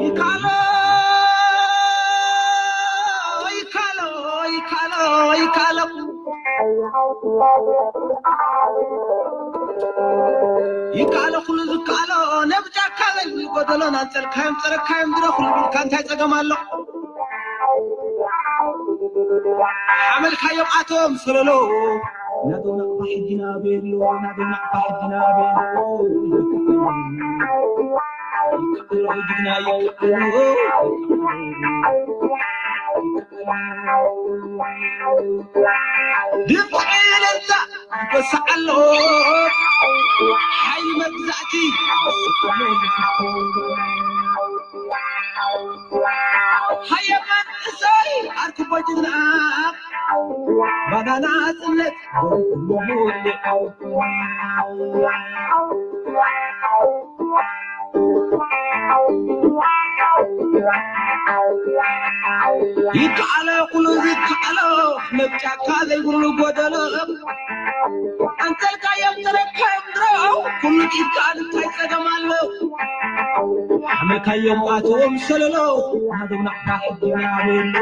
ይካሎ ይካሎ ይካሎ ይካሎ ይካሎ ኩሉ ዝካሎ ነብጫካ ጎደሎ ናንጸልካዮም ጸረካዮም ድረ ኩሉ ቢልካ እንታይ ጸገም ኣሎ? ሓመልካዮም ኣቶም ሰለሎ ናዶ ናቕፋ ሕጂ ናበየሎ ናዶ ናቕፋ ሕጂ ናበየሎ ይካሎ ጅግና ይካሎ ድምፂ እልልታ ይወስዓሎ ሓይሊ መግዛእቲ ይወስዓሎ ሃየ መንእሰይ ኣርክቦ ጅግና ባናና ጽነት ይከኣሎ ኩሉ ዝከኣሎ መብጫካ ዘይብሉ ጎደሎ ኣንተልካዮም ተረካዮም ድሮ ኩሉ ኢድካ እንታይ ጸገም ኣሎ ሓመልካዮም ኣትዎም ሰለሎ ናዶም ናቕፋ ሕጂ ናበሎ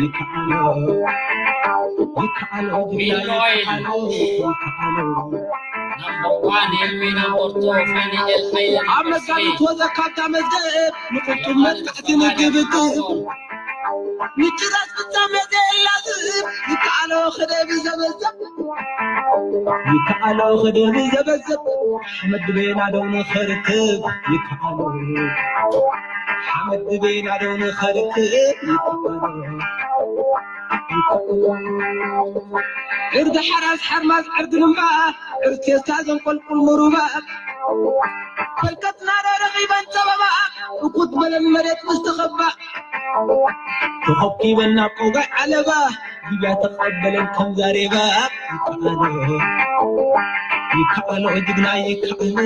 ይከኣሎ ይከኣሎ ጅግና ይከኣሎ ይከኣሎ ኣብ መጋቢት ወዘ ካብታ መዝገብ ንቁጡብ መጥቃዕቲ ንግብግብ ምጭራስ ፍጻሜ ዘየላዝብ ይከኣሎ ክደብ ዘበዘብ ይከኣሎ ክደብ ዘበዘብ ሓመድ ቤና ደው ንኸርክብ ይከኣሎ ሓመድ ቤና ደው ንኸርክብ ይከኣሎ ዕርዲ ሓራስ ሓርማዝ ዕርዲ ልምባ ዕርቴስታ ዘንቆልቁል ምሩባ ፈልከትና ረኺበን ጸበባ እኩት በለን መሬት ምስ ተኸባ ተኸብኪበን ናብ ቆጋይ ዓለባ ሊብያ ተቐበለን ከም ዛሬባ ይከኣሎ ይከኣሎ ጅግና ይከኣሎ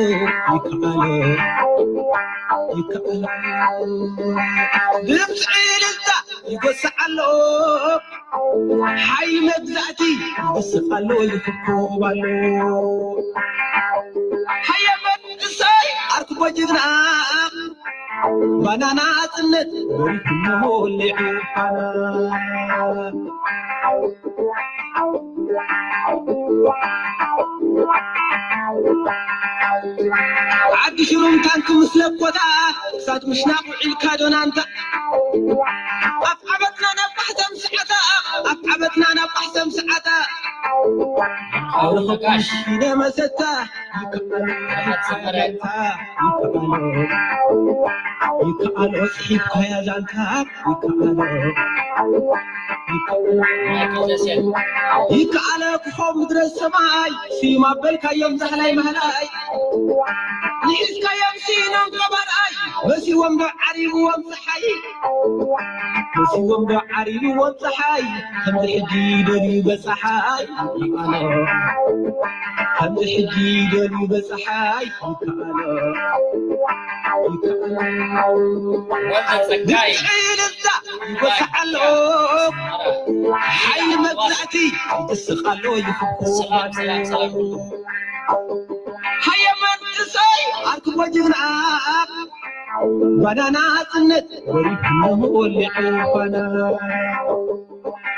ይከኣሎ ይከኣሎ ድምፂ እልልታ ይጎስዕ ኣሎ ሓይሊ መግዛእቲ ይጎስዕ ኣሎ ይፍኮብ ኣሎ ሃየ መንእሰይ ኣርክቦ ጅግና ባናና ጽነት በሪኩ ወሊዑ ፋና ዓዲ ሽሩም ታንክ ምስ ለኮታ ክሳድ ምሽናቕ ውዒልካ ዶናንታ ኣብ ዓመትና ናብ ቃሕተም ሰዓታ ኣብ ዓመትና ናብ ቃሕተም ሰዓታ ኣውርኸኩም ሽነ መሰታ ይከኣሎ ይከኣሎ ይከኣሎ ይከኣሎ ጽሒፍካያ ዛንታ ይከኣሎ ይከኣለ ክኾም ምድረ ሰማይ ስዩም ኣበልካዮም ዛህላይ ማህላይ ንሒዝካዮም ሲኖም ገባርኣይ መሲዎም ዶ ዓሪብዎም ፀሓይ መሲዎም ዶ ዓሪብዎም ፀሓይ ከምዚ ሕጂ ደልዩ በፀሓይ ይከኣሎ ከምዚ ሕጂ ደልዩ በፀሓይ ይከኣሎ ይከኣሎ ወልደ ጸጋይ ብዕልልታ ይወስዓሎ ሓይሊ መግዛእቲ ይስቃሎ ይፍኮ ሰላም ሰላም ሰላም ሃየ መንእሰይ ኣርክቦ ጅግና ባናና ጽነት ወሪድኩም ወሊዑ ፋና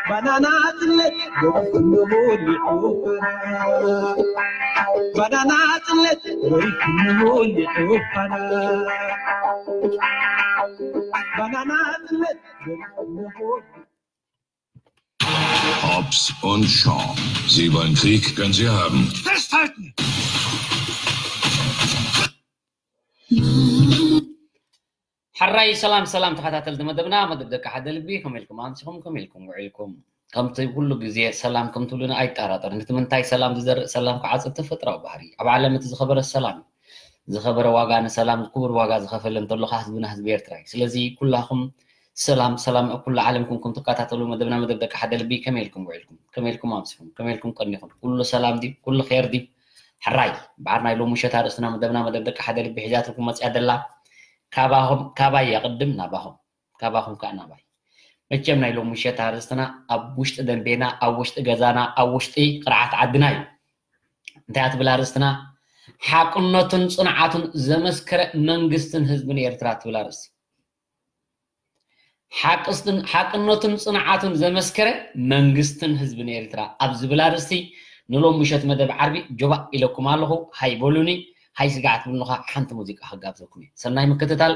ባናና ጽነት ወሪድኩም ወሊዑ ፋና ባናና ጽነት ወሪድኩም ወሊዑ ፋና ባናና ጽነት ወሪድኩም ወሊዑ Hobbs und Shaw. Sie wollen Krieg? Können Sie haben. Festhalten! ሕራይ ሰላም ሰላም ተኸታተልቲ መደብና መደብ ደቂ ሓደ ልቢ ከመይ ኢልኩም ኣምሲኹም ከመይ ኢልኩም ውዒልኩም ከምቲ ኩሉ ግዜ ሰላም ከም ትብሉና ኣይጠራጠርን እቲ ምንታይ ሰላም ዝዘርእ ሰላም ክዓጽድ ተፈጥራዊ ባህሪ ኣብ ዓለም እቲ ዝኸበረ ሰላም እዩ ዝኸበረ ዋጋ ንሰላም ክቡር ዋጋ ዝኸፈለ እንተሎ ከዓ ህዝብና ህዝቢ ኤርትራ እዩ ስለዚ ኩላኹም ሰላም ሰላም ኣብ ኩሉ ዓለም ኩንኩም ትከታተሉ መደብና መደብ ደቂ ሓደ ልቢ ከመይ ኢልኩም ውዒልኩም ከመይ ኢልኩም ኣምሲኹም ከመይ ኢልኩም ቀኒኹም ኩሉ ሰላም ድዩ ኩሉ ኸይር ድዩ ሕራይ በዓል ናይ ሎሚ ምሸት ኣርእስትና መደብና መደብ ደቂ ሓደ ልቢ ሒዛትልኩም መፅያ ደላ ካባኹም ካባይ የቕድም ናባኹም ካባኹም ከዓ ናባይ መቸም ናይ ሎሚ ምሸት ኣርእስትና ኣብ ውሽጢ ደንቤና ኣብ ውሽጢ ገዛና ኣብ ውሽጢ ቅርዓት ዓድና እዩ እንታይ ኣትብል ኣርእስትና ሓቅነቱን ጽንዓቱን ዘመስከረ መንግስትን ህዝብን ኤርትራ ትብል ኣርእስቲ። ሓቅስትን ሓቅነቱን ጽንዓቱን ዘመስከረ መንግስትን ህዝብን ኤርትራ ኣብ ዝብል ኣርእስቲ ንሎም ምሸት መደብ ዓርቢ ጆባእ ኢለኩም ኣለኹ። ሃይ በሉኒ፣ ሃይ ስጋዕ ትብሉኻ ሓንቲ ሙዚቃ ክጋብዘኩም እየ። ሰናይ ምክትታል።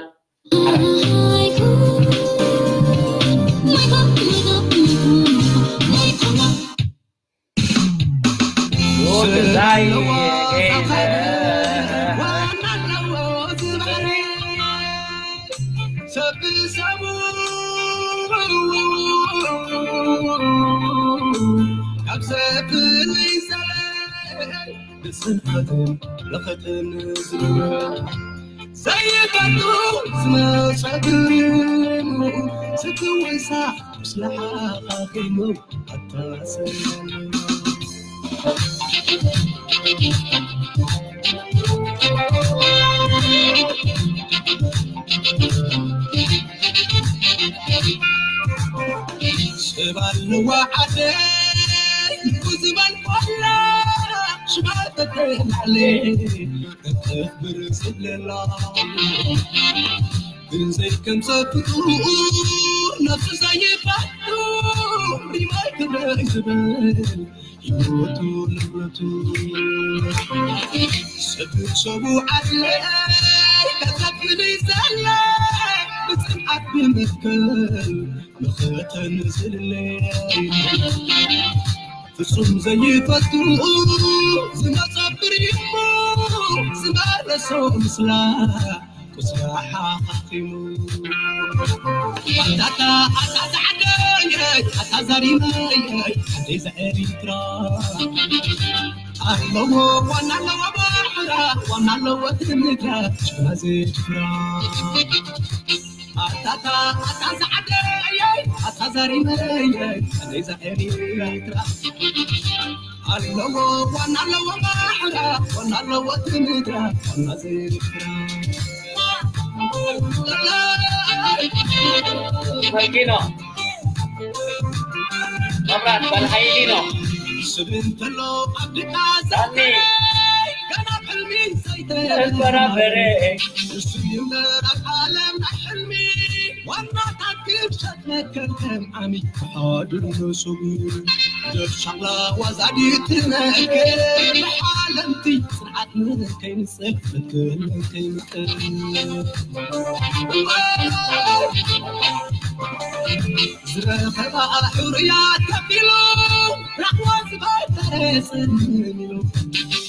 ብጽንዓትን ለኸትን ዝብል ዘይፈቱ ዝመጸግን ስትወሳ ምስላ ሓኻኺሙ ኣታሰ ስብ ኣለዋ ዓደይ ኩዝበል ኮላ ሽባ ተተላለ እተኽብር ስለላ ግን ዘይከምሰ ፍጡር ነፍሱ ዘይፈቱ ሪማይ ክብረ ዝብል ህይወቱ ንብረቱ ሰብሰቡ ዓድለይ ከከፍል ይዘለ ብፅንዓት ብመትከል መኸተን ዝልለ ፍጹም ዘይፈቱ ዝመጸብር ይሞ ዝመለሶ ምስላ ቁስላ ሓኺሙ ኣታታ ኣታ ዛዕደየ ኣታ ዛሪመየ ኣደይ ዘኤሪትራ ኣለዎ ዋና ኣለዎ ባሕራ ዋና ኣለዎ ትምድራ ሽግና ዝድፍራ ኣታታ ኣታ ዛዕደየ ኣታ ዛሪመየ ኣደይ ዘኤሪትራ ኣለዎ ዋና ኣለዎ ባሕራ ዋና ኣለዎ ትምድራ ዋና ዝድፍራ መኪኖ መብራት በልሓይሊኖ ስብ እንተሎ ኣብ ድቃ ዘኒ ገና ሕልሚ ዘይተበራበረ እሱ ይምበር ኣብ ዓለም ናይ ሕልሚ ዋናታት ክብሸት መከልከም ዓሚ ክሓድር ነሱብ ደብ ሻቕላ ዋዛዲት ነገር ብሓለምቲ ስርዓት ንከይንጽል መከል ከይንጽል ዝረኸባ ሕሩያት ከፊሉ ራሕዋ ዝበተረ ጽምም ኢሉ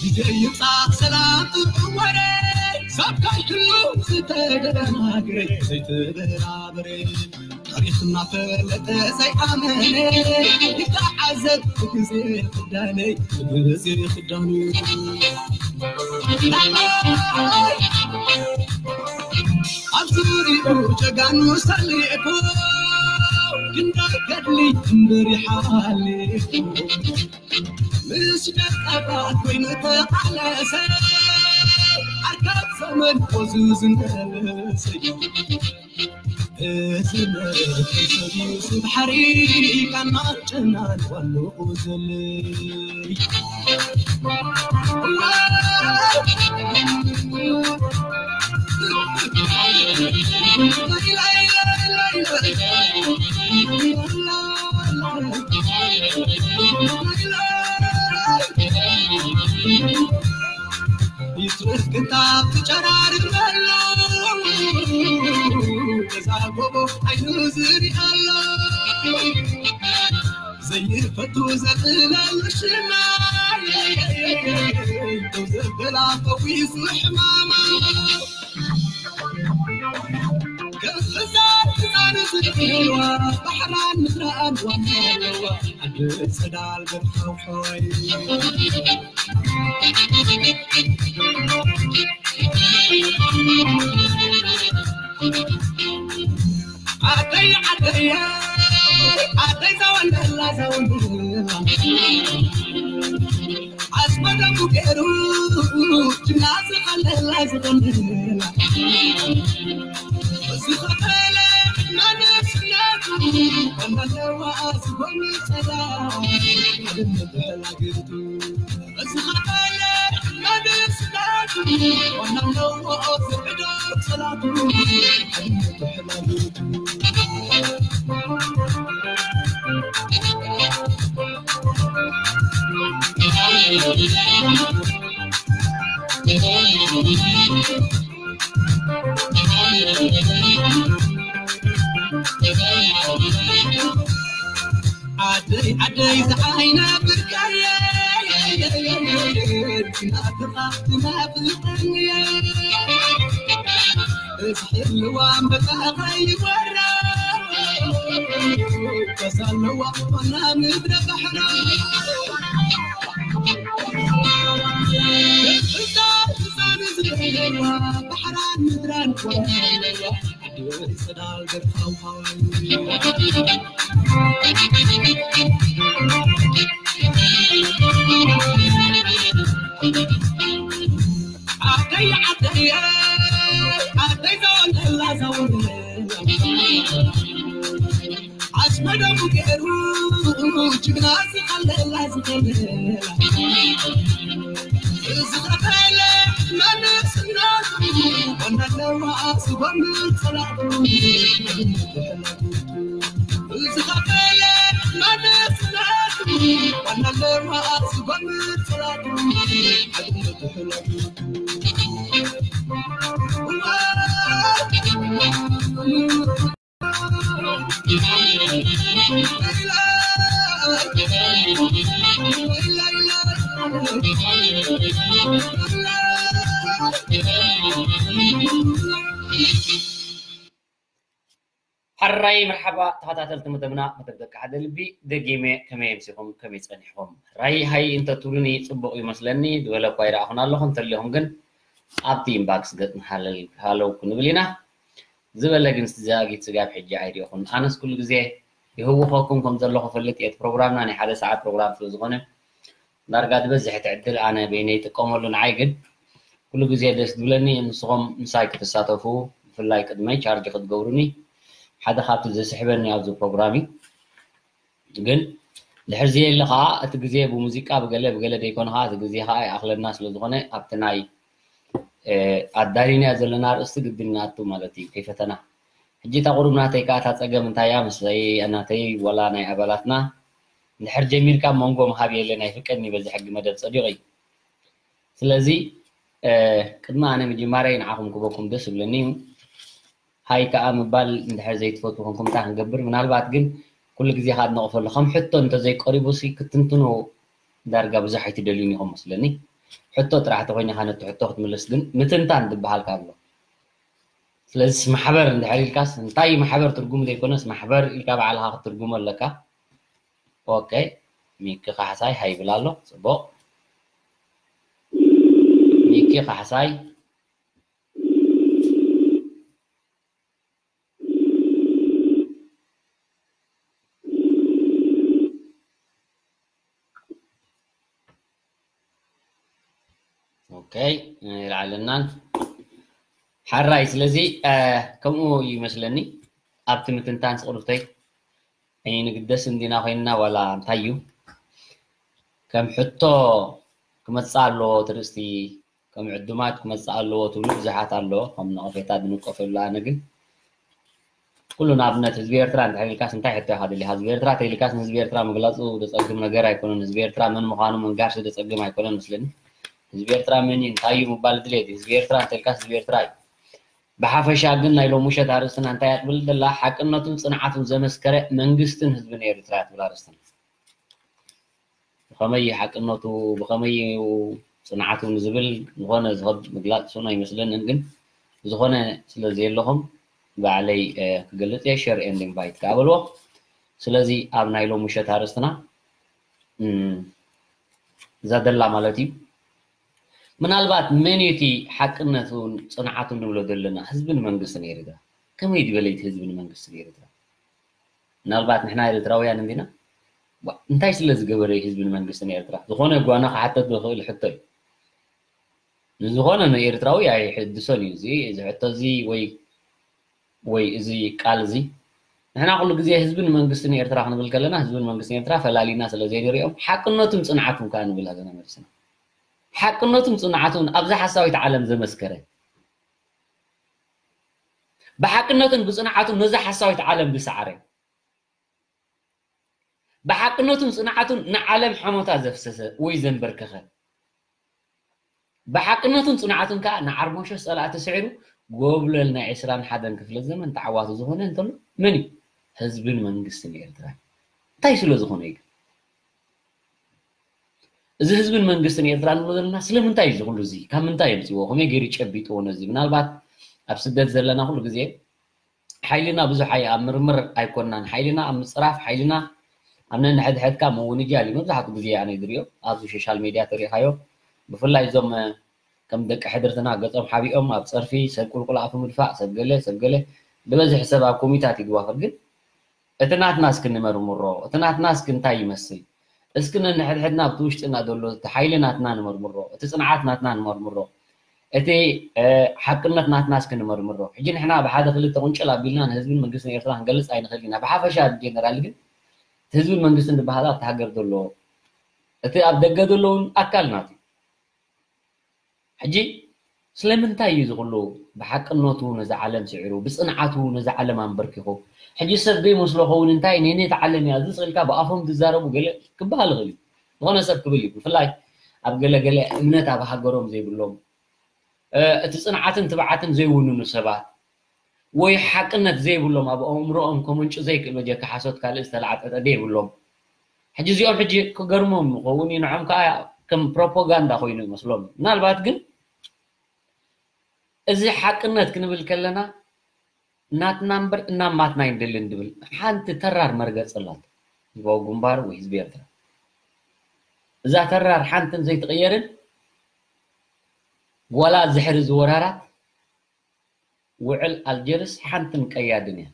ግዜ ይምጻእ ሰላም ጥዑም ወረ ሰብ ከይህሉ ዝተደናግረ ዘይተበራበረ ታሪኽ እናፈለጠ ዘይኣመነ ይተዓዘብ ብግዜ ክዳነይ ብግዜ ክዳኑ ኣብ ዙሪኡ ጀጋኑ ሰሊዕኩ ክንደይ ገድሊ እምበር ይሓሊፉ ምስ ደቀባት ኮይኑ ተቓለሰ ኣርካብ ዘመን ወዙ ዝነበሰ እዚ ሰብ ዩሱፍ ሓሪቃና ጨናን ዋንኡ ዘለይ ይትረፍ ክታብ ትጨራርር ኣሎ ገዛ ጎቦ ዓይኑ ዝርኢ ኣሎ ዘይፈቱ ዘጥለሉ ሽማ ደው ዘበላ ፈዊሱ ሕማማ ከህዛር ህፃን ዝድዋ ባሕራን ምድራን ዋና ኣለዋ ዓዲ ፀዳል በርካውሓዋይ ዓደይ ዓደይ ዓደይ ዘወንደላ ዘወንደላ ኣስመደሙ ገይሩ ጅምናዚ ከለላ ዝወንደላ ዝኸፈለ መንስነቱ ከመለዋ ዝኾኑ ጸላ ኣድነት ተላግቱ ዝኸፈለ መንስነቱ ዓደይ ዓደይ ዝዓይና ብርካየ ናፍቓ ትናፍቐኒ እዝሕልዋ መጣኸይ ወራ ከሳለዋ ኮና ምድረ ባሕራ እዛ እዛን ዝለዋ ባሕራን ምድራን ኮና ሕራይ መርሓባ ተኸታተልቲ መደብና፣ መደብ ደቂ ሓደ ልቢ ደጊመ። ከመይ ኣምሲኹም? ከመይ ጸኒሕኩም? ሕራይ ሃይ እንተ ትብሉኒ ጽቡቕ ይመስለኒ። ዝበለ እኳ ይረኣኹን ኣለኹ። እንተልዮም ግን ኣብቲ ኢንባክስ ገጽ ንሃለል ሃለው ክንብል ኢና። ዝበለ ግን ስጋጊት ስጋብ ሕጂ ኣይሪእኹን። ኣነስ ኩሉ ግዜ ይህውኸኩም ከም ዘለኹ ፈልጥ እየ። እቲ ፕሮግራምና ናይ ሓደ ሰዓት ፕሮግራም ስለ ዝኾነ ዳርጋ ዝበዝሕ እቲ ዕድል ኣነ በይነይ ይጥቀመሉ። ንዓይ ግን ኩሉ ግዜ ደስ ዝብለኒ ንስኹም ምሳይ ክትሳተፉ፣ ብፍላይ ቅድመይ ቻርጅ ክትገብሩኒ ሓደ ካብቲ ዘስሕበኒ ኣብዚ ፕሮግራም እዩ። ግን ድሕር ዝየለ ከዓ እቲ ግዜ ብሙዚቃ ብገለ ብገለ ደይኮነ ከዓ እቲ ግዜ ከዓ ይኣኽለና ስለ ዝኾነ ኣብቲ ናይ ኣዳሊናዮ ዘለና ኣርእስቲ ግድን ንኣቱ ማለት እዩ፣ ከይፈተና። ሕጂ እታ ቁሩብ ናተይ ከኣ እታ ጸገም እንታይ እያ፣ ምስለይ ናተይ ወላ ናይ ኣባላትና እንድሕር ጀሚርካ መንጎ ምሃብ የለን፣ ኣይፍቀድን እዩ በዚ ሕጊ መደብ ጸዲቑ እዩ። ስለዚ ቅድሚ ኣነ ምጅማረይ ንዓኹም ክበኩም ደስ ይብለኒ እዩ። ሃይ ከኣ ምባል እንድሕር ዘይትፈትዉ ኮንኩም እንታይ ክንገብር? ምናልባት ግን ኩሉ ግዜ ከኣ ትነቕፈሉ። ከም ሕቶ እንተዘይቀሪቡ ሲ ክትንትኑ ዳርጋ ብዙሕ ኣይትደልዩን ኢኹም መስለኒ። ሕቶ ጥራሕ ተኾይኑ ኢኻ ነቲ ሕቶ ክትምልስ፣ ግን ምትንታን ዝበሃል ከ ኣሎ። ስለዚስ ማሕበር እንድሕር ኢልካስ እንታይ እዩ ማሕበር? ትርጉሙ ዘይኮነስ ማሕበር ኢልካ ባዕልኻ ክትትርጉሞ ኣለካ። ኦኬ፣ ሚኪ ካሕሳይ ሃይ ይብል ኣሎ። ጽቡቕ። ሚኪ ካሕሳይ ኦኬ፣ ይልዓለናን። ሓራይ፣ ስለዚ ከምኡ ይመስለኒ። ኣብቲ ምትንታን ስቕርብተይ ኣይንግደስ እንዲና ኮይንና ዋላ እንታይ እዩ ከም ሕቶ ክመጽእ ኣለዎ ትርእስቲ ከም ዕዱማት ክመጽእ ኣለዎ ትብሉ ብዙሓት ኣሎ፣ ከም ነቐፌታ ዝንቀፈሉ። ኣነ ግን ኩሉ ንኣብነት ህዝቢ ኤርትራ እንድሕር ኢልካስ እንታይ ሕቶ ኢኻ ደሊኻ? ህዝቢ ኤርትራ ተይልካስ ንህዝቢ ኤርትራ ምግላጹ ዘጸግም ነገር ኣይኮነን። ህዝቢ ኤርትራ መን ምዃኑ ምንጋርሲ ዘጸግም ኣይኮነን መስለኒ። ህዝቢ ኤርትራ መን እዩ እንታይ እዩ ምባል ድሌት እዩ። ህዝቢ ኤርትራ እንተልካስ ህዝቢ ኤርትራ እዩ። ብሓፈሻ ግን ናይ ሎሚ ምሸት ኣርእስትና እንታይ እያ ትብል ዘላ? ሓቅነቱን ጽንዓቱን ዘመስከረ መንግስትን ህዝብን ኤርትራ እያ ትብል ኣርእስትና። ብኸመይ እዩ ሓቅነቱ፣ ብኸመይ እዩ ጽንዓቱ ንዝብል ዝኾነ ዝኸብድ ምግላጽ ስኡን ኣይመስለንን፣ ግን ዝኾነ ስለ ዘየለኹም ባዕለይ ክገልጽ እየ። ሸር ኤንድ ኢንቫይት ከኣ በልዎ። ስለዚ ኣብ ናይ ሎሚ ምሸት ኣርእስትና እዛ ደላ ማለት እዩ። ምናልባት መን እዩ እቲ ሓቅነቱን ጽንዓቱን ንብሎ ዘለና? ህዝብን መንግስትን ኤርትራ። ከመይ ዝበለ እቲ ህዝብን መንግስትን ኤርትራ? ምናልባት ንሕና ኤርትራውያን እንዲና እንታይ ስለ ዝገበረ ህዝብን መንግስትን ኤርትራ ዝኾነ ጓና ክሓተት ዝኽእል ሕቶ እዩ። ንዝኾነ ንኤርትራዊ ኣይሕድሶን እዩ እዚ እዚ ሕቶ እዚ ወይ ወይ እዚ ቃል እዚ። ንሕና ኩሉ ግዜ ህዝብን መንግስትን ኤርትራ ክንብል ከለና ህዝብን መንግስትን ኤርትራ ፈላሊና ስለ ዘይንሪኦም ሓቅነቱን ጽንዓቱን ከዓ ንብል ኣለና መልስና። ሓቅነቱን ጽንዓቱን ኣብዛ ሓሳዊት ዓለም ዘመስከረ፣ ብሓቅነቱን ብጽንዓቱን ነዛ ሓሳዊት ዓለም ዝሰዓረ፣ ብሓቅነቱን ጽንዓቱን ንዓለም ሓሞታ ዘፍሰሰ ወይ ዘንበርከኸ፣ ብሓቅነቱን ጽንዓቱን ከኣ ንዓርሞሾስ ጸላእቲ ስዒሩ ጎብለል ናይ ዕስራን ሓደን ክፍለ ዘመን ተዓዋቲ ዝኾነ እንተሎ መን እዩ? ህዝብን መንግስትን ኤርትራ። እንታይ ስለ ዝኾነ እዩ? እዚ ህዝብን መንግስትን ኤርትራ ንብሎ ዘለና ስለምንታይ እዩ? እዚ ኩሉ እዚ ካብ ምንታይ የምፅዎ? ከመይ ገይሩ ጨቢጥዎ? ነዚ ምናልባት ኣብ ስደት ዘለና ኩሉ ግዜ ሓይልና ብዙሕ ኣይ ኣብ ምርምር ኣይኮናን። ሓይልና ኣብ ምፅራፍ፣ ሓይልና ኣብ ነንሕድሕድካ ምውንጃል እዩ። መብዛሕትኡ ግዜ ኣነ ዝሪኦ ኣብዚ ሶሻል ሜድያ ተሪኢኻዮ፣ ብፍላይ እዞም ከም ደቂ ሕድርትና ገጾም ሓቢኦም ኣብ ጸርፊ፣ ሰብ ቁልቁል ኣፉ ምድፋእ፣ ሰብ ገለ ሰብ ገለ፣ ዝበዝሕ ሰብ ኣብ ኮሚታት ይድዋፈር። ግን እቲ ናትና እስኪ ንመርምሮ፣ እቲ ናትና እስኪ እንታይ ይመስል? እስኪ ነንሕድሕድና ኣብቲ ውሽጥና ዘሎ እቲ ሓይሊ ናትና ንመርምሮ፣ እቲ ጽንዓት ናትና ንመርምሮ፣ እቲ ሓቅነት ናትና እስኪ ንመርምሮ። ሕጂ ንሕና ብሓደ ክልተ ቁንጭል ኣቢልና ንህዝብን መንግስትን ኤርትራ ክንገልጽ ኣይንኽእል ኢና። ብሓፈሻ ጀነራል ግን እቲ ህዝብን መንግስትን ዝበሃል ኣብቲ ሃገር ዘሎ፣ እቲ ኣብ ደገ ዘሎ እውን ኣካል ናቱ እዩ። ሕጂ ስለምንታይ እዩ እዚ ኩሉ ብሓቅነቱ ነዚ ዓለም ስዒሩ፣ ብጽንዓቱ ነዚ ዓለም ኣንበርኪኹ? ሕጂ ሰብ ዘይመስሎ ኸውን እንታይ ነነቲ ዓለም እያ እዚ ስኢልካ ብኣፎም ዝዛረቡ ገለ ክበሃል ይኽእል እዩ። ዝኾነ ሰብ ክብል እዩ። ብፍላይ ኣብ ገለ ገለ እምነት ኣብ ሃገሮም ዘይብሎም፣ እ፣ እቲ ጽንዓትን ትብዓትን ዘይውንኑ ሰባት፣ ወይ ሓቅነት ዘይብሎም ኣብ ኣእምሮኦም ከመንጩ ዘይክእል በጀካ ሓሶት ካልእ ዝተላዕጠጠ ዘይብሎም። ሕጂ እዚኦም ሕጂ ክገርሞም ይኸውን እዩ፣ ንዖም ከዓ ከም ፕሮፓጋንዳ ኮይኑ ይመስሎም። ምናልባት ግን እዚ ሓቅነት ክንብል ከለና ናትና እምበር እናማትና ኣይንደልን ድብል ሓንቲ ተራር መርገጽ ኣላት ህዝባዊ ግንባር ወይ ህዝቢ ኤርትራ። እዛ ተራር ሓንትን ዘይትቕየርን ዋላ ዝሕሪ ዝወራራት ውዕል ኣልጀርስ ሓንትን ቀያድን እያ።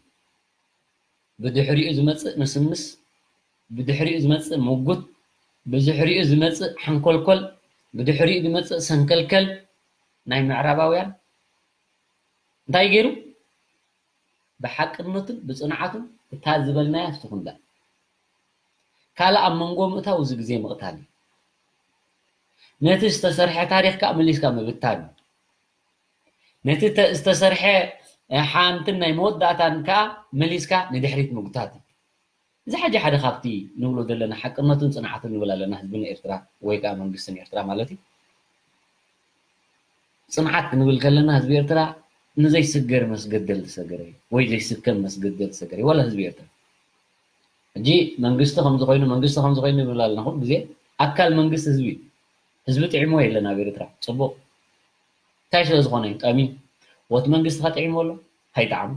ብድሕሪኡ ዝመጽእ ምስምስ፣ ብድሕሪኡ ዝመጽእ ምጉት፣ ብድሕሪኡ ዝመጽእ ሓንኮልኮል፣ ብድሕሪኡ ዝመጽእ ሰንከልከል ናይ ምዕራባውያን እንታይ ገይሩ? ብሓቅነቱን ብጽንዓቱን እታ ዝበልናያ ትኹንዳ። ካልእ ኣብ መንጎ ምእታው እዚ ግዜ ምቕታል እዩ። ነቲ ዝተሰርሐ ታሪኽ ከኣ መሊስካ ምብታን እዩ። ነቲ ተ-፣ ዝተሰርሐ ሓንትን ናይ መወዳእታን ከኣ መሊስካ ንድሕሪት ምጉታት እዩ። እዚ ሕጂ ሓደ ካብቲ ንብሎ ዘለና ሓቅነትን ጽንዓትን ንብል ኣለና፣ ህዝብን ኤርትራ ወይ ከኣ መንግስትን ኤርትራ ማለት እዩ። ጽንዓት ክንብል ከለና ህዝቢ ኤርትራ ንዘይስገር መስገደል ዝሰገረ እዩ፣ ወይ ዘይስከም መስገደል ዝሰገረ እዩ፣ ዋላ ህዝቢ ኤርትራ። ሕጂ መንግስቲ ከምዚ ኮይኑ፣ መንግስቲ ከምዚ ኮይኑ ንብል ኣለና። ኩሉ ግዜ ኣካል መንግስቲ ህዝቢ እዩ። ህዝቢ ጥዒሞ የለን ኣብ ኤርትራ። ጽቡቕ። እንታይ ስለ ዝኾነ እዩ? ጠምዩ። ወቲ መንግስቲ ከጥዒሞ ኣሎ? ኣይጠዓሙ።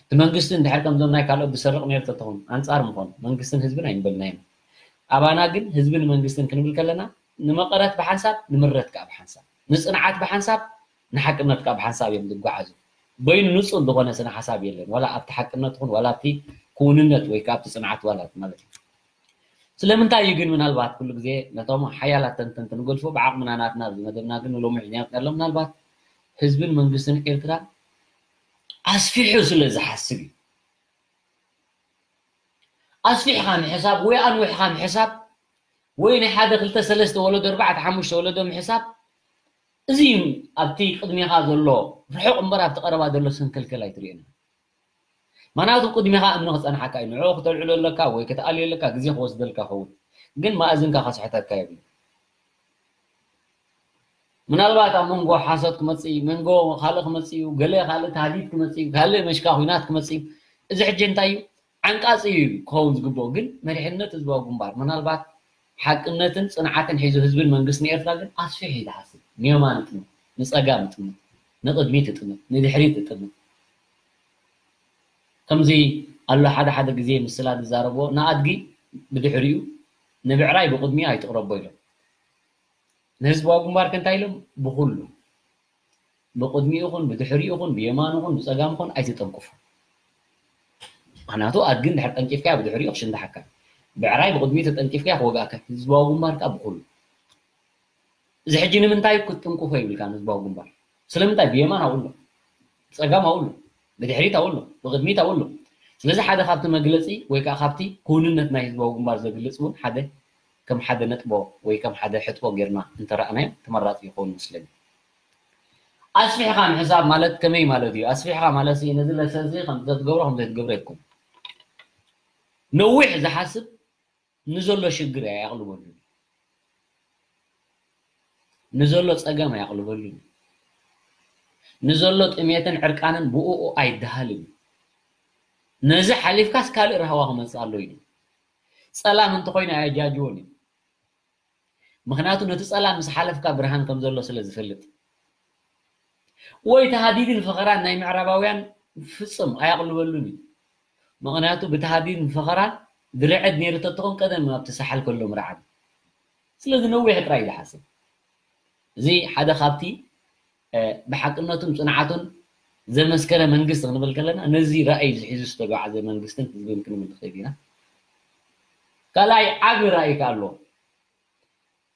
እቲ መንግስቲ እንድሕር ከምዞም ናይ ካልኦት ዝሰርቕ ነይሩ ተተኾኑ፣ ኣንጻር ምኾኑ፣ መንግስትን ህዝብን ኣይምበልናዮም። ኣባና ግን ህዝብን መንግስትን ክንብል ከለና፣ ንመቐረት ብሓንሳብ፣ ንምረት ከኣ ብሓንሳብ፣ ንጽንዓት ብሓንሳብ፣ ንሓቅነት ከኣ ብሓንሳብ እዮም ዝጓዓዙ። በይኑ ንጹር ዝኾነ ስነ ሓሳብ የለን፣ ዋላ ኣብቲ ሓቅነት ይኹን፣ ዋላ ኣብቲ ክውንነት ወይ ከኣ ኣብቲ ጽንዓት ዋላ ማለት እዩ። ስለምንታይ እዩ ግን ምናልባት ኩሉ ግዜ ነቶም ሓያላት ተንተንቲ ንገድፎ፣ ብዓቕምና ናትና ኣብዚ መደብና ግን ንሎሚ ሒዝናዮ ኣሎ። ምናልባት ህዝብን መንግስትን ኤርትራ ኣስፊሑ ስለ ዝሓስብ እዩ። ኣስፊሕኻ ምሕሳብ ወይ ኣንዊሕኻ ምሕሳብ ወይ ናይ ሓደ ክልተ ሰለስተ ወለዶ፣ ኣርባዕተ ሓሙሽተ ወለዶ ምሕሳብ፣ እዚ እዩ ኣብቲ ቅድሜኻ ዘሎ ርሑቕ እምበር ኣብቲ ቀረባ ዘሎ ሰንከልከል ኣይትርእዮን። ምኽንያቱ ቅድሜኻ እምኒ ክጸንሓካ እዩ። ንዕኡ ክተልዕሎ ኣለካ ወይ ክትኣልዮ ኣለካ፣ ግዜ ክወስደልካ ይኸውን። ግን ማእዝንካ ከስሕተካ የብሉ። ምናልባት ኣብ መንጎ ሓሶት ክመጽእ እዩ፣ መንጎ ካልእ ክመጽእ እዩ፣ ገለ ካልእ ታህዲድ ክመጽእ እዩ፣ ካልእ መሽካ ኲናት ክመጽእ እዩ። እዚ ሕጂ እንታይ እዩ? ዓንቃጺ እዩ ክኸውን ዝግብኦ። ግን መሪሕነት ህዝባዊ ግንባር ምናልባት ሓቅነትን ጽንዓትን ሒዙ ህዝብን መንግስትን ኤርትራ ግን ኣስፊሑ እዩ ዝሓስብ። ንየማን ይጥምት፣ ንጸጋም ይጥምት፣ ንቕድሚት ይጥምት፣ ንድሕሪት ይጥምት። ከምዚ ኣሎ ሓደ ሓደ ግዜ ምስላ ዝዛረብዎ፣ ንኣድጊ ብድሕሪኡ፣ ንብዕራይ ብቕድሚኡ ኣይትቕረቦ ኢሎም። ንህዝባዊ ግንባር ከ እንታይ ኢሎም? ብኹሉ፣ ብቕድሚኡ ይኹን፣ ብድሕሪኡ ይኹን፣ ብየማኑ ይኹን፣ ብጸጋሙ ይኹን ኣይትጠንቅፎ። ምኽንያቱ ኣድጊ እንድሕር ጠንቂፍካያ ብድሕሪኡ ክሽንዳሓካ። ብዕራይ ብቕድሚኡ ተጠንቂፍካያ ክወግኣካ። ህዝባዊ ግንባር ከኣ ብኹሉ። እዚ ሕጂ ንምንታይ ክትጥንቅፎ ይብልካ ንህዝባዊ ግንባር? ስለምንታይ? ብየማን ኣብኡ ኣሎ፣ ብጸጋም ኣብኡ ኣሎ፣ ብድሕሪት ኣብኡ ኣሎ፣ ብቕድሚት ኣብኡ ኣሎ። ስለዚ ሓደ ካብቲ መግለጺ ወይ ከኣ ካብቲ ክውንነት ናይ ህዝባዊ ግንባር ዘግልጽ እውን ሓደ ከም ሓደ ነጥቦ ወይ ከም ሓደ ሕጥቦ ጌርና እንተረኣናዮ ተመራፂ ይኸውን መስለኒ። ኣስፊሕካ ምሕሳብ ማለት ከመይ ማለት እዩ? ኣስፊሕካ ማለት እዚ ነዚ ለሰ እዚ ከም ዘትገብሮ ከም ዘይትገብሮ ይኩም። ነዊሕ ዝሓስብ ንዘሎ ሽግር ኣየቕልበሉን፣ ንዘሎ ፀገም ኣየቕልበሉን፣ ንዘሎ ጥሜትን ዕርቃንን ብኡኡ ኣይደሃልን። ነዚ ሓሊፍካስ ካልእ ራህዋ ክመፅእ ኣሎ እዩ። ፀላም እንተኮይኑ ኣየጃጅዎን እዩ። ምክንያቱ ነቲ ፀላም ምስ ሓለፍካ ብርሃን ከም ዘሎ ስለ ዝፈልጥ። ወይ ተሃዲድን ፈኸራን ናይ ምዕራባውያን ፍፁም ኣየቕልበሉን እዩ። ምክንያቱ ብተሃዲድን ፈኸራን ድርዐት ነይሩ ተትኾን ቀደም ኣብቲ ሳሕል ከሎ ምርዓድ። ስለዚ ነዊሕ ጥራይ እዩ ዝሓስብ። እዚ ሓደ ካብቲ ብሓቅነቱን ፅንዓቱን ዘመስከረ መንግስቲ ክንብል ከለና ነዚ ራእይ ዝሒዙ ዝተጓዓዘ መንግስትን ህዝብን ክንብል ንኽእል ኢና። ካልኣይ ዓቢ ራእይ ከ ኣለዎ።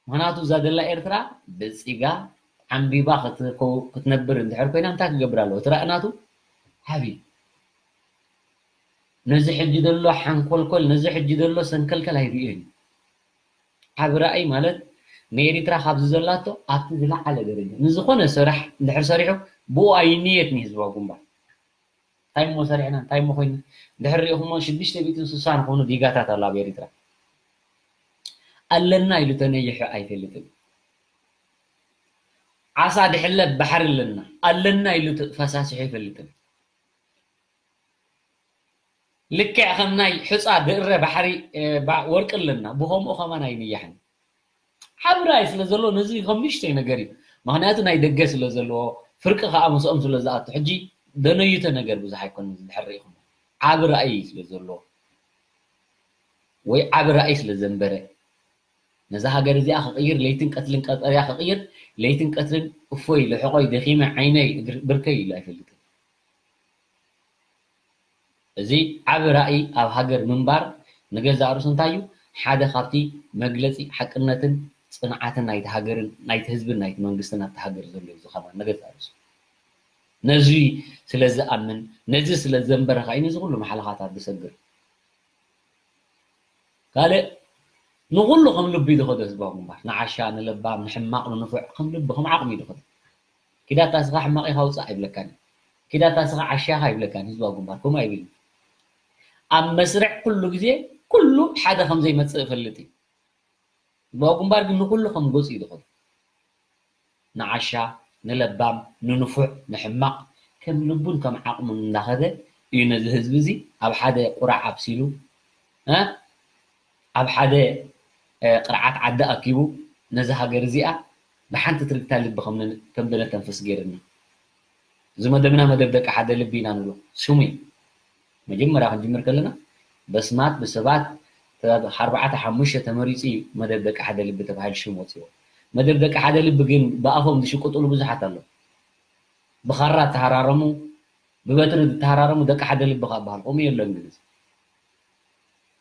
ምክንያቱ እዛ ዘላ ኤርትራ በፂጋ ዓንቢባ ክትነብር እንድሕር ኮይና እንታይ ክገብር ኣለዎ? እቲ ራእናቱ ዓብዪ። ነዚ ሕጂ ዘሎ ሓንኮልኮል፣ ነዚ ሕጂ ዘሎ ሰንከልከል ኣይርእዮን እዩ። ዓቢ ራእይ ማለት ንኤሪትራ ካብዚ ዘላቶ ኣብቲ ዝለዓለ ደረጃ ንዝኾነ ስራሕ እንድሕር ሰሪሑ ብኡ ኣይንየት ንህዝባዊ ግንባር። እንታይ እሞ ሰሪሕና እንታይ እሞ ኮይና ድሕር ሪኢኹሞ ሽዱሽተ ሚእትን ስሳን ዝኾኑ ዲጋታት ኣሎ ኣብ ኤሪትራ። ኣለና ኢሉ ተነይሑ ኣይፈልጥን። ዓሳ ድሕለብ ባሕሪ ኣለና ኣለና ኢሉ ፈሳሲሑ ኣይፈልጥን። ልክዕ ከም ናይ ሕፃ ድእረ ባሕሪ ወርቂ ኣለና ብኸምኡ ከማን ኣይንያሕን። ሓብራይ ስለ ዘሎ ነዚ ከም ንእሽተይ ነገር እዩ። ምክንያቱ ናይ ደገ ስለ ዘለዎ ፍርቂ ከዓ ምስኦም ስለ ዝኣቱ ሕጂ ደነይተ ነገር ብዙሕ ኣይኮነ ዝድሕር ርኢኹም ዓብ ራእይ ስለ ዘለዎ ወይ ዓብ ራእይ ስለ ዘንበረ ነዛ ሃገር እዚኣ ክቕይር ለይትን ቀትልን ቀጠርያ ክቕይር ለይትን ቀትልን እፎይ ልሕቆይ ደኺመ ዓይነይ ብርከይ ኢሉ ኣይፈልጥን። እዚ ዓቢ ራእይ ኣብ ሃገር ምንባር ንገዛእ ርእሱ እንታይ እዩ ሓደ ካብቲ መግለጺ ሓቅነትን ጽንዓትን ናይቲ ሃገርን ናይቲ ህዝብን ናይቲ መንግስትን ኣብቲ ሃገር ዘሎ እዩ። ዝኸማ ንገዛእ ርእሱ ነዚ ስለ ዝኣምን ነዚ ስለ ዘንበረ ከዓ እዩ ነዚ ኩሉ መሓለኻታት ዝሰግር። ካልእ ንኹሉ ከም ልቡ እዩ ዝኸዶ ህዝባዊ ግንባር ንዓሻ ንለባም ንሕማቕ ንንፉዕ ከም ልቡ ከም ዓቕሚ እዩ ዝኸዶ። ኪዳታ ስኻ ሕማቕ ኢኻ ውፃእ ኣይብለካን እዩ። ኪዳታ ስኻ ዓሻኻ ኣይብለካን ህዝባዊ ግንባር ከምኡ ኣይብል። ኣብ መስርዕ ኩሉ ግዜ ኩሉ ሓደ ከም ዘይመፅእ እፈልጥ እዩ። ህዝባዊ ግንባር ግን ንኩሉ ከም ገፁ እዩ ዝኸዶ። ንዓሻ ንለባም ንንፉዕ ንሕማቕ ከም ልቡን ከም ዓቕሙን እንዳኸደ እዩ ነዚ ህዝቢ እዚ ኣብ ሓደ ቁራዕ ኣብሲሉ ኣብ ሓደ ቅርዓት ዓዲ ኣኪቡ ነዚ ሃገር እዚኣ ብሓንቲ ትርግታ ልቢ ከም ዘነተንፍስ ገይርና። እዚ መደብና መደብ ደቂ ሓደ ልቢ ኢና ንብሎ። ስሙ እዩ። መጀመርያ ክንጅምር ከለና በስማት ብሰባት ኣርባዕተ ሓሙሽተ ተመሪፁ እዩ መደብ ደቂ ሓደ ልቢ ተባሂሉ ሽም ወፅዎ። መደብ ደቂ ሓደ ልቢ ግን ብኣፎም ዝሽቅጥሉ ብዙሓት ኣለዉ። ብኻራ ዝተሃራረሙ ብበትሪ ዝተሃራረሙ ደቂ ሓደ ልቢ ካብ በሃል ከምኡ የለን። ግን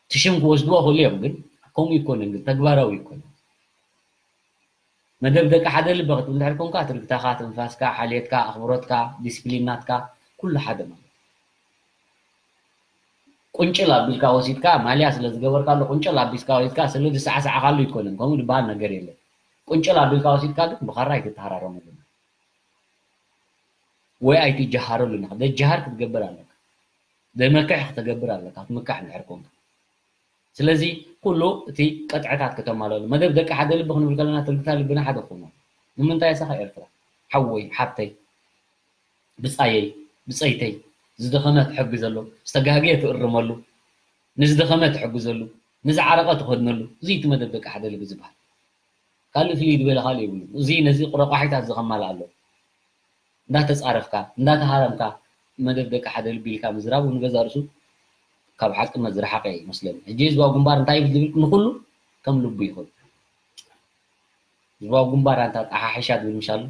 እቲ ሽም ክወስድዎ ክእሉ እዮም፣ ግን ከምኡ ይኮነን፣ ግን ተግባራዊ ይኮነን። መደብ ደቂ ሓደ ልቢ ክትብል እንድሕር ኮንካ ትርግታኻ፣ ትንፋስካ፣ ሓልየትካ፣ ኣኽብሮትካ፣ ዲስፕሊናትካ ኩሉ ሓደ ማለት እዩ። ቁንጭል ኣቢልካ ወሲድካ ማልያ ስለ ዝገበርካሉ ቁንጭል ኣቢስካ ወሲድካ ስለ ዝሰዓሰዓካሉ ይኮነን፣ ከምኡ ዝበሃል ነገር የለን። ቁንጭል ኣቢልካ ወሲድካ ግን ብኻራ ኣይትተሃራረመሉን። ወይ ኣይትጀሃረሉን ኢኻ። ደጀሃር ክትገብር ኣለካ። ደመክሕ ክትገብር ኣለካ። ክትምካሕ እንድሕር ኮንካ ስለዚ ኩሉ እቲ ቅጥዕታት ከተማልኣሉ መደብ ደቂ ሓደ ልቢ ክንብል ከለና ትርግታ ልብና ሓደ ክኾኑ። ንምንታይ እሳኻ ኤርትራ ሓወይ ሓብተይ ብፃየይ ብፀይተይ ዝደኸመ ትሕግዘሉ ዝተጋግየ ትእርመሉ ንዝደኸመ ትሕግዘሉ ንዝዓረቐ ትኸድነሉ እዚ እቲ መደብ ደቂ ሓደ ልቢ ዝበሃል። ካልእ ፍልይ ዝበለ ካልእ የብሉ። እዚ ነዚ ቁረቋሒታት ዝኸማል ኣሎ እንዳተፃረፍካ እንዳተሃረምካ መደብ ደቂ ሓደ ልቢ ኢልካ ምዝራብ ንገዛ ርእሱ ካብ ሓቅነት ዝረሓቀ ይመስለኒ። ሕጂ ህዝባዊ ግንባር እንታይ ይብል ዝብል ንኩሉ ከም ልቡ ይኹን። ህዝባዊ ግንባር ኣንታ ጠሓሒሻ ዝብል ምሻሉ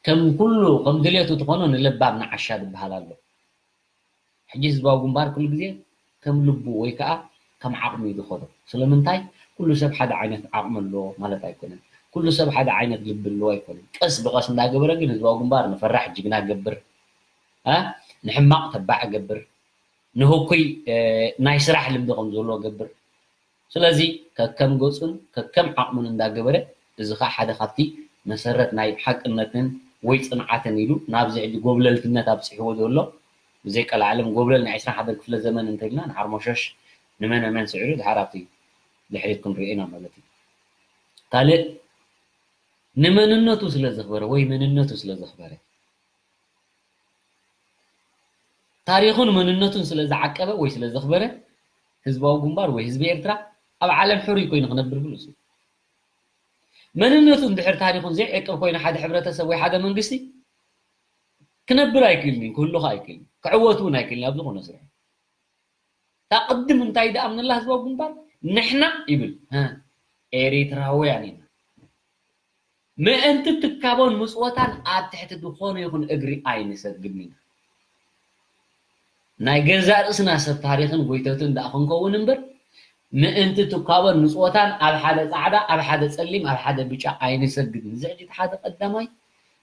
ከም ኩሉ ከም ድሌቱ ትኾኖ ንለባም ንዓሻ ዝበሃል ኣሎ። ሕጂ ህዝባዊ ግንባር ኩሉ ግዜ ከም ልቡ ወይ ከዓ ከም ዓቕሚ እዩ ዝኸዶ። ስለምንታይ ኩሉ ሰብ ሓደ ዓይነት ዓቕሚ ኣለዎ ማለት ኣይኮነን። ኩሉ ሰብ ሓደ ዓይነት ልቢ ኣለዎ ኣይኮነን። ቀስ ብቐስ እንዳገበረ ግን ህዝባዊ ግንባር ንፈራሕ ጅግና ገብር፣ ንሕማቕ ተባዕ ገብር፣ ንህኩይ ናይ ስራሕ ልምዲ ከም ዘለዎ ገብር፣ ስለዚ ከከም ገፁን ከከም ዓቕሙን እንዳገበረ፣ እዚ ከዓ ሓደ ካብቲ መሰረት ናይ ሓቅነትን ወይ ፅንዓትን ኢሉ ናብዚ ሕጂ ጎብለልትነት ኣብፂሕዎ ዘሎ፣ ብዘይ ቀልዓለም ጎብለል ናይ ዕስራን ሓደን ክፍለ ዘመን እንተኢልና ንሓርሞሸሽ ንመን መን ስዒሩ ድሓር ኣብቲ ድሕሪት ክንሪኦ ኢና ማለት እዩ። ካልእ ንመንነቱ ስለ ዘኽበረ ወይ መንነቱ ስለ ዘኽበረ፣ ታሪኹን መንነቱን ስለ ዝዓቀበ ወይ ስለ ዘኽበረ፣ ህዝባዊ ግንባር ወይ ህዝቢ ኤርትራ ኣብ ዓለም ሕሩይ ኮይኑ ክነብር ብሉጽ እዩ። መንነቱን ድሕር ታሪኹን ዘይዕቅብ ኮይኑ ሓደ ሕብረተሰብ ወይ ሓደ መንግስቲ ክነብር ኣይክእልን እዩ፣ ክህሉ ኸኣ ኣይክእልን እዩ፣ ክዕወት እውን ኣይክእልን እዩ ኣብ ዝኾነ ስርሑ። እታ ቅድም እንታይ ደኣ ምንላ ህዝባዊ ግንባር ንሕና ይብል፣ ሀ፣ ኤሪትራውያን ኢና። ምእንቲ ትካቦን ምጽወታን ኣብ ትሕቲ ዝኾነ ይኹን እግሪ ኣይንሰግድን ኢና። ናይ ገዛእ ርእስና ሰብ ታሪኽን ጎይተትን ደኣ ክንከውን እምበር፣ ምእንቲ ትካቦን ምጽወታን ኣብ ሓደ ጻዕዳ፣ ኣብ ሓደ ጸሊም፣ ኣብ ሓደ ብጫ ኣይንሰግድን። እዚ ሕጂ እቲ ሓደ ቀዳማይ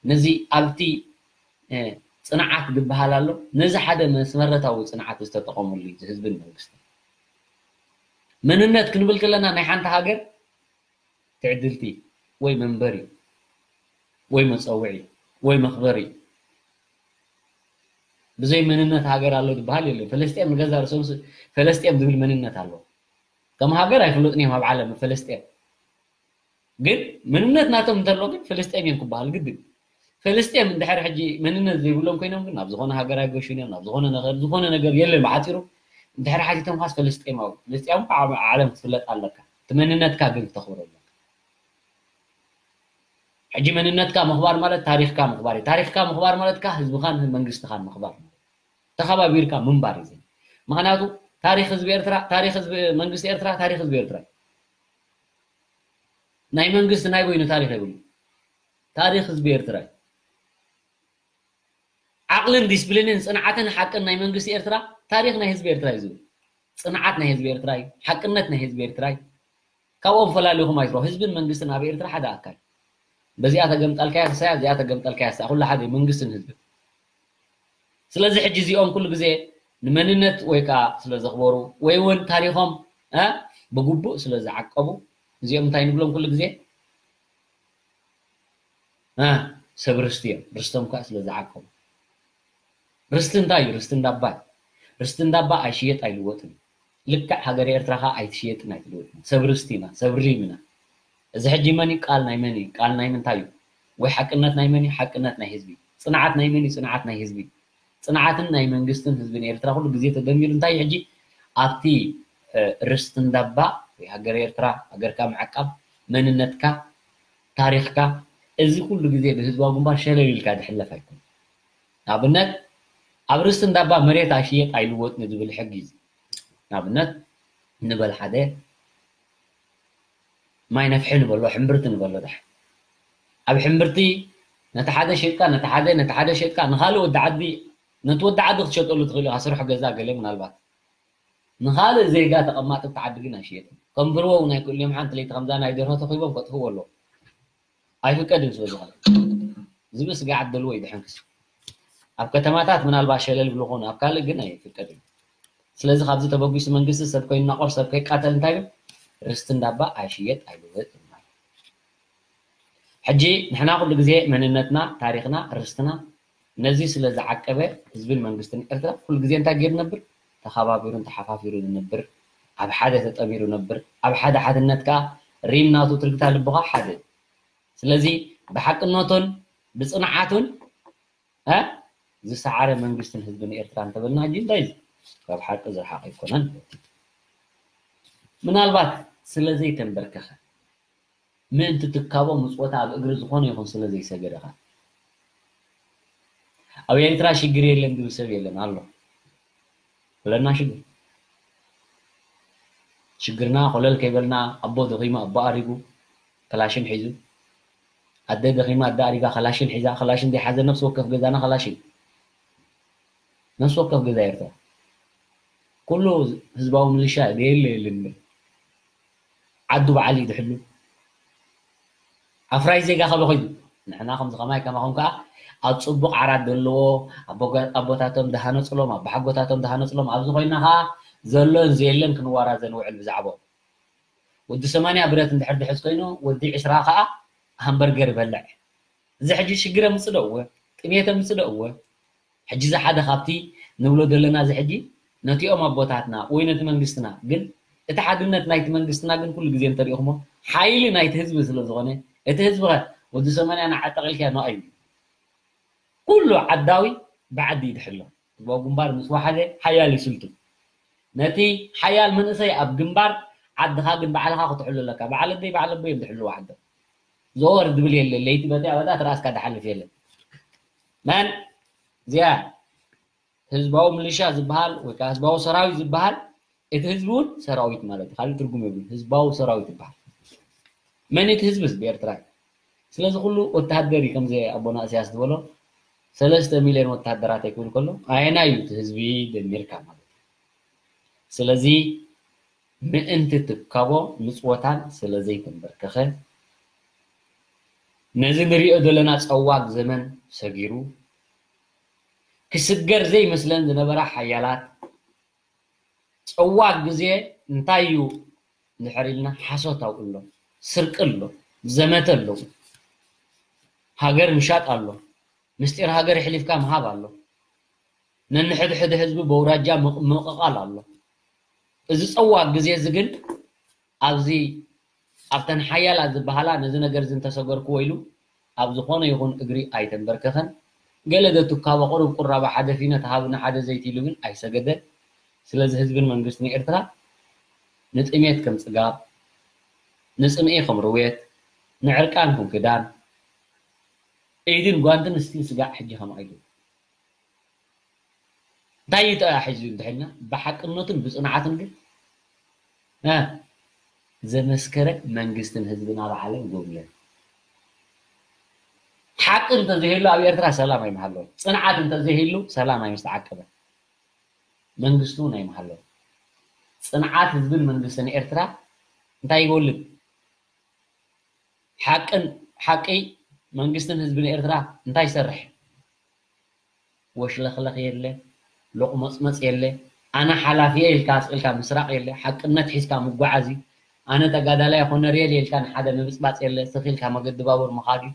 ነዚ ኣብቲ፣ እ፣ ጽንዓት ዝበሃል ኣሎ። ነዚ ሓደ መስመረታዊ ጽንዓት ዝተጠቐመሉ እዩ፣ እዚ ህዝብን መንግስትን። መንነት ክንብል ከለና ናይ ሓንቲ ሃገር ትዕድልቲ ወይ መንበሪ ወይ መጸውዒ ወይ መኽበሪ። ብዘይ መንነት ሃገር ኣሎ ዝበሃል የለን። ፈለስጤም ንገዛ ርእሶም ስ-፣ ፈለስጤም ዝብል መንነት ኣለዎ። ከም ሃገር ኣይፍለጡን እዮም ኣብ ዓለም ፈለስጤም። ግን መንነት ናቶም እንተሎ ግን ፈለስጤም እዮም ክበሃል ግድን። ፈለስጤም እንድሕር ሕጂ መንነት ዘይብሎም ኮይኖም ግን ናብ ዝኾነ ሃገር ኣይገሹን እዮም፣ ናብ ዝኾነ ነገር፣ ዝኾነ ነገር የለን ብሓፂሩ። እንድሕር ሓቲቶም ካስ ፈለስጤማዊ፣ ፈለስጤም እኮ ኣብ ዓለም ክትፍለጥ ኣለካ። እቲ መንነትካ ግን ክተኽብሮ ኣለካ። ሕጂ መንነትካ ምኽባር ማለት ታሪኽካ ምኽባር እዩ። ታሪኽካ ምኽባር ማለት ከኣ ህዝብኻን መንግስትኻን ምኽባር ማለት እዩ። ተኸባቢርካ ምንባር እዩ። ምኽንያቱ ታሪኽ ህዝቢ ኤርትራ፣ ታሪኽ ህዝቢ መንግስቲ ኤርትራ፣ ታሪኽ ህዝቢ ኤርትራ እዩ። ናይ መንግስቲ ናይ በይኑ ታሪኽ የብሉ። ታሪኽ ህዝቢ ኤርትራ እዩ። ዓቕልን ዲስፕሊንን ጽንዓትን ሓቅን ናይ መንግስቲ ኤርትራ ታሪኽ ናይ ህዝቢ ኤርትራ እዩ ዝብል። ጽንዓት ናይ ህዝቢ ኤርትራ እዩ። ሓቅነት ናይ ህዝቢ ኤርትራ እዩ። ካብኦም ፈላሊኹም ኣይትረኹ። ህዝብን መንግስትን ኣብ ኤርትራ ሓደ ኣካል። በዚኣ ተገምጠልካያ ክሳያ፣ እዚኣ ተገምጠልካያ ክሳያ፣ ኩሉ ሓደ መንግስትን ህዝብን። ስለዚ ሕጂ እዚኦም ኩሉ ግዜ ንመንነት ወይ ከዓ ስለ ዘኽበሩ ወይ እውን ታሪኾም፣ እ፣ ብግቡእ ስለ ዝዓቀቡ፣ እዚኦም እንታይ ንብሎም ኩሉ ግዜ? እ፣ ሰብ ርስቲ እዮም። ርስቶም ከዓ ስለ ዝዓቀቡ። ርስቲ እንታይ እዩ? ርስቲ እንዳባ እዩ። ርስቲ እንዳባ ኣይሽየጥ ኣይልወጥን እዩ። ልክዕ ሃገረ ኤርትራ ከዓ ኣይትሽየጥን ኣይትልወጥን። ሰብ ርስቲ ኢና፣ ሰብ ሪም ኢና። እዚ ሕጂ መን እዩ? ቃል ናይ መን እዩ? ቃል ናይ ምንታይ እዩ? ወይ ሓቅነት ናይ መን እዩ? ሓቅነት ናይ ህዝቢ። ጽንዓት ናይ መን እዩ? ጽንዓት ናይ ህዝቢ። ጽንዓትን ናይ መንግስትን ህዝብን ኤርትራ ኩሉ ግዜ ተደሚሩ እንታይ እዩ? ሕጂ ኣብቲ፣ እ፣ ርስቲ እንዳባ ወይ ሃገረ ኤርትራ፣ ሃገርካ ምዕቃብ፣ መንነትካ፣ ታሪኽካ፣ እዚ ኩሉ ግዜ ብህዝባዊ ግንባር ሸለል ኢልካ ዝሕለፍ ኣይኮነን። ንኣብነት ኣብ ርስቲ እንዳባ መሬት ኣይሽየጥ ኣይልወጥ ንዝብል ሕጊ እዩ። ንኣብነት ንበል ሓደ ማይ ነፍሒ ንበሎ፣ ሕምብርቲ ንበሎ። ዳሕ ኣብ ሕምብርቲ ነቲ ሓደ ሸጥካ፣ ነቲ ሓደ፣ ነቲ ሓደ ሸጥካ፣ ንኻልእ ወዲ ዓዲ፣ ነቲ ወዲ ዓዲ ክትሸጠሉ ትኽእል ኢኻ፣ ስራሕ ገዛ ገለ ምናልባት። ንኻልእ ዜጋ ተቐማጢ ኣብቲ ዓዲ ግን ኣይሽየጥን። ከም ብርወ እውን ኣይክእሉ እዮም። ሓንቲ ለይቲ ከምዛ ናይ ደርሆ ተኺቦም ከጥፍእዎ ኣለዎም። ኣይፍቀድን ስለ ዝኾነ። ዝብኢ ስጋዕ ኣደልዎ ይድሐንክስ። ኣብ ከተማታት ምናልባት ሸለል ብልኾኑ፣ ኣብ ካልእ ግን ኣይፍቀድን። ስለዚ ካብዚ ተበጊሱ መንግስቲ ሰብ ከይናቆር፣ ሰብ ከይቃተል እንታይ ይብል? ርስቲ እንዳባ ኣይሽየጥ ኣይልወጥ ይብል ማለት። ሕጂ ንሕና ኩሉ ግዜ መንነትና፣ ታሪኽና፣ ርስትና ነዚ ስለ ዝዓቀበ ህዝብን መንግስትን ኤርትራ ኩሉ ግዜ እንታይ ገይሩ ነብር? ተኸባቢሩን ተሓፋፊሩን ነብር። ኣብ ሓደ ተጠሚሩ ነብር። ኣብ ሓደ ሓድነት ከኣ ሪም ናቱ ትርግታ ልቡ ከኣ ሓደ። ስለዚ ብሓቅነቱን ብጽንዓቱን፣ እ፣ ዝሰዓረ መንግስትን ህዝብን ኤርትራ እንተበልና ሕጂ እንታይ እዩ? ካብ ሓቂ ዝረሓቐ ኣይኮነን። ምናልባት ስለ ዘይተንበርከኸ፣ ምእንቲ ትካቦ ምጽወታ ኣብ እግሪ ዝኾነ ይኹን ስለ ዘይሰገደ ኸኣ። ኣብ ኤርትራ ሽግር የለን ዝብል ሰብ የለን፣ ኣሎ። ኩለና ሽግር። ሽግርና ኮለል ከይበልና፣ ኣቦ ደኺሙ፣ ኣቦ ኣሪጉ፣ ከላሽን ሒዙ፣ ኣደ ደኺማ፣ ኣደ ኣሪጋ፣ ከላሽን ሒዛ፣ ከላሽን ዘይሓዘ ነፍሲ ወከፍ ገዛና ከላሽን። ነፍሲ ወከፍ ገዛ ኤርትራ። ኩሉ ህዝባዊ ምልሻ የለ የለን። ዓዱ በዓል እዩ ዝሕሉ። ኣፍራይ ዜጋ ከበ ኮይኑ፣ ንሕና ከምዚ ከማይ ከማኹም ከኣ ኣብ ጽቡቕ ዓራት ዘለዎ፣ ኣቦ-፣ ኣቦታቶም ዝሃነጽሎም፣ ኣቦሓጎታቶም ዝሃነጽሎም፣ ኣብዚ ኮይና ከኣ ዘሎን ዘየለን ክንዋራዘ ንውዕል ብዛዕባኦም። ወዲ ሰማንያ ብረት እንድሕር ድሕዝ ኮይኑ፣ ወዲ ዕስራ ከዓ ሃምበርገር ይበልዕ። እዚ ሕጂ ሽግረ ምፅደእዎ፣ ጥሜተ ምፅደእዎ። ሕጂ እዚ ሓደ ካብቲ ንብሎ ዘለና እዚ ሕጂ ነቲኦም ኣቦታትና ወይ ነቲ መንግስትና ግን፣ እቲ ሓድነት ናይቲ መንግስትና ግን ኩሉ ግዜ እንተሪእኹሞ ሓይሊ ናይቲ ህዝቢ ስለ ዝኾነ፣ እቲ ህዝቢ ኸ ወዲ ሰማንያ ንዓጠቕ ኢልካ ንኣዩ። ኩሉ ዓዳዊ ብዓዲ ይድሕሎ። ህዝባዊ ግንባር ምስ ወሓደ ሓያል ይስልቱ። ነቲ ሓያል መንእሰይ ኣብ ግንባር፣ ዓድኻ ግን ባዕልኻ ክትሕሉ ኣለካ። በዓል ኣደይ በዓል ኣቦይ እዮም ዝሕልዎ ዓዶም። ዘወር ዝብል የለ። ለይቲ በቲያ በታ ትራስካ ዝሓልፍ የለን። መን እዚኣ ህዝባዊ ምልሻ ዝበሃል ወይ ከዓ ህዝባዊ ሰራዊት ዝበሃል፣ እቲ ህዝቢ እውን ሰራዊት ማለት እዩ። ካልእ ትርጉም የብሉን። ህዝባዊ ሰራዊት ይበሃል። መን እቲ ህዝቢ? ህዝቢ ኤርትራ እዩ። ስለዚ ኩሉ ወተሃደር እዩ። ከምዚ ኣቦና እስያስ ዝበሎ ሰለስተ ሚልዮን ወተሃደራት ኣይክብል ከሎ ኣየናይ እዩ እቲ ህዝቢ ደሚርካ ማለት እዩ። ስለዚ ምእንቲ ትካቦ ምጽወታን ስለ ዘይተንበርከኸ፣ ነዚ ንሪኦ ዘለና ጸዋግ ዘመን ሰጊሩ፣ ክስገር ዘይመስለን ዝነበራ ሓያላት፣ ጸዋግ ግዜ እንታይ እዩ እንድሕር ኢልና፣ ሓሶት ኣብኡ ኣሎ፣ ስርቂ ኣሎ፣ ዘመተ ኣሎ፣ ሃገር ምሻጥ ኣሎ፣ ምስጢር ሃገር ኣሕሊፍካ ምሃብ ኣሎ፣ ነንሕድሕድ ህዝቢ በውራጃ ምቕ-፣ ምቕቓል ኣሎ። እዚ ጸዋግ ግዜ እዚ ግን ኣብዚ ኣብተን ሓያላት ዝበሃላ ነዚ ነገር እዚ እንተሰገርክዎ ኢሉ ኣብ ዝኾነ ይኹን እግሪ ኣይተንበርከኸን። ገለ ዘትካቦ ቁሩብ ቁራብ ሓደ ፊኖ ተሃብኒ ሓደ ዘይቲ ኢሉ ግን ኣይሰገደን። ስለዚ ህዝብን መንግስትን ኤርትራ ንጥሜት ከም ጽጋብ፣ ንጽምኢ ከም ርዌት፣ ንዕርቃን ከም ክዳን፣ ኢድን ጓንትን ስቲል ስጋዕ ሕጂ ከምኣ ኢሉ። እንታይ እዩ ተያሒዙ እንድሕና? ብሓቅነቱን ብጽንዓቱን ግን፣ እ፣ ዘመስከረ መንግስትን ህዝብን ኣብ ዓለም ጎብለል። ሓቂ እንተዘይህሉ ኣብ ኤርትራ ሰላም ኣይምሃለወን። ጽንዓት እንተዘይህሉ ሰላም ኣይምስተዓቀበን። መንግስቲ እውን ኣይምሃለወን። ጽንዓት ህዝብን መንግስትን ኤርትራ እንታይ ይወልድ? ሓቅን፣ ሓቂ መንግስትን ህዝብን ኤርትራ እንታይ ይሰርሕ? ወሽለኽለኽ የለ፣ ሎቕመጽመጽ የለ፣ ኣነ ሓላፊ እየ ኢልካ ኣስቒልካ ምስራቕ የለ፣ ሓቅነት ሒዝካ ምጓዓዝ እዩ። ኣነ ተጋዳላይ ኮነሬል እየ ኢልካ ንሓደ ምብጽባጽ የለ፣ ስኽ ኢልካ መገዲ ባቡር ምኻድ እዩ።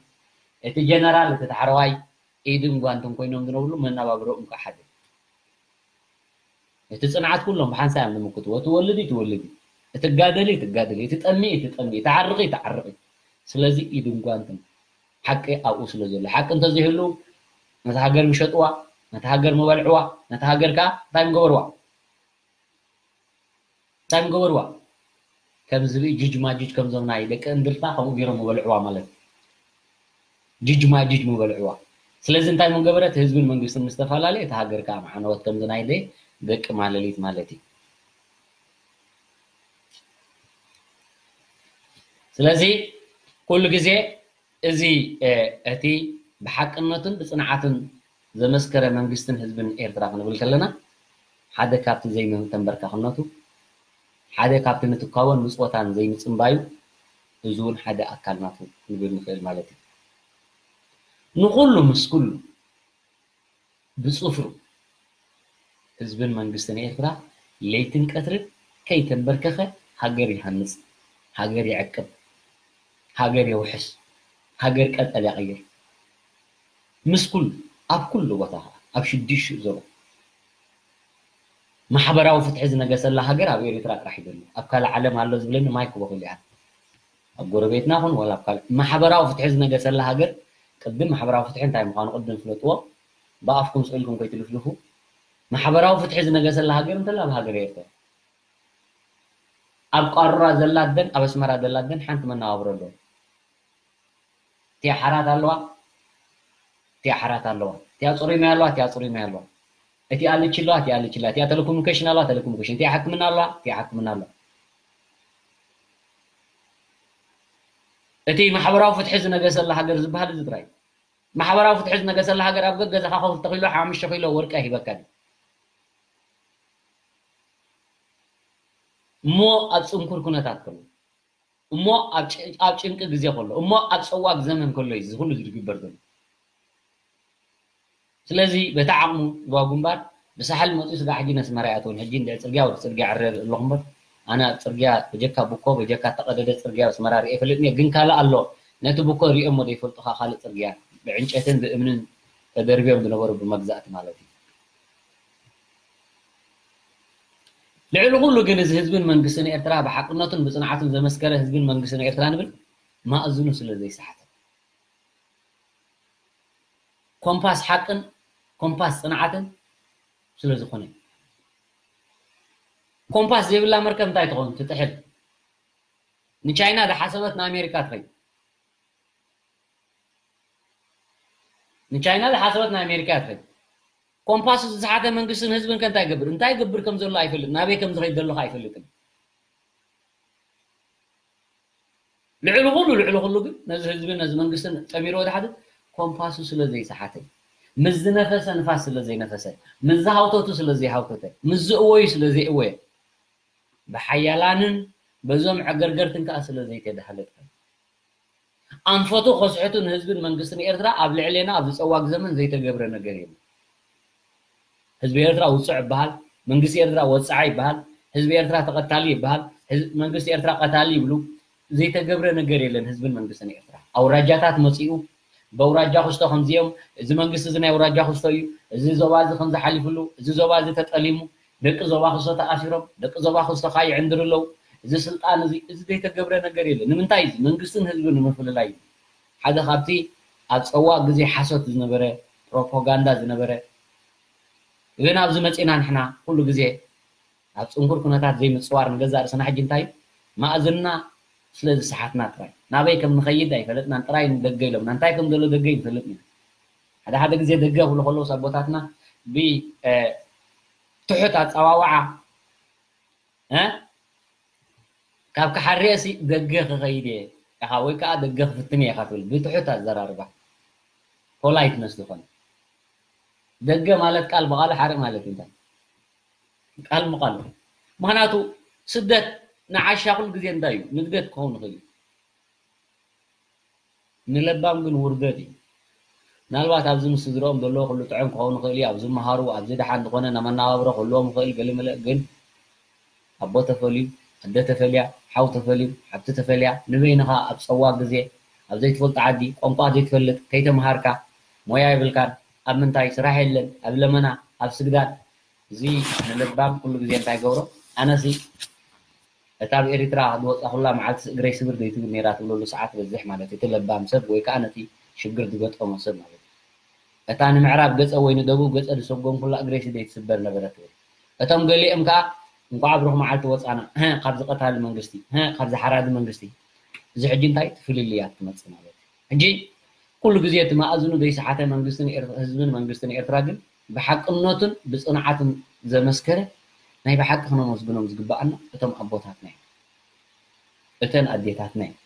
እቲ ጀነራል፣ እቲ ታሕረዋይ ኢድን ጓንትን ኮይኖም ዝነብሩ መነባብሮኦም ከዓ ሓደ። እቲ ጽንዓት ኩሎም ብሓንሳእ እዮም ዝምክትዎ። እቲ ወልድ እዩ፣ እቲ ወልድ እዩ። እቲ ጋደል እዩ፣ እቲ ጋደል እዩ። እቲ ጠሚ እዩ፣ እቲ ጠሚ እዩ። እቲ ዓርቂ እዩ፣ እቲ ዓርቂ እዩ። ስለዚ ኢድን ጓንትን ሓቂ ኣብኡ ስለ ዘሎ። ሓቂ እንተዘይህሉ ነታ ሃገር ምሸጥዋ፣ ነታ ሃገር ምበልዕዋ፣ ነታ ሃገር ከዓ እንታይ ምገበርዋ? እንታይ ምገበርዋ? ከም ዝብኢ ጁጅ ማጁጅ ከምዞም ናይ ደቂ እንድርታ ከምኡ ገይሮም ምበልዕዋ ማለት እዩ። ጁጅ ማጁጅ ምበልዕዋ። ስለዚ እንታይ ምገበረት? ህዝብን መንግስትን ምስ ተፈላለየ እታ ሃገር ከዓ ምዓነወት ከምዚ ናይ ደይ ደቂ ማለሊት ማለት እዩ። ስለዚ ኩሉ ግዜ እዚ፣ እ፣ እቲ ብሓቅነቱን ብጽንዓቱን ዘመስከረ መንግስትን ህዝብን ኤርትራ ክንብል ከለና፣ ሓደ ካብቲ ዘይምተንበርካኽነቱ፣ ሓደ ካብቲ ንትካቦን ምጽወታን ዘይምጽንባዩ፣ እዚ እውን ሓደ ኣካል ናቱ ክንብል ንኽእል ማለት እዩ። ንኹሉ ምስ ኩሉ ብጽፍሩ ህዝብን መንግስትን ኤርትራ ለይትን ቀትርን ከይተንበርከኸ ሃገር ይሃንጽ፣ ሃገር ይዕቅብ፣ ሃገር የውሕስ፣ ሃገር ቀጠል ይቕይር። ምስ ኩሉ፣ ኣብ ኩሉ ቦታ ኸዓ፣ ኣብ ሽዱሽተ ዞባ ማሕበራዊ ፍትሒ ዝነገሰላ ሃገር ኣብ ኤርትራ ጥራሕ እዩ ዘሎ። ኣብ ካልእ ዓለም ኣሎ ዝብለኒ ማይክ ቦኽል ይዓል። ኣብ ጎረቤትና ኹን ዋላ ኣብ ካልእ ማሕበራዊ ፍትሒ ዝነገሰላ ሃገር፣ ቅድም ማሕበራዊ ፍትሒ እንታይ ምዃኑ ቅድም ፍለጥዎ፣ ብኣፍኩም ስቕ ኢልኩም ከይትልፍልፉ። ማሕበራዊ ፍትሒ ዝነገሰላ ሃገር እንተላ ኣብ ሃገር ኤርትራ። ኣብ ቃሩራ ዘላ ኣደን ኣብ ኣስመራ ዘላ ኣደን ሓንቲ መነባብሮ ኣለዎ። እቲኣ ሓራት ኣለዋ፣ እቲኣ ሓራት ኣለዋ። እቲኣ ጽሩይ ማይ ኣለዋ፣ እቲኣ ጽሩይ ማይ ኣለዋ። እቲኣ ልቺ ኣለዋ፣ እቲኣ ልቺ ኣለዋ። እቲኣ ቴሌኮሙኒኬሽን ኣለዋ፣ ቴሌኮሙኒኬሽን። እቲኣ ሕክምና ኣለዋ፣ እቲኣ ሕክምና ኣለዋ። እቲ ማሕበራዊ ፍትሒ ዝነገሰላ ሃገር ዝበሃል እዚ ጥራይ እዩ። ማሕበራዊ ፍትሒ ዝነገሰላ ሃገር ኣብ ገገዛኻ ኮፍ ተኺሎ ሓሙሽተ ኪሎ ወርቂ ኣይሂበካን እዩ። እሞ ኣብ ጽንኩር ኩነታት ከሎ፣ እሞ ኣብ ጭ-፣ ኣብ ጭንቂ ግዜ ከሎ፣ እሞ ኣብ ጸዋግ ዘመን ከሎ እዩ እዚ ኩሉ ዝግበር ዘሎ። ስለዚ በቲ ዓቕሙ ህዝባዊ ግንባር ብሳሕል መጺኡ ስጋዕ ሕጂ ነስመራ ይኣትውን። ሕጂ እንድዒ ጽርግያ ወዲ ጽርግያ ዕረር ኣለኹ እምበር፣ ኣነ ኣብ ጽርግያ ብጀካ ቡኮ ብጀካ ተቐደደ ጽርግያ ኣስመራ ርኤ ይፈልጥኒ፣ ግን ካልእ ኣሎ። ነቲ ቡኮ ሪኦሞ ዘይፈልጡ ከኣ ካልእ ጽርግያ ብዕንጨትን ብእምንን ተደርብዮም ዝነበሩ ብመግዛእቲ ማለት እዩ። ልዕሊ ኩሉ ግን እዚ ህዝብን መንግስትን ኤርትራ ብሓቅነቱን ብጽንዓቱን ዘመስከረ ህዝብን መንግስትን ኤርትራ ንብል ማእዝኑ ስለ ዘይሰሓተ፣ ኮምፓስ ሓቅን ኮምፓስ ጽንዓትን ስለ ዝኾነ። ኮምፓስ ዘይብላ መርከብ እንታይ ትኸውን? ትጥሕል። ንቻይና ዝሓሰበት ንኣሜሪካ ትኸይድ። ንቻይና ዝሓሰበት ንኣሜሪካ ትኸይድ። ኮምፓስ ዝሰሓተ መንግስትን ህዝብን ከ እንታይ ይገብር? እንታይ ይገብር ከም ዘሎ ኣይፈልጥ፣ ናበይ ከም ዝኸይድ ዘሎ ከ ኣይፈልጥን። ልዕሊ ኩሉ ልዕሊ ኩሉ ግን ነዚ ህዝብን ነዚ መንግስትን ጠሚርዎ ዝሓትት ኮምፓሱ ስለ ዘይሰሓተ፣ ምስ ዝነፈሰ ንፋስ ስለ ዘይነፈሰ፣ ምስ ዝሃውተቱ ስለ ዘይሃውተተ፣ ምስ ዝእወዩ ስለ ዘይእወየ፣ ብሓያላንን በዞም ዕገርገርትን ከኣ ስለ ዘይተዳህለጠ፣ ኣንፈቱ ከስሕቱ ንህዝብን መንግስትን ኤርትራ ኣብ ልዕሌና ኣብዚ ጸዋግ ዘመን ዘይተገብረ ነገር የለን። ህዝቢ ኤርትራ ውጹዕ ይበሃል፣ መንግስቲ ኤርትራ ወጻዒ ይበሃል፣ ህዝቢ ኤርትራ ተቐታሊ ይበሃል፣ ህዝ-፣ መንግስቲ ኤርትራ ቀታሊ ይብሉ። ዘይተገብረ ነገር የለን። ህዝብን መንግስትን ኤርትራ ኣውራጃታት መጺኡ፣ በውራጃ ክስቶ ከምዚኦም፣ እዚ መንግስቲ እዚ ናይ ኣውራጃ ክስቶ እዩ፣ እዚ ዞባ እዚ ከምዚ ሓሊፉሉ፣ እዚ ዞባ እዚ ተጠሊሙ፣ ደቂ ዞባ ክስቶ ተኣሲሮም፣ ደቂ ዞባ ክስቶ ከኣ ይዕንድሩ ኣለዉ። እዚ ስልጣን እዚ፣ እዚ ዘይተገብረ ነገር የለን። ንምንታይ? እዚ መንግስትን ህዝብን ንምፍልላይ እዩ። ሓደ ካብቲ ኣብ ጸዋእ ግዜ ሓሶት ዝነበረ፣ ፕሮፓጋንዳ ዝነበረ፣ ግን ኣብዚ መጺና ንሕና ኩሉ ግዜ ኣብ ጽንኩር ኩነታት ዘይምጽዋር ንገዛእ ርእስና ሕጂ እንታይ እዩ? ማእዝንና ስለ ዝሰሓትና ጥራይ። ናበይ ከም ንኸይድ ኣይፈለጥናን፣ ጥራይ ንደገ ኢሎምና። እንታይ ከም ዘሎ ደገ ኣይንፈልጥን ኢና። ሓደ ሓደ ግዜ ደገ ክብሉ ከለዉ ኣቦታትና ብ-፣ እ፣ ትሑት ኣጸዋውዓ፣ እ፣ ካብ ክሓርየሲ ደገ ክኸይድ እየ ኢኻ ወይ ከኣ ደገ ክፍትን እየ ኢኻ ትብል። ብትሑት ኣዘራርባ፣ ፖላይትነስ ዝኾነ። ደገ ማለት ቃል ብቓሉ ሓርኢ ማለት እዩ። እንታይ? ቃል ብቓሉ። ምኽንያቱ ስደት ንዓሻ ኩሉ ግዜ እንታይ እዩ? ንግደት ክኸውን ይኽእል እዩ። ንለባም ግን ውርደት እዩ። ምናልባት ኣብዚ ምስ ስድርኦም ዘለዉ ኩሉ ጥዑም ክኸውን ይኽእል እዩ። ኣብ ዝመሃሩ፣ ኣብዚ ደሓን ዝኾነ ናይ መነባብሮ ክህልዎም ይኽእል፣ ገለ መለ ግን ኣቦ ተፈልዩ፣ ኣደ ተፈልያ፣ ሓው ተፈልዩ፣ ሓብቲ ተፈልያ፣ ንበይንኻ ኣብ ጸዋግ ግዜ፣ ኣብ ዘይትፈልጦ ዓዲ፣ ቋንቋ ዘይትፈልጥ፣ ከይተምሃርካ፣ ሞያ የብልካን፣ ኣብ ምንታይ ስራሕ የለን፣ ኣብ ለመና፣ ኣብ ስግዳን፣ እዚ ንለባም ኩሉ ግዜ እንታይ ይገብሮ? ኣነሲ እታ ኣብ ኤሪትራ ዝወጻኹላ መዓልቲ እግረይ ስብር ዘይትብል ነይራ ትብለሉ ሰዓት በዝሕ ማለት እዩ። እቲ ለባም ሰብ ወይ ከኣ ነቲ ሽግር ዝገጠሞ ሰብ ማለት እዩ። እታ ንምዕራብ ገጸ ወይ ንደቡብ ገጸ ዝሰጎምኩላ እግረይሲ ዘይትስበር ነበረት ትብል። እቶም ገሊኦም ከኣ እንቋዕ ኣብ ሩኽ መዓልቲ ወጻና፣ ህ፣ ካብዚ ቀታሊ መንግስቲ፣ ህ፣ ካብዚ ሓራዲ መንግስቲ። እዚ ሕጂ እንታይ እቲ ፍልልያት ትመጽእ ማለት እዩ። ሕጂ ኩሉ ግዜ እቲ መኣዝኑ ዘይሰሓተ መንግስትን ኤር-፣ ህዝብን መንግስትን ኤርትራ ግን ብሓቅነቱን ብጽንዓትን ዘመስከረ ናይ ብሓቂ ክነመስግኖም ዝግብኣና እቶም ኣቦታትና እዮም። እተን ኣዴታትና እዮም።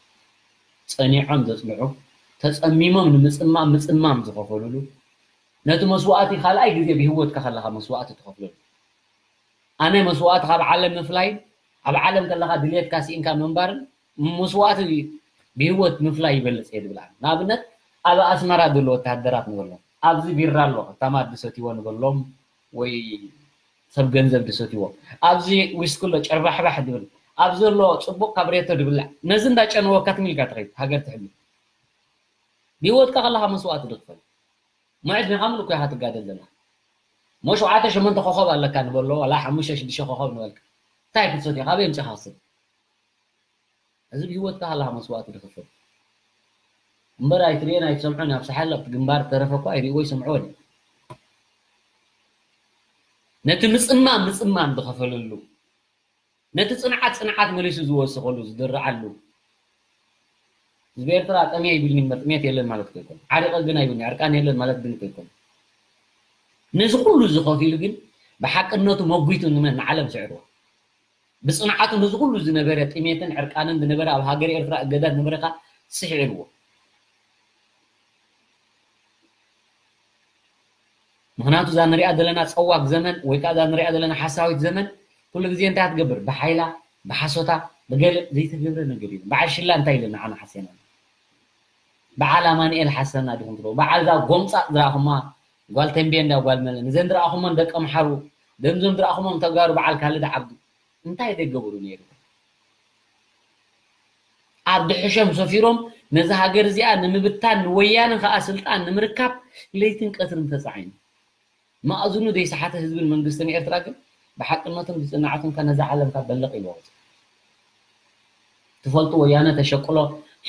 ጸኒዖም ዘጽንዑ፣ ተጸሚሞም ንምጽማም ምጽማም ዝኸፈሉሉ፣ ነቲ መስዋእቲ ካልኣይ ግዜ ብህይወትካ ከለኻ መስዋእቲ ትኸፍለሉ። ኣነ መስዋእቲ ካብ ዓለም ምፍላይ፣ ኣብ ዓለም ከለኻ ድልየትካ ስኢንካ ምንባርን መስዋእቲ ብህይወት ምፍላይ ይበልጽ እየ ዝብል ኣነ። ንኣብነት ኣብ ኣስመራ ዘሎ ወተሃደራት ንበሎም፣ ኣብዚ ቢራ ኣሎ፣ ታማት ዝሰትይዎ ንበሎም ወይ ሰብ ገንዘብ ዝሰትይዎ፣ ኣብዚ ዊስኪ ኣሎ ጨርባሕባሕ ዝብል፣ ኣብዚ ዘሎ ጽቡቕ ካብሬቶ ዝብላዕ፣ ነዚ እንዳጨነወካ ትም ኢልካ ትኸይድ ሃገር ትሕሉ። ብህይወትካ ከለኻ መስዋእቲ ድኽፈል። ሙዕድ ዲኻ ምሉእ እኮ ኢኻ ትጋደል ዘለኻ። እሞ ሸውዓተ ሸሞንተ ኮኸብ ኣለካ ንበሎ፣ ዋላ ሓሙሽተ ሽዱሽተ ኮኸብ ንበልካ። እንታይ ክትሰትዮ? ካበይ ኣምጺኻ ክትሰቲ? እዚ ብህይወትካ ከለኻ መስዋእቲ ድኽፍል። እምበር ኣይትርእዮን ኣይትሰምዖን፣ ኣብ ሳሕል ኣብቲ ግንባር ተረፈ እኮ ኣይርእይዎ ይሰምዕዎን እዮም። ነቲ ምጽማም ምጽማም ዝኸፈለሉ፣ ነቲ ጽንዓት ጽንዓት መሊሱ ዝወሰኸሉ፣ ዝድርዓሉ። ህዝቢ ኤርትራ ጠምየ ይብልኒ እምበር ጥሜት የለን ማለት እኮ ኣይኮነን። ዓሪቐ ግን ኣይብልኒ፣ ዕርቃን የለን ማለት ግን እኮ ኣይኮነን። ነዚ ኩሉ እዚ ከፊሉ ግን ብሓቅነቱ መጒቱ ንመን ንዓለም ስዕርዎ። ብጽንዓቱ ነዚ ኩሉ ዝነበረ ጥሜትን ዕርቃንን ዝነበረ ኣብ ሃገር ኤርትራ እገዳ ዝነበረ ከኣ ስሒዕዎ። ምኽንያቱ እዛ ንሪኣ ዘለና ጸዋግ ዘመን ወይ ከኣ እዛ ንሪኣ ዘለና ሓሳዊት ዘመን ኩሉ ግዜ እንታይ ትገብር? ብሓይላ፣ ብሓሶታ፣ ብገለ ዘይተገብረ ነገር የለን። በዓል ሽላ እንታይ ኢለና ዓና ሓሴና? በዓል ኣማኑኤል ሓሰና ዲኹም ትብሉ? በዓል እዛ ጎምጻ ዝረኣኹማ ጓል ተንቤን እንዳ ጓል መለ፣ ነዘን ዝረኣኹሞን ደቂ ኣምሓሩ፣ ደምዞም ዝረኣኹሞም ተጋሩ በዓል ካልድ ዓብዱ እንታይ ደገበሩ ነይሩ? ኣብ ድሕሾም ሰፊሮም ነዚ ሃገር እዚኣ ንምብታን ንወያነ ከዓ ስልጣን ንምርካብ ለይትን ቀትርን ተፃዒኑ። መኣዝኑ ዘይሰሓተ ህዝብን መንግስትን ኤርትራ ግን ብሓቅነቱን ብፅንዓቱን ከ ነዛ ዓለም ካብ በለቕ ኢልዎ ወፂኡ። ትፈልጡ ወያነ ተሸቅሎ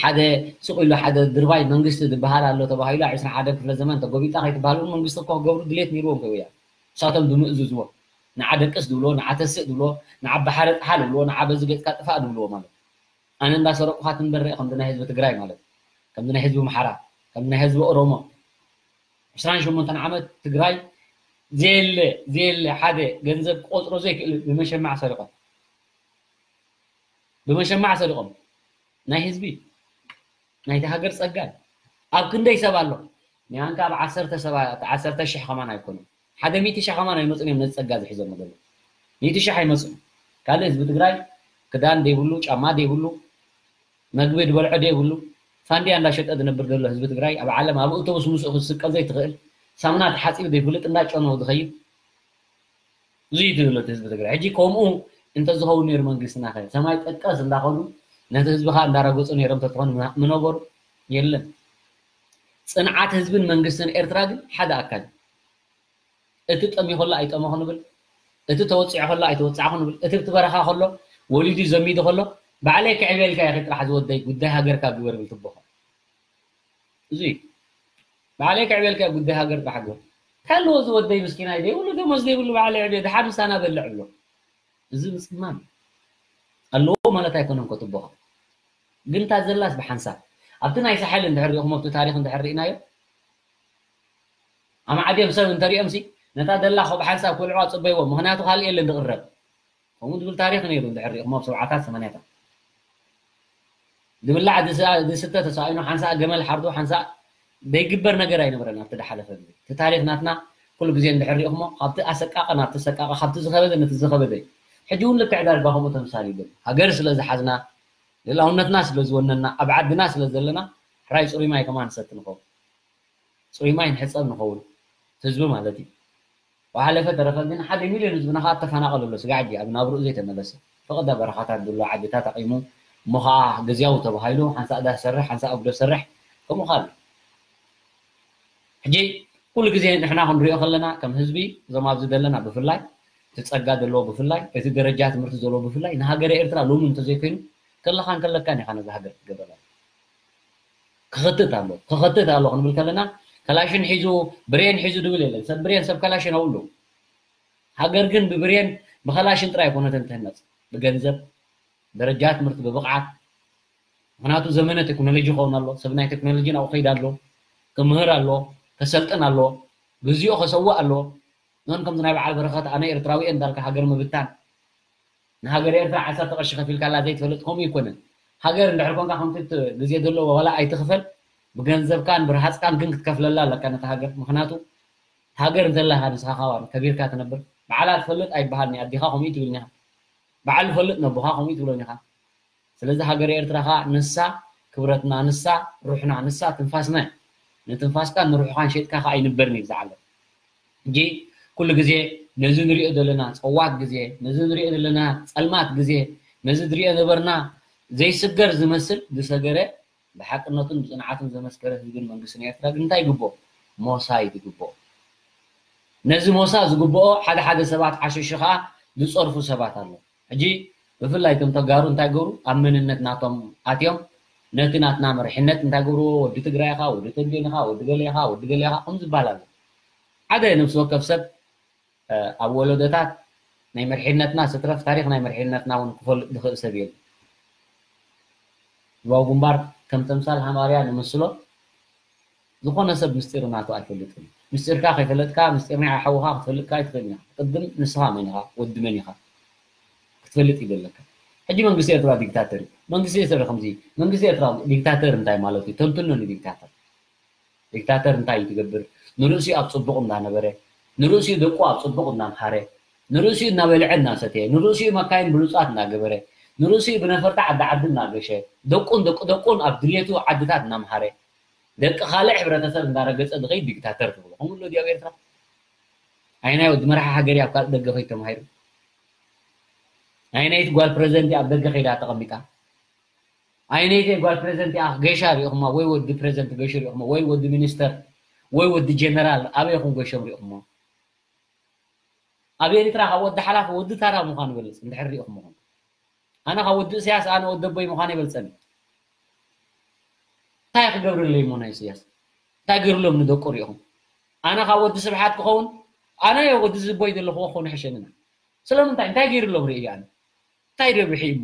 ሓደ ስቕ ኢሉ ሓደ ድርባይ መንግስቲ ዝበሃል ኣሎ ተባሂሉ ኣብ ዕስራን ሓደን ክፍለ ዘመን ተጎቢጣ ከይትበሃል እውን መንግስቲ እኮ ክገብሩ ድሌት ነይርዎም ከ ወያነ። ንሳቶም ብምእዝዝዎ ንዓ ደቅስ ድብልዎ፣ ንዓ ተስእ ድብልዎ፣ ንዓ ባሕሪ ጥሓል ድብልዎ፣ ንዓ በዚ ገፅካ ጥፋእ ድብልዎ ማለት እዩ። ኣነ እንዳሰረቕኳ ትንበር ርአ ከምዚ ናይ ህዝቢ ትግራይ ማለት እዩ። ከምዚ ናይ ህዝቢ ኣምሓራ፣ ከምዚ ናይ ህዝቢ ኦሮሞ። ዕስራን ሸሞንተን ዓመት ትግራይ ዘየለ ዘየለ ሓደ ገንዘብ ክቆፅሮ ዘይክእል ብመሸማዕ ሰሪቖም። ብመሸማዕ ሰሪቖም። ናይ ህዝቢ ናይቲ ሃገር ጸጋ እዩ። ኣብ ክንደይ ሰብ ኣሎ? ኒያንካ ኣብ ዓሰርተ ሰባት፣ ዓሰርተ ሽሕ ከማን ኣይኮኑን። ሓደ ሚእቲ ሽሕ ከማን ኣይመጹን እዮም ነዚ ጸጋ ዝሕዞም ዘለዉ። ሚእቲ ሽሕ ኣይመጹን። ካልእ ህዝቢ ትግራይ ክዳን ዘይብሉ፣ ጫማ ዘይብሉ፣ መግቢ ዝበልዖ ዘይብሉ፣ ፋንድያ እንዳሸጠ ዝነብር ዘሎ ህዝቢ ትግራይ ኣብ ዓለም ኣብ ኣውቶቡስ ምስኡ ክትስቀል ዘይትኽእል፣ ሳሙና ተሓጺቡ ዘይፍልጥ እንዳጨነው ዝኸይድ፣ እዚ እዩ ዘሎ እቲ ህዝቢ ትግራይ። ሕጂ ከምኡ እንተዝኸውን ነይሩ መንግስትና ከ ሰማይ ጠቀስ እንዳኸዱ ነቲ ህዝቢ ከዓ እንዳረገፁ ነይሮም ተትኾኑ ምና-፣ ምነበሩ? የለን። ፅንዓት ህዝብን መንግስትን ኤርትራ ግን ሓደ ኣካል እዩ። እቲ ጠሚዩ ከሎ ኣይጠመኹ ንብል፣ እቲ ተወፂዑ ከሎ ኣይተወፃዕኹ ንብል፣ እቲ ብቲ በረኻ ከሎ ወሊዱ ዘሚዱ ከሎ ባዕለይ ክዕብየልካ እየ ጥራሕ ዝወደይ ጉዳይ ሃገርካ ግበር ብል ትቦኻ። እዚ እዩ። ባዕለይ ክዕብየልካ እየ ጉዳይ ሃገር ጥራሕ ግበር። ከለዎ ዝወደይ ምስኪናይ ዘይብሉ ደሞዝ ዘይብሉ ባዕለይ ዕብየ ድሓር ምሳና በልዕ ብሎ። እዚ ምፅማም ኣለዎ ማለት ኣይኮነን ከትቦኻ። ግን እታ ዘላስ ብሓንሳብ ኣብቲ ናይ ሳሕል እንድሕር ሪእኹሞ ኣብቲ ታሪኽ እንድሕር ርኢናዮ ኣማዓድዮም ሰብ እንተሪኦም ሲ ነታ ደላ ኮ ብሓንሳብ ክብልዕዋ ጽበይዎም። ምኽንያቱ ካልእ የለን ዝቕረብ። ከምኡ ዝብል ታሪኽ ነይሩ እንድሕር ሪእኹሞ ኣብ ሰብዓታት ሰማንያታት። ዝብላዕ ዝስ-፣ ዝስተ ተሳኢኑ ሓንሳእ ገመል ሓርዱ ሓንሳእ ዘይግበር ነገር ኣይነበረን ኣብቲ ዝሓለፈ ግዜ። እቲ ታሪኽ ናትና ኩሉ ግዜ እንድሕር ሪእኹሞ ካብቲ ኣሰቃቂ ናብቲ ሰቃቂ፣ ካብቲ ዝኸበደ ነቲ ዝኸበደ እዩ። ሕጂ እውን ልክዕ ዳርጋ ከምኡ ተምሳል ይብል። ሃገር ስለ ዝሓዝና፣ ልእላውነትና ስለ ዝወነና፣ ኣብ ዓድና ስለ ዘለና ሕራይ ጽሩይ ማይ ከማን ንሰቲ ንኸውን። ጽሩይ ማይ ንሕጸብ ንኸውን፣ ህዝቢ ማለት እዩ። ወሓለፈ ተረፈ ግን ሓደ ሚልዮን ህዝብና ከዓ ተፈናቐለ ኣሎ። ስጋዕ ሕጂ ኣብ ናብርኡ ዘይተመለሰ። ፈቐዳ በረኻታት ዘሎ ዓድታት ኣቒሙ፣ እሞ ኸዓ ግዝያዊ ተባሂሉ፣ ሓንሳእ ዳስ ሰርሕ፣ ሓንሳእ ኣጉዶ ሰርሕ፣ ከምኡ ኸዓ ኣሎ። ሕጂ ኩሉ ግዜ ንሕና ክንሪኦ ከለና፣ ከም ህዝቢ፣ እዞም ኣብዚ ዘለና ብፍላይ፣ እቲ ጸጋ ዘለዎ ብፍላይ፣ እቲ ደረጃ ትምህርቲ ዘለዎ ብፍላይ፣ ንሃገረ ኤርትራ ሎሚ እንተዘይኮይኑ፣ ከለኻን ከለካን ኢኻ ነዛ ሃገር ክትገብረላ። ክኸትት ኣሎ፣ ክኸትት ኣሎ ክንብል ከለና፣ ከላሽን ሒዙ፣ ብሬን ሒዙ ድብል የለን። ሰብ ብሬን፣ ሰብ ከላሽን ኣብሉ። ሃገር ግን ብብሬን፣ ብኸላሽን ጥራይ ኣይኮነትን ትህነጽ። ብገንዘብ፣ ደረጃ ትምህርቲ ብብቕዓት። ምኽንያቱ ዘመነ ቴክኖሎጂ ክኸውን ኣሎ፣ ሰብ ናይ ቴክኖሎጂ ናብኡ ከይድ ኣሎ፣ ክምህር ኣሎ፣ ከሰልጥን ኣሎ፣ ግዚኡ ከሰውእ ኣሎ። ኖን ከምዚ ናይ በዓል በረኸት ኣነ ኤርትራዊ እየ እንዳልካ ሃገር ምብታን። ንሃገር ኤርትራ ዓሰርተ ቅርሺ ከፊልካላ ዘይትፈልጥ ከምኡ ኣይኮነን። ሃገር እንድሕር ኮንካ ከምቲ እቲ ግዜ ዘለዎ ዋላ ኣይትኽፈል፣ ብገንዘብካን ብርሃጽካን ግን ክትከፍለላ ኣለካ ነታ ሃገር። ምኽንያቱ ሃገር እንተላካ ንስኻ ካባን ከቢርካ ትነብር። በዓላ ትፈልጥ ኣይበሃልን እዩ። ኣዴኻ ከምኡ ትብልኒ ኢኻ። በዓል ዝፈልጥ ነቦኻ ከምኡ ትብሎን ኢኻ። ስለዚ ሃገር ኤርትራ ኸኣ ንሳ ክብረትና፣ ንሳ ሩሕና፣ ንሳ ትንፋስና እያ። ንትንፋስካን ንሩሕኻን ሸይጥካ ኸኣ ኣይንበርን እዩ ብዛ ዓለም። ሕጂ ኩሉ ግዜ ነዚ ንሪኦ ዘለና ጸዋት ግዜ፣ ነዚ ንሪኦ ዘለና ጸልማት ግዜ፣ ነዚ ንሪኦ ነበርና ዘይስገር ዝመስል ዝሰገረ ብሓቅነቱን ብጽንዓቱን ዘመስከረ ህዝብን መንግስትን ኤርትራ ግን እንታይ ይግብኦ? ሞሳ እዩ ዝግብኦ። ነዚ ሞሳ ዝግብኦ ሓደ ሓደ ሰባት ዓሸሹ ኸኣ ዝጸርፉ ሰባት ኣለዉ። ሕጂ ብፍላይ እቶም ተጋሩ እንታይ ገብሩ? ኣብ መንነት ናቶም ኣትዮም ነቲ ናትና መሪሕነት እንታይ ገብርዎ? ወዲ ትግራይ ኢኻ፣ ወዲ ተምቤን ኢኻ፣ ወዲ ገለ ኢኻ፣ ወዲ ገለ ኢኻ፣ ከምኡ ዝበሃል ኣሎ። ሓደ ነፍሲ ወከፍ ሰብ፣ እ፣ ኣብ ወለዶታት ናይ መሪሕነትና ስትረፍ ታሪኽ ናይ መሪሕነትና እውን ክፈልጥ ዝኽእል ሰብ የለን። ህዝባዊ ግንባር ከም ተምሳል ሃማርያ ንምስሎ፣ ዝኾነ ሰብ ምስጢር ናቱ ኣይፈልጥን። ምስጢርካ ከይፈለጥካ፣ ምስጢር ናይ ሓውኻ ክትፈልጥካ ኣይትኽእልን ኢኻ። ቅድም ንስኻ መን ኢኻ? ወዲ መን ኢኻ? ክትፈልጥ እዩ ዘለካ። ሕጂ መንግስቲ ኤርትራ ዲክታተር እዩ። መንግስቲ ኤርትራ ከምዚ፣ መንግስቲ ኤርትራ ዲክታተር እንታይ ማለት እዩ? ተንትኖ ንዲክታተር። ዲክታተር እንታይ እዩ ትገብር? ንርእሲኡ ኣብ ጽቡቕ እንዳነበረ፣ ንርእሲኡ ደቁ ኣብ ጽቡቕ እንዳምሃረ፣ ንርእሲኡ እናበልዐ እናሰተየ፣ ንርእሲኡ መካይን ብሉጻት እናገበረ፣ ንርእሲኡ ብነፈርቲ ዓዲ ዓዲ እናገሸ፣ ደቁን ደቂ ደቁን ኣብ ድሌቱ ዓድታት እናምሃረ፣ ደቂ ካልእ ሕብረተሰብ እንዳረገጸ ዝኸይድ ዲክታተር ትብሎ። ከምኡ ኣሎ ድዩ ኣብ ኤርትራ? ኣየናይ ወዲ መራሒ ሃገር እዩ ኣብ ካልእ ደገ ከይዱ ተማሂሩ? ኣየናይቲ ጓል ፕረዚደንት እያ ኣብ ደገ ከይዳ ተቐሚጣ? ኣይነይተይ ጓል ፕሬዚደንት እያ ገይሻ ሪኢኹማ ወይ ወዲ ፕሬዚደንት ገይሹ ሪኢኹማ ወይ ወዲ ሚኒስተር ወይ ወዲ ጀነራል ኣበይ ይኹን ገይሾም ሪኢኹማ? ኣብ ኤርትራ ካብ ወዲ ሓላፍ ወዲ ታራ ምዃኑ ይበልጽ እንድሕር ሪኢኹም ምዃኑ ኣነ ካብ ወዲ እስያስ ኣነ ወዲ ኣቦይ ምዃኑ ይበልጸኒ። እንታይ ክገብርለይ እሞ ናይ እስያስ እንታይ ገይርሎም ንደቁ ሪኢኹም? ኣነ ካብ ወዲ ስብሓት ክኸውን ኣነ ወዲ ዝቦይ ዘለኹዎ ክኾኑ ሕሸንና ስለምንታይ እንታይ ገይርሎም ርኢ ኣነ እንታይ ረብሒ እሞ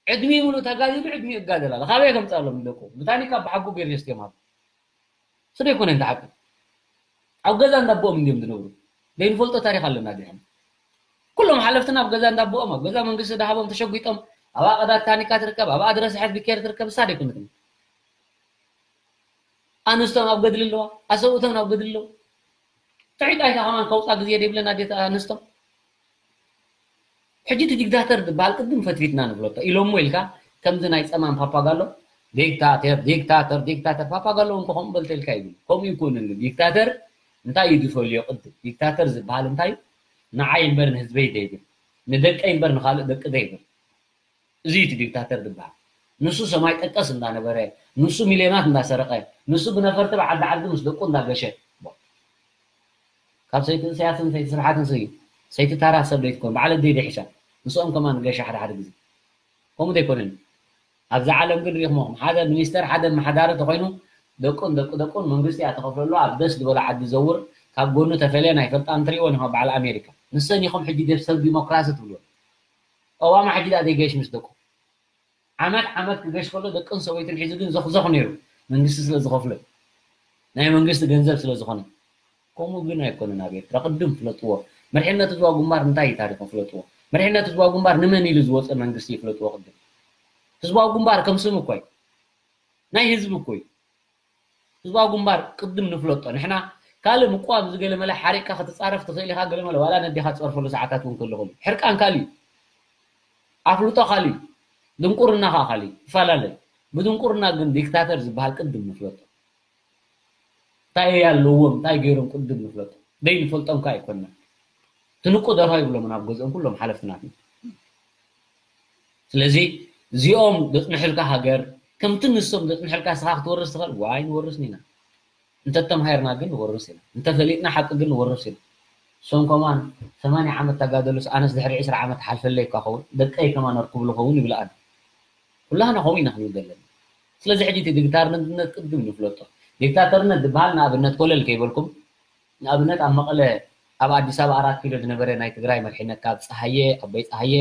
ዕድሚ ሙሉእ ተጋዲሉ ዕድሚ ይጋደል ኣሎ። ካበይ ከምጻሎም ንደቁ? ብታኒካ ብሓቁ ገይሩ የስትዮም ሃብ። ስለ ይኮነ እንተ ሓቁ ኣብ ገዛ እንዳቦኦም እንዲዮም ዝነብሩ። ዘይንፈልጦ ታሪኽ ኣለና ድሕን ኩሎም ሓለፍትና ኣብ ገዛ እንዳቦኦም ኣብ ገዛ መንግስቲ ዳሃቦም ተሸጒጦም ኣብ ኣቐዳት ታኒካ ትርከብ ኣብ ኣድረስ ሕድ ቢኬር ትርከብ እሳ ደይኮነትን ኣንስቶም ኣብ ገድሊ ኣለዋ ኣሰብኡቶም ኣብ ገድሊ ኣለዉ። ትሕት ኣይታ ከማን ከውፃ ግዜ ደይብለን ኣዴት ኣንስቶም ሕጂ እቲ ዲክታተር ዝበሃል ቅድም ፈትፊትና ንፍለጦ ኢሎሞ ኢልካ ከምዚ ናይ ፀማም ፓፓጋሎ ዲክታተር ዲክታተር ዲክታተር ፓፓጋሎ እንኮ ከምኡ በልተ ኢልካ ይብል ከምኡ ይኮንን ዲክታተር እንታይ እዩ ዝፈልዮ ቅድም ዲክታተር ዝበሃል እንታይ እዩ ንዓይ እምበር ንህዝበይ ዘይብል ንደቀይ እምበር ንካልእ ደቂ ዘይብል እዚ እቲ ዲክታተር ዝበሃል ንሱ ሰማይ ጠቀስ እንዳነበረ ንሱ ሚልዮናት እንዳሰረቀ ንሱ ብነፈርቲ ብዓዲ ዓዲ ምስ ደቁ እንዳገሸ ካብ ሰይቲ እስያስን ሰይቲ ስብሓትን ስዩ ሰይቲ ታራ ሰብ ዘይትኮን በዓል ኣደይ ደይ ሕሻ ንስኦም ከማን ገሻ ሓደ ሓደ ግዜ ከምኡ ዘይኮነን ኣብዚ ዓለም ግን ሪኢኹምኹም ሓደ ሚኒስተር ሓደ መሓዳሪ ተኮይኑ ደቁን ደቂ ደቁን መንግስቲ እያ ተኸፍለሉ ኣብ ደስ ዝበሎ ዓዲ ዘውር ካብ ጎኑ ተፈልየ ናይ ፈልጣን ትሪእዎ ኒኹም በዓል ኣሜሪካ ንሰን ኢኹም ሕጂ ሰብ ዲሞክራሲ ትብልዎ ኦባማ ሕጂ ደኣ ዘይገሽ ምስ ደቁ ዓመት ዓመት ክገሽ ከሎ ደቅን ሰበይቱን ሒዙ ግን ዘኽዘኽ ነይሩ መንግስቲ ስለ ዝኸፍሎ ናይ መንግስቲ ገንዘብ ስለ ዝኾነ ከምኡ ግን ኣይኮነን ኣብ ኤርትራ ቅድም ፍለጥዎ መርሕነት ህዝባዊ ግንባር እንታይ እዩ ታሪኹ ፍለጥዎ መርሕነት ህዝባዊ ግንባር ንመን ኢሉ ዝወፀ መንግስቲ ይፍለጥዎ ቅድም ህዝባዊ ግንባር ከም ስም እኮ እዩ ናይ ህዝቢ እኮ እዩ ህዝባዊ ግንባር ቅድም ንፍለጦ ንሕና ካልእ ምቋም ዝገለመለ ሓሪቅካ ክትፃረፍ ትኽእል ኢኻ ገለመለ ዋላ ነዴኻ ትፀርፈሉ ሰዓታት እውን ክህሉ ክእሉ ሕርቃን ካልእ እዩ ኣፍልጦ ካልእ እዩ ድንቁርና ከዓ ካልእ እዩ ይፈላለ እዩ ብድንቁርና ግን ዲክታተር ዝበሃል ቅድም ንፍለጦ እንታይ ኣለዎም እንታይ ገይሮም ቅድም ንፍለጦ ደይ ንፈልጦም ከዓ ኣይኮንና ትንቁ ደርሆ ይብሎም ናብ ገዝኦም ኩሎም ሓለፍትናት ስለዚ እዚኦም ዘፅንሕልካ ሃገር ከምቲ ንሶም ዘፅንሕልካ ስኻ ክትወርስ ትኽእል ዋይ ንወርስ ኢና እንተተምሃርና ግን ንወርስ ኢና እንተፈሊጥና ሓቂ ግን ንወርስ ኢና እሶም ከማን ሰማንያ ዓመት ተጋደሉስ ኣነስ ድሕሪ ዕስራ ዓመት ሓልፈለይ እኳ ኸውን ደቀይ ከማን ኣርክብሉ ኸውን ይብልኣን ኩላህና ከምኡ ኢና ክንብል ዘለና ስለዚ ሕጂ እቲ ዲክታርነት ቅድም ንፍለጦ ዲክታተርነት ዝበሃል ንኣብነት ኮለል ከይበልኩም ንኣብነት ኣብ መቐለ ኣብ ኣዲስ ኣበባ ኣራት ኪሎ ዝነበረ ናይ ትግራይ መርሒነት ካብ ፀሃየ ኣቦይ ፀሃየ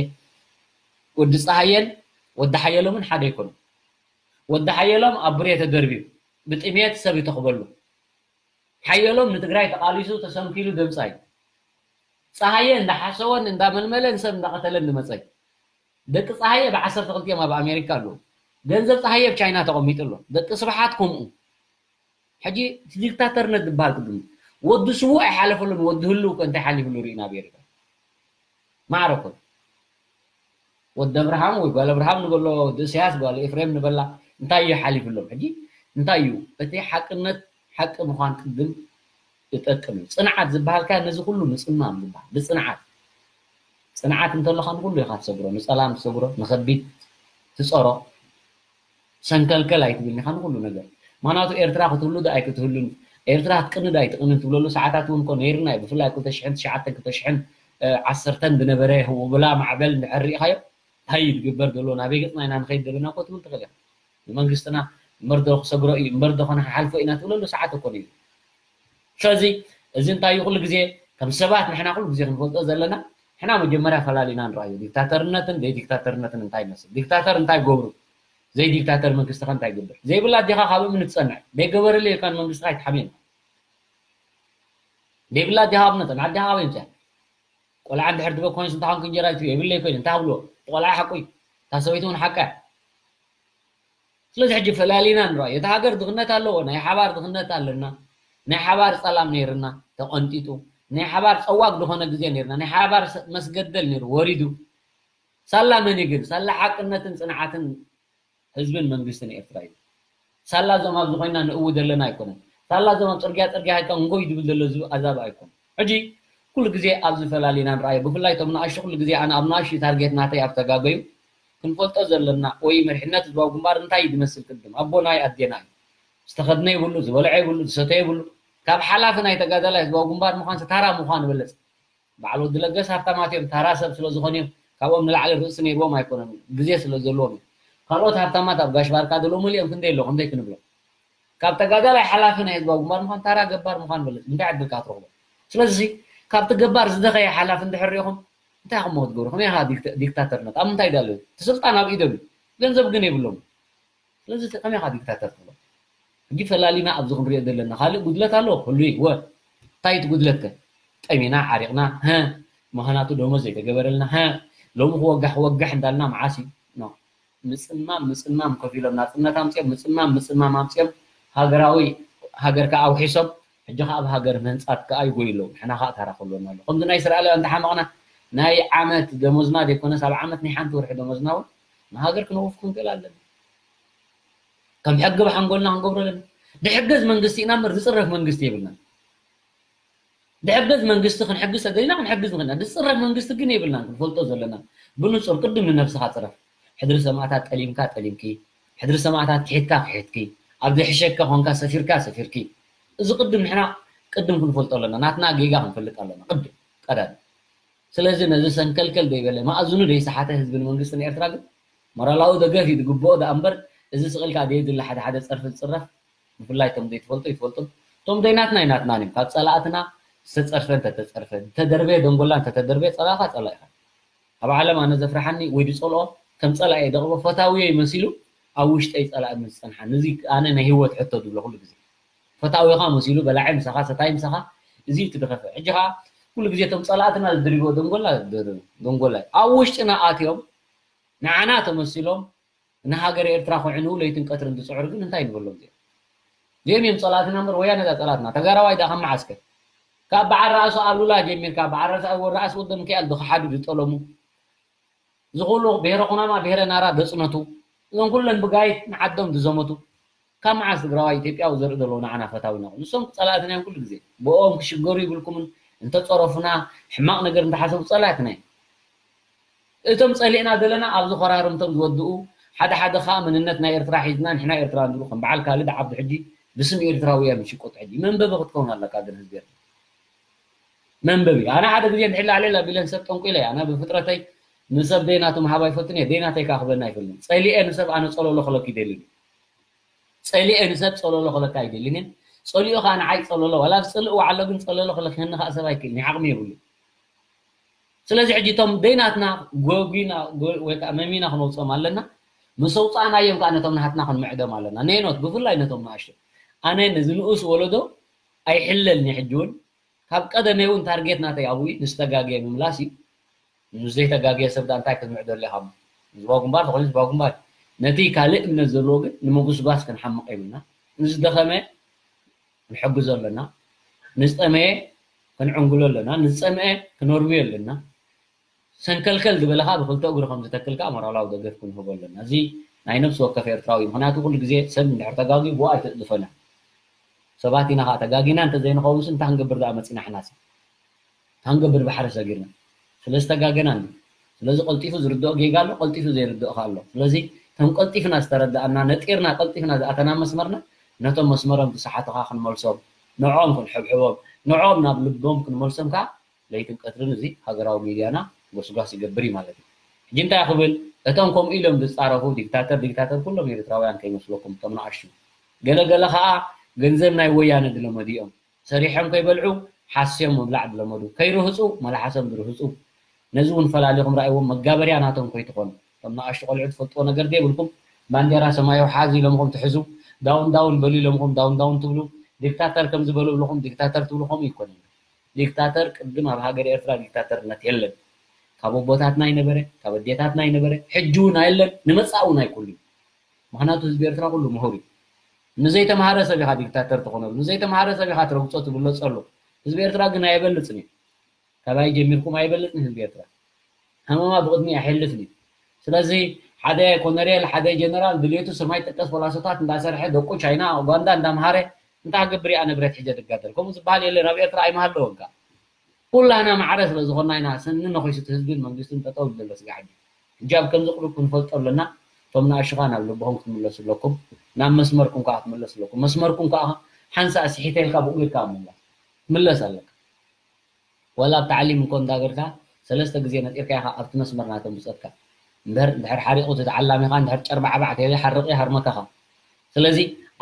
ወዲ ፀሃየን ወዲ ሓየሎምን ሓደ ኣይኮኑን ወዲ ሓየሎም ኣብ ብሬ ተደርቢዩ ብጥሜት ሰብ ይተኽበሉ ሓየሎም ንትግራይ ተቓሊሱ ተሰንኪሉ ደምፃ እዩ ፀሃየ እንዳሓሰወን እንዳመልመለን ሰብ እንዳቐተለን ዝመፀ እዩ ደቂ ፀሃየ ብዓሰርተ ክልቲኦም ኣብ ኣሜሪካ ኣለዉ ገንዘብ ፀሃየ ኣብ ቻይና ተቐሚጡ ኣሎ ደቂ ስብሓት ከምኡ ሕጂ እቲ ዲክታተርነት ዝበሃል ቅድም ወዲ ስዉእ ኣይሓለፈሉን ወዲ ህልው ከ እንታይ ሓሊፍሉ ርኢና ኣብ ኤርትራ ማዕረ ኮን ወዲ ኣብርሃም ወይ ጓል ኣብርሃም ንበሎ ወዲ እስያስ ጓል ኤፍሬም ንበላ እንታይ እዩ ሓሊፍሎም ሕጂ እንታይ እዩ እቲ ሓቅነት ሓቂ ምዃን ቅድም ይጠቅም እዩ ፅንዓት ዝበሃልካ ነዚ ኩሉ ምፅማም ዝበሃል ብፅንዓት ፅንዓት እንተለካ ንኩሉ ኢካ ትሰግሮ ንፀላም ትሰግሮ ንከቢድ ትፀሮ ሰንከልከል ኣይትብልኒ ኢኻ ንኩሉ ነገር ምክንያቱ ኤርትራ ክትህሉ ዶ ኣይክትህሉን ኤርትራ ክትቅኒ ዶ ኣይትቅንን ትብለሉ ሰዓታት እውን እኮ ነይርና እዩ ብፍላይ ክልተ ሽሕን ትሽዓተን ክልተ ሽሕን ዓሰርተን ዝነበረ ውብላ ማዕበል እንድሕር ሪኢኻዮ እንታይ እዩ ዝግበር ዘሎ ናበይ ገፅና ኢና ንኸይድ ዘለና እኮ ትብል ትኽእል ኢኻ ንመንግስትና እምበር ዶ ክሰግሮ እዩ እምበር ዶ ከነሓልፎ ኢና ትብለሉ ሰዓት እኮ ነይሩ ስለዚ እዚ እንታይ እዩ ኩሉ ግዜ ከም ሰባት ንሕና ኩሉ ግዜ ክንፈልጦ ዘለና ንሕና መጀመርያ ፈላሊና ንረኣዮ ዲክታተርነትን ዘይዲክታተርነትን እንታይ ይመስል ዲክታተር እንታይ ገብሩ ዘይዲክታተር መንግስቲ ከ እንታይ ይገብር ዘይብላ ኣዴኻ ካብ እምኒ ትፀንዕ ዘይገበረለይ ኢልካ ንመንግስቲ ኣይትሓምየን ዘይብላ ኣዴኻ ካብ እምኒ ትፀንዕ ኣዴኻ ካበይ ምፅያ ቆልዓ እንድሕር ትበ ኮይንስ እንታይ ኮንክ እንጀራ ይትብ የብለይ ኮይነ እንታይ ክብልዎ ቆልዓ ሓቁ እዩ እታ ሰበይቲ እውን ሓቃ ስለዚ ሕጂ ፈላሊና ንረኣዮ። እቲ ሃገር ድኽነት ኣለዎ፣ ናይ ሓባር ድኽነት ኣለና፣ ናይ ሓባር ጸላም ነይርና ተቐንጢጡ፣ ናይ ሓባር ጸዋግ ዝኾነ ግዜ ነይርና፣ ናይ ሓባር መስገደል ነይሩ ወሪዱ። ሳላ መን እዩ ግን? ሳላ ሓቅነትን ጽንዓትን ህዝብን መንግስትን ኤርትራ እዩ። ሳላ እዞም ኣብዚ ኮይና ንእውጅ ዘለና ኣይኮነን። ሳላ እዞም ኣብ ጽርግያ ጽርግያ ሃይካ እንጎይ ዝብል ዘሎ ህዝቢ ኣዛብ ኣይኮነን። ሕጂ ኩሉ ግዜ ኣብዚ ፈላሊና ንረኣዮ። ብፍላይ እቶም ንኣሽቱ ኩሉ ግዜ ኣነ ኣብ ንኣሽቱ ታርጌት ናተይ ኣብ ተጋገዩ ክንፈልጦ ዘለና ወይ መሪሕነት ህዝባዊ ግንባር እንታይ እዩ ዝመስል? ቅድም ኣቦና እዩ ኣዴና እዩ። ዝተኸድነ ይብሉ፣ ዝበልዖ ይብሉ፣ ዝሰተ ይብሉ። ካብ ሓላፊ ናይ ተጋዳላይ ህዝባዊ ግንባር ምዃን ተራ ምዃን ይበልፅ። በዓል ወዲ ለገስ ሃብታማት እዮም፣ ታራ ሰብ ስለ ዝኾኑ እዮም። ካብኦም ንላዕሊ ርእሲ ነይርዎም ኣይኮነን፣ ግዜ ስለ ዘለዎም እዮም። ካልኦት ሃብታማት ኣብ ጋሽ ባርካ ዘለዉ መሊኦም ክንደይ ኣለዉ፣ ክንደይ ክንብሎም። ካብ ተጋዳላይ ሓላፊ ናይ ህዝባዊ ግንባር ምዃን ታራ ገባር ምዃን በለጽ እንታይ ዕድል ክትረኽቦ? ስለዚ ካብቲ ገባር ዝደኸየ ሓላፊ እንድሕር ሪኢኹም እንታይ ኢኹም ክትገብሩ? ከመይ ኢኻ ዲክታተርነት? ኣብ ምንታይ ዳለዩ? እቲ ስልጣን ኣብ ኢዶም እዩ። ገንዘብ ግን የብሎም። ስለዚ ከመይ ኢኻ ዲክታተር ትብሎ? ሕጂ ፈላሊና ኣብዚ ክንሪኦ ዘለና ካልእ ጉድለት ኣሎ። ህሉይ ወ እንታይ እቲ ጉድለትከ? ጠሚና ዓሪቕና ሀ ምኽንያቱ ደሞዝ ዘይተገበረልና ሀ ሎሚ ክወጋሕ ክወጋሕ እንዳልና መዓስ እዩ? ኖ። ምጽማም ምጽማም ከፊሎም ናጽነት ኣምጺኦም ምጽማም ምጽማም ኣምጺኦም ሃገራዊ ሃገር ከኣ ኣውሒሶም ሕጂ ከኣ ኣብ ሃገር ምህንጻት ከኣ ይጎዩ ኣለዉ። ንሕና ከኣ ታራ ከሎና ኣሎ። ከምዚ ናይ እስራኤላውያን እንተሓመቕና ናይ ዓመት ደሞዝና ዘይኮነስ ኣብ ዓመት ናይ ሓንቲ ወርሒ ደሞዝና እውን ንሃገር ክነውፍ ክንክእል ኣለና። ከም ሕጊ ብሓንጎልና ክንገብሮ ኣለና። ድሕገዝ መንግስቲ ኢና እምበር ዝጽረፍ መንግስቲ የብልናን። ድሕገዝ መንግስቲ ክንሕግዝ ተደሊና ክንሕግዝ ንኽእል ኢና። ዝጽረፍ መንግስቲ ግን የብልናን። ክንፈልጦ ዘለና ብንጹር ቅድም ንነብስኻ ጽረፍ። ሕድሪ ሰማእታት ጠሊምካ ጠሊምኪ፣ ሕድሪ ሰማእታት ክሒድካ ክሒድኪ፣ ኣብ ዝሕሸካ ኮንካ ሰፊርካ ሰፊርኪ። እዚ ቅድም ንሕና ቅድም ክንፈልጦ ኣለና። ናትና ጌጋ ክንፈልጥ ኣለና። ቅድም ቀዳሚ። ስለዚ ነዚ ሰንከልከል ዘይበለ ማእዝኑ ዘይሰሓተ ህዝብን መንግስትን ኤርትራ ግን ሞራላዊ ደገፍ እዩ ዝግብኦ ደኣ እምበር እዚ ስቕ ኢልካ ዘየድሊ ሓደ ሓደ ጸርፊ ዝጽረፍ ብፍላይ እቶም ዘይትፈልጡ ይትፈልጡ እቶም ዘይናትና ይናትና እዮም ካብ ጸላእትና ዝተጸርፈ እንተተጸርፈ ዝተደርበየ ደንጎላ እንተተደርበየ ጸላእኻ ጸላኢኻ ኣብ ዓለም ኣነ ዘፍርሓኒ ወይ ዝጸልኦ ከም ጸላኢ ደቕቦ ፈታውዮ ይመሲሉ ኣብ ውሽጠይ ጸላኢ ምስ ዝጸንሓኒ እዚ ኣነ ናይ ህይወት ሕቶ ዝብሎ ኩሉ ግዜ ፈታዊኻ መሲሉ በላዒ ምሳኻ ሰታይ ምሳኻ እዚ እዩ ትድኸፈ ሕጂ ኸዓ ኩሉ ግዜ እቶም ጸላእትና ዝድርብዎ ደንጎላ ደንጎላ ኣብ ውሽጥና ኣትዮም ንዓና ተመሲሎም ንሃገር ኤርትራ ክዕንዉ ለይትን ቀትርን ዝጽዕሩ ግን እንታይ ንብሎም እዚኦም እዚኦም እዮም ጸላእትና እምበር ወያነ እዛ ጸላእትና ተጋራዋይ ደኣ ካብ መዓስከ ካብ በዓል ራእሲ ኣሉላ ጀሚርካ በዓል ራእሲ ወዲ ሚካኤል ዝኸሓዱ ዝጠለሙ ዝኹሉ ብሄረ ኩናማ ብሄረ ናራ ዘጽነቱ እዞም ኩለን ብጋይት ንዓዶም ዝዘመቱ ካብ መዓስ ትግራዋይ ኢትዮጵያዊ ዘርኢ ዘለዎ ንዓና ፈታዊና ንሶም ጸላእትና እዮም ኩሉ ግዜ ብኦም ክሽገሩ ይብልኩምን እንተጸረፉና ሕማቕ ነገር እንተሓሰቡ ጸላእትና እዮም እቶም ጸሊእና ዘለና ኣብዚ ኮራርምቶም ዝወድኡ ሓደ ሓደ ከዓ መንነት ናይ ኤርትራ ሒዝና ንሕና ኤርትራ ንብሉ ከም በዓል ካልድ ዓብዱ ሕጂ ብስም ኤርትራውያን ይሽቆጥ ሕጂ መንበቢ ክትከውን ኣለካ ግን ህዝቢ ኤርትራ መንበቢ ኣነ ሓደ ግዜ ንሕላዕልል ኣቢለን ሰብ ጠንቁ ኢለ ኣነ ብፍጥረተይ ንሰብ ደይናቱ ምሃብ ኣይፈትን እየ ደይናተይ ከዓ ክበና ኣይፈልም ጸሊኤ ንሰብ ኣነ ጸለሎ ክለክ ይደልን ጸሊኤ ንሰብ ጸለሎ ክለካ ኣይደልን እየ ጸሊኡ ከዓ ንዓይ ጸለሎ ዋላ ኣብ ጽልእ ዋዓሎ ግን ጸለሎ ክለክኒ ከዓ ሰብ ኣይክእልን ዓቕሚ የብሉ ስለዚ ሕጂ እቶም ደይናትና ጎጊና ወይ ከዓ መሚና ክንወፅኦም ኣለና ምስ ኣውፃእናዮም ከዓ ነቶም ናሃትና ክንምዕዶም ኣለና ኔኖት ብፍላይ ነቶም ንኣሽቱ ኣነ ነዚ ንኡስ ወለዶ ኣይሕለልኒ ሕጂ እውን ካብ ቀደመይ እውን ታርጌት ናተይ ኣብኡ ዝተጋገየ ምምላስ እዩ ምስ ዘይተጋገየ ሰብ እንታይ ክትምዕዶ ኣለካ ህዝባዊ ግንባር ተኮይኑ ህዝባዊ ግንባር ነቲ ካልእ እምነት ዘለዎ ግን ንምጉስጓስ ክንሓምቕ የብልና ንዝደኸመ ክንሕግዞ ኣለና ንዝጠመየ ክንዕንግሎ ኣለና ንዝፀምአ ክነርውዮ ኣለና ሰንከልከል ዝበለ ከዓ ብክልተ እግሩ ከም ዝተክል ከዓ ሞራላዊ ደገፍ ክንህቦ ኣለና እዚ ናይ ነብሲ ወከፍ ኤርትራዊ ምክንያቱ ኩሉ ግዜ ሰብ እንድሕር ተጋጊ ብኡ ኣይትእልፈና ሰባት ኢና ከዓ ተጋጊና እንተዘይንኸውንስ እንታይ ክንገብር ደኣ መፂና ሕናሲ እንታይ ክንገብር ባሕሪ ሰጊርና ስለዚ ተጋገና እንዲ ስለዚ ቀልጢፉ ዝርድኦ ጌጋ ኣሎ ቀልጢፉ ዘይርድኦ ከዓ ኣሎ ስለዚ ከም ቀልጢፍና ዝተረዳእና ነጢርና ቀልጢፍና ዝኣተና መስመርና ነቶም መስመሮም ዝሰሓቱ ከዓ ክንመልሶም ንዕኦም ክንሕብሕቦም ንዕኦም ናብ ልቦም ክንመልሶም ከዓ ለይትን ቀትርን እዚ ሃገራዊ ሚድያና ጎስጓስ ይገብር እዩ ማለት እዩ። ሕጂ እንታይ ክብል እቶም ከምኡ ኢሎም ዝፃረፉ ዲክታተር ዲክታተር ኩሎም ኤርትራውያን ከይመስለኩም እቶም ንኣሽቱ ገለገለ ከዓ ገንዘብ ናይ ወያነ ዝለመዱ እዮም ሰሪሖም ከይበልዑ ሓስዮም ምብላዕ ዝለመዱ ከይርህፁ መላሓሶም ዝርህፁ ነዚ እውን ፈላሊኹም ረኣይዎም መጋበርያ ናቶም ከይትኾኑ እቶም ንኣሽቱ ቆልዑ ትፈልጥዎ ነገር ዘይብልኩም ባንዴራ ሰማያዊ ሓዝ ኢሎምኹም ትሕዙ ዳውን ዳውን በሉ ኢሎምኹም ዳውን ዳውን ትብሉ ዲክታተር ከም ዝበልብልኹም ዲክታተር ትብሉ ከምኡ ይኮነን ዲክታተር ቅድም ኣብ ሃገር ኤርትራ ዲክታተርነት የለን ካብ ኣቦታትና ይነበረ ካብ ኣዴታትና ይነበረ ሕጂ እውን ኣየለን ንመፃእ እውን ኣይኮሉ ምክንያቱ ህዝቢ ኤርትራ ኩሉ ምሁር እዩ ንዘይተምሃረ ሰብ ኢካ ዲክታተር ትኾነሉ ንዘይተምሃረ ሰብ ኢካ ትረግፆ ትብሎ ፀሎ ህዝቢ ኤርትራ ግን ኣየበልፅን እዩ ካባይ ጀሚርኩም ኣይበልፅን ህዝቢ ኤርትራ ሃመማ ብቅድሚ ኣይሕልፍን እዩ ስለዚ ሓደ ኮነሬል ሓደ ጀነራል ድልየቱ ሰማይ ጠቀስ ፎላሶታት እንዳሰርሐ ደቁ ቻይና ኡጋንዳ እንዳምሃረ እንታይ ክገብር እያ ንብረት ሕጀ ትጋደል ከምኡ ዝበሃል የለን ኣብ ኤርትራ ኣይምሃለወን ከ ኩላህና ማዕረ ስለ ዝኾንና ኢና ስኒ ነኺሱ እቲ ህዝብን መንግስትን ጠጠው ኢሉ ዘሎ ስጋዕ ሕጂ ሕጂ ኣብ ከምዚ ቅሩብ ክንፈልጦ ኣለና። እቶም ንኣሽኻ ናብ ልብኹም ክትምለሱ ኣለኩም፣ ናብ መስመርኩም ከዓ ክትምለሱ ኣለኩም። መስመርኩም ከዓ ሓንሳእ ስሒተ ኢልካ ብኡ ኢልካ ምምላስ ትምለስ ኣለካ። ወላ ኣብ ታዕሊም እንኮ እንዳገርካ ሰለስተ ግዜ ነጢርካ ኢኻ ኣብቲ መስመር ናቶም ብፀትካ። እምበር እንድሕር ሓሪቑ እቲ ተዓላሚኻ እንድሕር ጨርባዕባዕ ተይሉ ሓርቕ ይሃርመካኻ። ስለዚ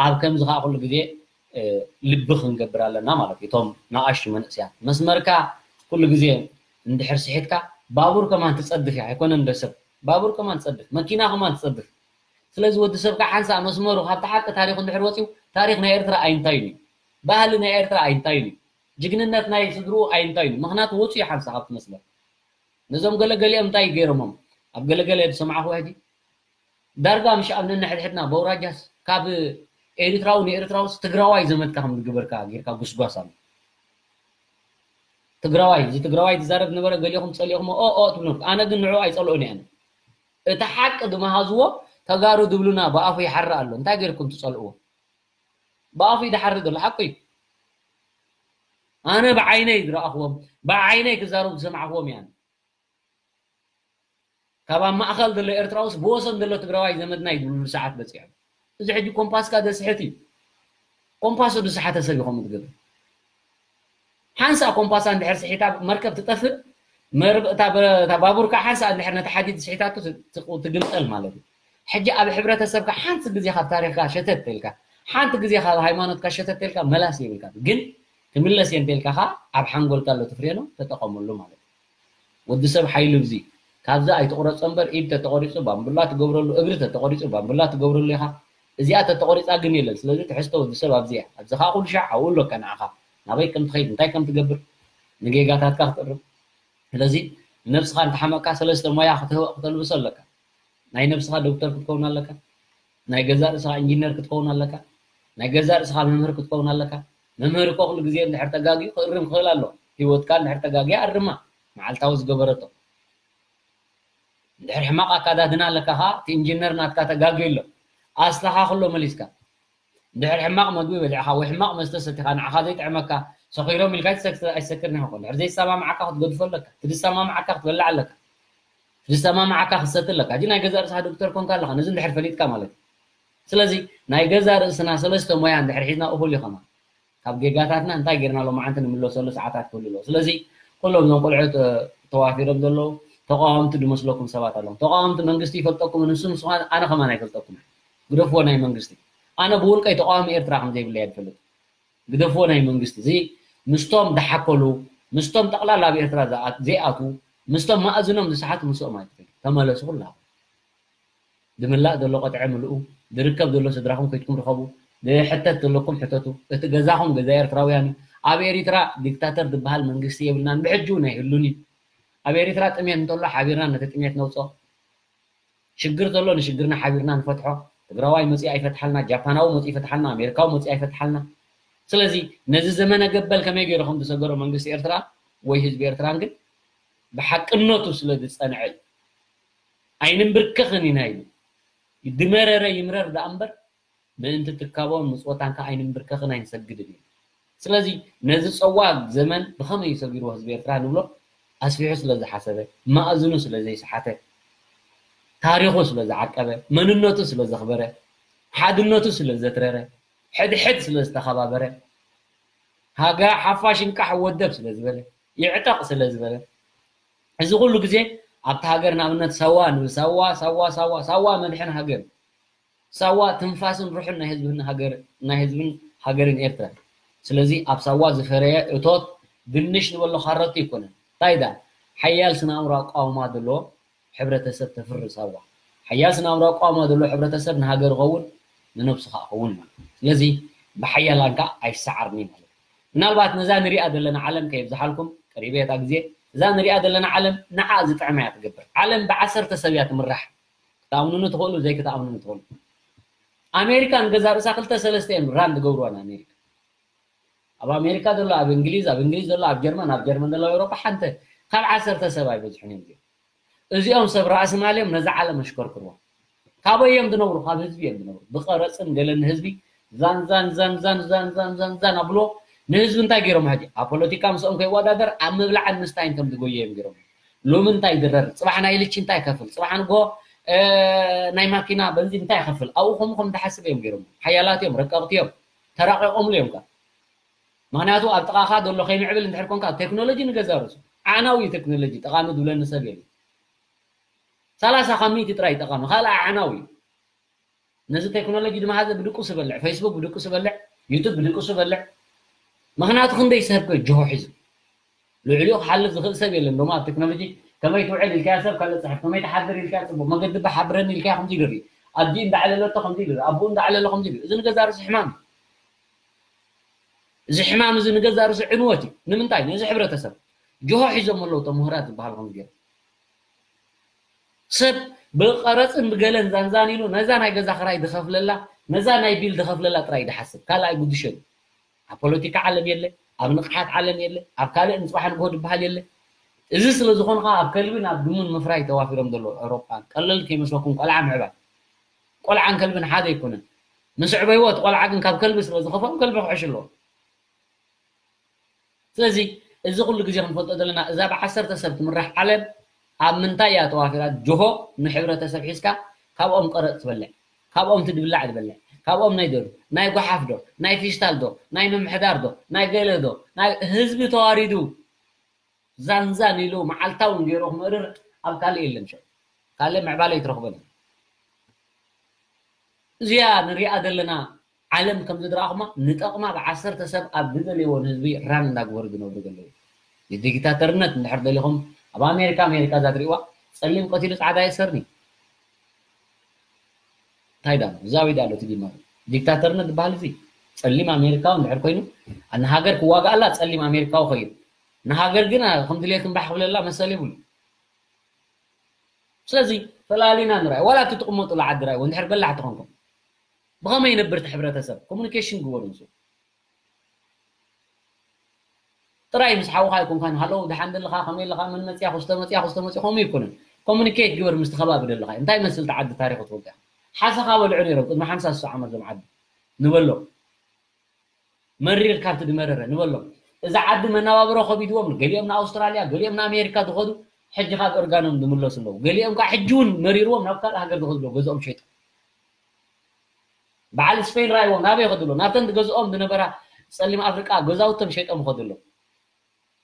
ኣብ ከምዚ ከዓ ኩሉ ግዜ ልቢ ክንገብር ኣለና ማለት እዩ። እቶም ንኣሽቱ መንእሰያት መስመርካ ኩሉ ግዜ እንድሕር ስሒትካ ባቡር ከማን ትፀድፍ እያ። ኣይኮነን ዶ ሰብ ባቡር ከማን ትፀድፍ፣ መኪና ከማን ትፀድፍ። ስለዚ ወዲ ሰብ ከዓ ሓንሳእ መስመሩ ካብቲ ሓቂ ታሪኹ እንድሕር ወፂኡ ታሪኽ ናይ ኤርትራ ኣይንታይን እዩ። ባህሊ ናይ ኤርትራ ኣይንታይን እዩ። ጅግንነት ናይ ስድርኡ ኣይንታይን እዩ። ምኽንያቱ ወፂኡ ሓንሳእ ካብቲ መስመር። ነዞም ገለገሊኦም እንታይ ገይሮሞም ኣብ ገለገለ ዝሰማዕኹ ሕጂ ዳርጋ ምሽ ኣብ ነንሕድሕድና በውራጃስ ካብ ኤሪትራዊ ንኤሪትራውስ ትግራዋይ ዘመድካ ከም ዝገበርካ ጌርካ ጉስጓስ ኣሎ። ትግራዋይ እዚ ትግራዋይ ዝዛረብ ነበረ ገሊኹም ጸሊኹም ኦ ኦ ትብሉ። ኣነ ግን ንዑ ኣይጸልኦን እየ። እቲ ሓቂ ዝመሃዝዎ ተጋሩ ዝብሉና ብኣፉ ይሓርእ ኣሎ። እንታይ ጌርኩም ትጸልእዎ? ብኣፉ ይድሓርእ ዘሎ ሓቁ እዩ። ኣነ ብዓይነይ ዝረኣኽዎም ብዓይነይ ክዛረቡ ዝሰማዕኽዎም እያን። ካብ ኣብ ማእኸል ዘሎ ኤርትራውስ ብወሰን ዘሎ ትግራዋይ ዘመድና እዩ ዝብሉ ሰዓት በፂሖም። እዚ ሕጂ ኮምፓስካ ዘስሕት እዩ። ኮምፓሱ ዝሰሓተ ሰብ እዩ ከምኡ ትገብር። ሓንሳ ኮምፓሳ እንድሕር ስሒታ መርከብ ትጠፍእ፣ መርብ እታ በ- እታ ባቡር ከዓ ሓንሳ እንድሕር ነቲ ሓዲድ ስሒታቱ ት- ት- ትግምጠል ማለት እዩ። ሕጂ ኣብ ሕብረተሰብካ ሓንቲ ግዜ ካብ ታሪኽካ ሸተት ተልካ፣ ሓንቲ ግዜ ካብ ሃይማኖትካ ሸተት ተልካ መላስ የብልካ። ግን ክምለስ እየ እንተልካ ከዓ ኣብ ሓንጎልካ ኣሎ ትፍሬኖ ተጠቐመሉ ማለት እዩ። ወዲ ሰብ ሓይሉ ብዚ ካብዚ ኣይትቑረጾ እምበር ኢድ ተተቖሪጹ ባምቡላ ትገብረሉ፣ እግሪ ተተቖሪጹ ባምቡላ ትገብረሉ ኢኻ። እዚኣ ተተቖሪጻ ግን የለን። ስለዚ ትሕዝቶ ወዲ ሰብ ኣብዚ እያ። ኣብዚ ከዓ ኩሉ ሻዕ ኣብኡ ኣሎካ ንዓኻ ናበይ ከም ትኸይድ እንታይ ከም ትገብር ንጌጋታትካ ክትእርም። ስለዚ ንነብስኻ እንተሓመቕካ ሰለስተ ሞያ ክተልብሶ ኣለካ። ናይ ነብስኻ ዶክተር ክትከውን ኣለካ። ናይ ገዛእ ርእስኻ ኢንጂነር ክትከውን ኣለካ። ናይ ገዛእ ርእስኻ መምህር ክትከውን ኣለካ። መምህር እኮ ኩሉ ግዜ እንድሕር ተጋግዩ ክእርም ክኽእል ኣሎ። ህይወትካ እንድሕር ተጋግያ ኣርማ። መዓልታዊ ዝገበረቶ እንድሕር ሕማቕ ኣካዳድና ኣለካ ኸዓ እቲ ኢንጂነር ናትካ ተጋግዩ ኣሎ። ኣስተኻኽሎ መሊስካ። እንድሕር ሕማቕ መግቢ በሊዕኻ ወይ ሕማቕ መስተ ሰቲኻ ንዓኻ ዘይጥዕመካ ሰኺሮም ኢልካ ኣይትሰክ- ኣይትሰክርን ኢኻ። እንድሕር ዘይሰማምዓካ ክትገድፎ ኣለካ። እቲ ዝሰማምዓካ ክትበልዕ ኣለካ። ዝሰማምዓካ ክትሰቲ ኣለካ። ሕጂ ናይ ገዛእ ርእስኻ ዶክተር ኮንካ ኣለኻ ነዚ እንድሕር ፈሊጥካ ማለት እዩ። ስለዚ ናይ ገዛእ ርእስና ሰለስተ ሞያ እንድሕር ሒዝና እኹል እዩ ከማን። ካብ ጌጋታትና እንታይ ጌርና ሎማዓንቲ ንምለሰሉ ሰዓታት ክህሉ ኣለዎ። ስለዚ ኩሎም እዞም ቆልዑ ተዋፊሮም ዘለዉ ተቃወምቲ ዝመስለኩም ሰባት ኣለዉ። ተቃወምቲ መንግስቲ ይፈልጠኩም ንስም ስኻን ኣነ ከማን ኣይፈልጠኩም። ግደፍዎ ናይ መንግስቲ። ኣነ ብውልቀይ ተቃዋሚ ኤርትራ ከም ዘይብለይ እየ ዝፈልጥ። ግደፍዎ ናይ መንግስቲ። እዚ ምስቶም ዝሓከሉ ምስቶም ጠቕላላ ኣብ ኤርትራ ዝኣ- ዘይኣትዉ ምስቶም ማእዝኖም ዝሰሓቱ ምስኦም ኣይትኸዱ። ተመለሱ ኩላኹም። ዝምላእ ዘሎ ቆጥዐ ምልኡ፣ ዝርከብ ዘሎ ስድራኹም ከይድኩም ርኸቡ፣ ዝሕተት ዘለኩም ሕተቱ። እቲ ገዛኹም ገዛ ኤርትራውያን እዩ። ኣብ ኤሪትራ ዲክታተር ዝበሃል መንግስቲ የብልናን፣ ብሕጂ እውን ኣይህሉን እዩ። ኣብ ኤሪትራ ጥሜት እንተሎ ሓቢርና ነቲ ጥሜት ነውፅኦ። ሽግር ተሎ ንሽግርና ሓቢርና ንፈትሖ። ትግራዋይ መፂኡ ኣይፈትሓልና፣ ጃፓናዊ መፂኡ ይፈትሓልና፣ ኣሜሪካዊ መፂኡ ኣይፈትሓልና። ስለዚ ነዚ ዘመነ ገበል ከመይ ገይሩ ከም ዝሰገሮ መንግስቲ ኤርትራ ወይ ህዝቢ ኤርትራን ግን ብሓቅነቱ ስለ ዝፀንዐ እዩ። ኣይንንብርከኽን ኢና ኢሉ። ድመረረ ይምረር ደኣ እምበር ምእንቲ ትካቦን ምጽወታን ከኣ ኣይንንብርከኽን ኣይንሰግድን ኢና። ስለዚ ነዚ ጸዋግ ዘመን ብኸመይ እዩ ሰጊርዎ ህዝቢ ኤርትራ ንብሎ ኣስፊሑ ስለ ዝሓሰበ፣ ማእዝኑ ስለ ዘይሰሓተ፣ ታሪኹ ስለ ዝዓቀበ፣ መንነቱ ስለ ዘኽበረ፣ ሓድነቱ ስለ ዘትረረ፣ ሕድሕድ ስለ ዝተኸባበረ፣ ሃገ ሓፋሽ እንቃሕ ወደብ ስለ ዝበለ፣ ይዕጠቕ ስለ ዝበለ፣ እዚ ኩሉ ግዜ ኣብቲ ሃገር ንኣብነት ሳዋ ንብል፣ ሳዋ፣ ሳዋ፣ ሳዋ፣ ሳዋ መድሕን ሃገር፣ ሳዋ ትንፋስን ሩሕን ናይ ህዝብን ሃገር፣ ናይ ህዝብን ሃገርን ኤርትራ። ስለዚ ኣብ ሳዋ ዝፈረየ እቶት ድንሽ ንበሎ ካሮት ኣይኮነን። እንታይ ዳ ሓያል ስነ ኣእምሮ ኣቃውማ ዘለዎ ሕብረተሰብ ተፍሪ ሳዋ። ሓያል ስነ ኣእምሮ ኣቃውማ ዘለዎ ሕብረተሰብ ንሃገር ይኸውን፣ ንነብሱ ኸኣ ይኸውን ማለት እዩ። ስለዚ ብሓያላን ከኣ ኣይሰዓርን እዩ ማለት እዩ። ምናልባት ነዛ ንሪኣ ዘለና ዓለም ከየብዝሓልኩም ቀሪበ እያ እታ ግዜ። እዛ ንሪኣ ዘለና ዓለም ንዓ ዝጥዕማ እያ ትገብር። ዓለም ብዓሰርተ ሰብ እያ ትምራሕ። ክትኣምኑኒ ትኽእሉ፣ ዘይክትኣምኑኒ ትኽእሉ። ኣሜሪካ ንገዛ ርእሳ ክልተ ሰለስተ እዮም ራን ዝገብርዋ ንኣሜሪካ። ኣብ ኣሜሪካ ዘሎ ኣብ እንግሊዝ፣ ኣብ እንግሊዝ ዘሎ ኣብ ጀርመን፣ ኣብ ጀርመን ዘሎ ኣብ ኤውሮጳ ሓንቲ ካብ ዓሰርተ ሰብ ኣይበዝሑን እዮም እዚኦም። እዚኦም ሰብ ራእሲ ማል እዮም፣ ነዛ ዓለም ኣሽከርክርዋ። ካበይ እዮም ዝነብሩ? ካብ ህዝቢ እዮም ዝነብሩ። ብቐረፅን ገለን ንህዝቢ ዛን ዛን ዛን ዛን ዛን ዛን ዛን ዛን ኣብሎ ንህዝቢ እንታይ ገይሮም? ሕጂ ኣብ ፖለቲካ ምስኦም ከይወዳደር ኣብ ምብላዕን ምስታይን ከም ዝጎየ እዮም ገይሮም። ሎሚ እንታይ ይድረር፣ ፅባሕ ናይ ልቺ እንታይ ይከፍል፣ ፅባሕ ንጎ ናይ ማኪና በንዚን እንታይ ይከፍል፣ ኣብኡ ከምኡ ከም ዝሓስብ እዮም ገይሮም። ሓያላት እዮም፣ ረቀቕቲ እዮም፣ ተራቂቆምሉ እዮም። ምክንያቱ ኣብ ጥቃካ ዘሎ ከይምዕብል እንድሕር ኮንካ፣ ቴክኖሎጂ ንገዛ ርእሱ ዓዕናዊ እዩ። ቴክኖሎጂ ጠቃሚ ዝብለኒ ሰብ የለ። ሰላሳ ካብ ሚእቲ ጥራይ ጠቃሚ፣ ካልእ ዓዕናዊ እዩ። ነዚ ቴክኖሎጂ ድማ ሀዘ ብድቁስ ይበልዕ፣ ፌስቡክ ብድቁስ ይበልዕ፣ ዩቱብ ብድቁስ ይበልዕ። ምክንያቱ ክንደይ ሰብ ከ ጅሆ ሒዙ ልዕሊኡ ክሓልፍ ዝኽእል ሰብ የለን። ዶማ ኣብ ቴክኖሎጂ ከመይ ትውዕል ኢልካያ ሰብ ካልእ ፅሕፍ፣ ከመይ ትሓድር ኢልካያ ፅቡቅ፣ መገዲ ብሓብረኒ ኢልካያ ከምዚ ይርኢ፣ ኣዲኡ እንዳዕለለቶ ከምዚ ይርኢ፣ ኣቦኡ እንዳዕለሎ ከምዚ ይርኢ። እዚ ንገዛ ርእሱ ሕማም እዩ። እዚ ሕማም እዚ ንገዛ ርእሱ ዕንወት እዩ። ንምንታይ? ነዚ ሕብረተሰብ ጅሆ ሒዞም ኣለዉ እቶም ምሁራት ዝበሃሉ ከምዚ ገይሮም። ሰብ ብቐረፅን ብገለን ዛንዛን ኢሉ ነዛ ናይ ገዛ ክራይ ዝኸፍለላ፣ ነዛ ናይ ቢል ዝኸፍለላ ጥራይ ድሓስብ፣ ካልእ ኣይጉድሸን። ኣብ ፖለቲካ ዓለም የለ፣ ኣብ ንቕሓት ዓለም የለ፣ ኣብ ካልእ ንፅባሕ ንግሆ ዝበሃል የለ። እዚ ስለ ዝኾንካ ኣብ ከልብን ኣብ ድሙን ምፍራይ ተዋፊሮም ዘለዉ ኤውሮጳን፣ ቀለል ከይመስለኩም ቆልዓ ምዕባይ። ቆልዓን ከልብን ሓደ ኣይኮነን። ምስዕበይዎ እቲ ቆልዓ ግን ካብ ከልቢ ስለ ዝኸፍኦም ከልቢ ክሕሽ ኣለዎ። ስለዚ እዚ ኩሉ ግዜ ክንፈልጦ ዘለና እዛ ብዓሰርተ ሰብ ትምራሕ ዓለም ኣብ ምንታይ እያ ተዋፊራ? ጅሆ ንሕብረተሰብ ሒዝካ ካብኦም ቀረጥ ትበልዕ፣ ካብኦም ትድብላዕ ትበልዕ፣ ካብኦም ናይ ደሩ ናይ ጓሓፍ ዶ ናይ ፊስታል ዶ ናይ ምምሕዳር ዶ ናይ ገለ ዶ ናይ ህዝቢ ተዋሪዱ ዛንዛን ኢሉ መዓልታውን ገይሩ ክምእርር ኣብ ካልእ የለን። ሸ ካልእ ምዕባለ ኣይትረኽበን። እዚኣ ንሪኣ ዘለና ዓለም ከም ዝድረኣኹማ ንጠቕማ ብዓሰርተ ሰብ ኣብ ዝደለይዎ ንህዝቢ ራን እንዳግበሩ ዝነብሩ ዘለዉ። ንዲክታተርነት እንድሕር ደሊኹም ኣብ ኣሜሪካ፣ ኣሜሪካ እዛ ትሪእዋ ጸሊም ቀቲሉ ጻዕዳ የሰርኒ። እንታይ ዳ ዛዊድ ኣሎ ትዲማ ዲክታተርነት ዝበሃል እዚ ጸሊም ኣሜሪካዊ እንድሕር ኮይኑ ንሃገር ክዋጋኣላ ጸሊም ኣሜሪካዊ ኮይኑ ንሃገር ግን ከም ድሌት እምባሕ ክብለላ መሰል ይብሉ። ስለዚ ፈላሊና ንርኣይ ዋላ እቲ ትቕመጡሉ ዓዲ ርኣይ እንድሕር በላሕቲ ኮንኩም ብኸመይ ይነብር እቲ ሕብረተሰብ ኮሙኒኬሽን ግበሩ ንሱ ጥራይ ምስ ሓውኻ ኣይኮንካን ሃሎ ደሓን ደለኻ ከመይ ኣለኻ መን መፅያ ክስተ መፅያ ክስተ መፅያ ከምኡ ይኮነን ኮሙኒኬት ግበር ምስቲ ከባቢ ደለኻ እንታይ መስል ተዓዲ ታሪኹ ትፈልጦ ኢኻ ሓሰኻ በልዑ ነይሮም ቅድሚ ሓምሳ ስሳ ዓመት ዞም ዓዲ ንበሎም መሪር ካብቲ ድመረረ ንበሎም እዛ ዓዲ መነባብሮ ከቢድዎም ገሊኦም ንኣውስትራልያ ገሊኦም ንኣሜሪካ ዝኸዱ ሕጂ ካብ እርጋኖም ዝምለሱ ኣለዉ ገሊኦም ከዓ ሕጂ እውን መሪርዎም ናብ ካልእ ሃገር ዝኸዱ ኣለዉ ገዝኦም ሸይጦም በዓል ስፔን ራይዎም ናበይ ይኸዱ ኣለዉ ናብተን ዝገዝኦም ዝነበራ ፀሊም ኣፍሪቃ ገዛውቶም ሸይጦም ይኸዱ ኣለዉ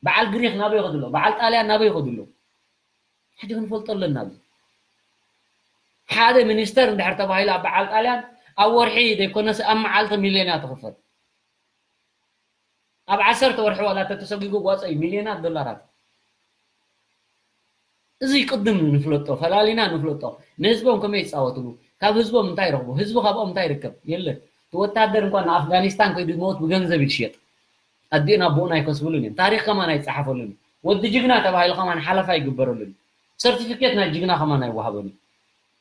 በዓል ግሪክ ናበይ ይኸዱ ኣለዉ በዓል ጣልያን ናበይ ይኸዱ ኣለዉ ሕጂ ክንፈልጦ ኣለና ሓደ ሚኒስተር እንድሕር ተባሂሉ ኣብ በዓል ጣልያን ኣብ ወርሒ ዘይኮነስ ኣብ መዓልቲ ሚልዮን እያ ትኽፈል ኣብ ዓሰርተ ወርሒ ዋላ ተተሰጊጉ ዋፀ እዩ ሚልዮናት ዶላራት እዚ ቅድም ንፍለጦ ፈላሊና ንፍለጦ ንህዝቦም ከመይ ይፃወትሉ ካብ ህዝቦም እንታይ ይረኽቡ ህዝቢ ካብኦም እንታይ ይርከብ የለን እቲ ወታደር እንኳን ንኣፍጋኒስታን ከይዱ ዝመውት ብገንዘብ ይሽየጥ ኣዲኡን ኣቦኡን ኣይከስብሉን እዮም ታሪክ ከማን ኣይፀሓፈሉን እዩ ወዲ ጅግና ተባሂሉ ከማን ሓለፋ ይግበረሉን እዩ ሰርቲፊኬት ናይ ጅግና ከማን ኣይወሃበን እዩ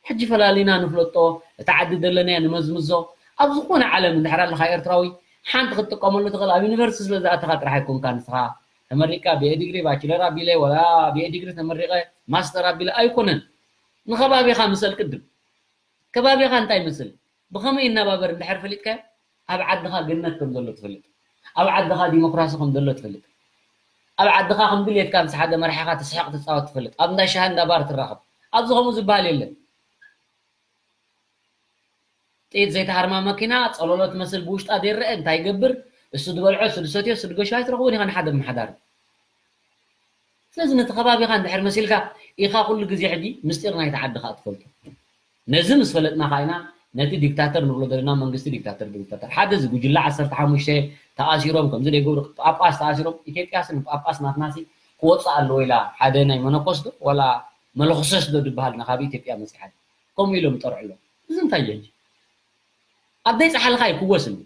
ሕጂ ፈላሊና ንፍለጦ እቲ ዓዲ ዘለናዮ ንመዝምዞ ኣብ ዝኾነ ዓለም እንድሕር ኣለኻ ኤርትራዊ ሓንቲ ክትጥቀመሉ ትኽእል ኣብ ዩኒቨርሲቲ ስለ ዝኣተኻ ጥራሕ ኣይኮንካ ንስኻ ተመሪቅካ ብኤ ዲግሪ ባችለር ኣቢለ ወላ ብኤ ዲግሪ ተመሪቀ ማስተር ኣቢለ ኣይኮነን ንኸባቢኻ ምሰል ቅድም ከባቢኻ እንታይ ይመስል ብኸመይ ይነባበር እንድሕር ፈሊጥካዮ ኣብ ዓድኻ ገነት ከም ዘሎ ትፈልጥ ኣብ ዓድኻ ዲሞክራሲ ከም ዘሎ ትፈልጥ ኣብ ዓድኻ ከም ድልየትካ ምስ ሓደ መራሒኻ ትስሕቕ ትፃወት ትፈልጥ ኣብ እንዳ ሻሂ እንዳ ባር ትራኸብ ኣብዚ ከምኡ ዝበሃል የለን ጥይት ዘይተሃርማ መኪና ፀሎሎ ትመስል ብውሽጣ ዘይረአ እንታይ ይገብር እሱ ዝበልዖ እሱ ዝሰትዮ እሱ ዝገሾ ኣይትረኽቦን ኢኻ ንሓደ ምሓዳር ስለዚ ነቲ ከባቢኻ እንድሕር መሲልካ ኢኻ ኩሉ ግዜ ሕጂ ምስጢር ናይቲ ዓድኻ እትፈልጦ ነዚ ምስ ፈለጥና ኸዓ ኢና ነቲ ዲክታተር ንብሎ ዘለና መንግስቲ ዲክታተር ብዲክታተር ሓደ እዚ ጉጅለ ዓሰርተ ሓሙሽተ ተኣሲሮም ከምዚ ደይገብሩ ጳጳስ ተኣሲሮም ኢትዮጵያስ ንጳጳስ ናትናሲ ክወፅእ ኣለዎ ኢላ ሓደ ናይ መነኮስ ዶ ወላ መለኽሰስ ዶ ዝበሃል ናብ ኢትዮጵያ መፅሓ ከምኡ ኢሎም ይጠርዑ ኣለዉ እዚ እንታይ እዩ ሕጂ ኣብ ደይ ፀሓልኻ ይክወስ እንዲ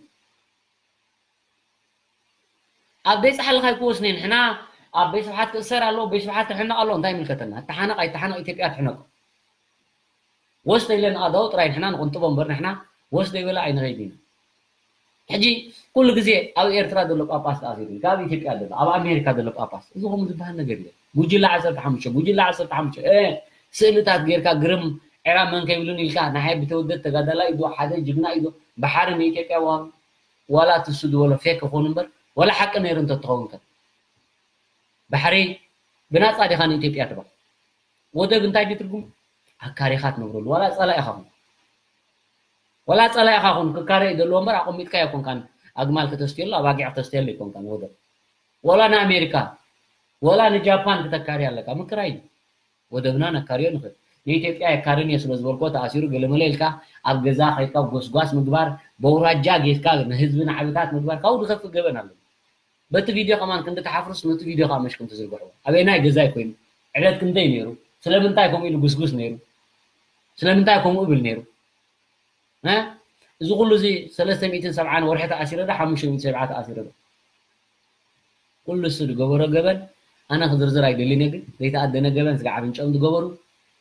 ኣብ ደይ ፀሓልኻ ይክወስ ኒ ንሕና ኣብ ቤት ስብሓት ክእሰር ኣለዎ ቤት ስብሓት ክሕነቕ ኣለዎ እንታይ ይምልከተና ተሓነቕ ኣይተሓነቕ ኢትዮጵያ ትሕነቕ ወስተ ኢለ ንኣዳው ጥራይ ንሕና ንቕንጥቦ እምበር ንሕና ወስደ ይበለ ኣይንኸይድ ኢና ሕጂ ኩሉ ግዜ ኣብ ኤርትራ ዘሎ ጳጳስ ተኣሲሩ ካብ ኢትዮጵያ ዘሎ ኣብ ኣሜሪካ ዘሎ ጳጳስ እዚ ከምኡ ዝበሃል ነገር የለን ጉጅለ ዓሰርተ ሓሙሽተ ጉጅለ ዓሰርተ ሓሙሽተ ስእልታት ጌርካ ግርም ዕራ መን ከይብሉን ኢልካ ንሓይ ብተወደድ ተጋዳላይ ዶ ሓደ ጅግና ኢዶ ባሕሪ ንኢትዮጵያ ዋላ ትሱ ዝበሎ ፌክ ክኾኑ እምበር ዋላ ሓቂ ነይሩ እንተትኸውን ከ ባሕሪ ብናፃ ዲኻ ንኢትዮጵያ ትባ ወደብ እንታይ ድዩ ትርጉም? ኣካሪኻ ትነብረሉ፣ ዋላ ጸላኢኻ ኹን። ዋላ ጸላኢኻ ኹን፣ ክካረ እዩ ዘለዎ እምበር፣ ኣቐሚጥካ ኣይኮንካን። ኣግማል ከተስትየሉ፣ ኣባጊዕ ከተስትየሉ ኣይኮንካን ወደብ። ዋላ ንኣሜሪካ፣ ዋላ ንጃፓን ክተካሪ ኣለካ። ምክራይ እዩ። ወደብና ነካርዮ ንኽእል። ንኢትዮጵያ የካርን እየ ስለ ዝበልኮ ተኣሲሩ ገለመለ ኢልካ ኣብ ገዛ ከይድካ ጎስጓስ ምግባር፣ በውራጃ ጌትካ ንህዝቢ ናዕብታት ምግባር ካብኡ ዝኸፍእ ገበን ኣሎ። በቲ ቪድዮ ከማን ክንዲ ተሓፍሩስ ነቲ ቪድዮ ከዓ መሽኩም ትዝርግሕዎ። ኣበየናይ ገዛይ ኮይኑ፣ ዕለት ክንደይ ነይሩ፣ ስለምንታይ ከምኡ ኢሉ ጉስጉስ ነይሩ፣ ስለምንታይ ከምኡ እብል ነይሩ? እ? እዚ ኩሉ እዚ ሰለስተ ሚእትን ሰብዓን ወርሒ ተኣሲረ ዶ ሓሙሽተ ሚእትን ሰብዓ ተኣሲረ ዶ? ኩሉ እሱ ዝገበሮ ገበን ኣነ ክዝርዝር ኣይደልን እየ፣ ግን ዘይተኣደነ ገበን ስጋዕ ኣፍንጭኦም ዝገበሩ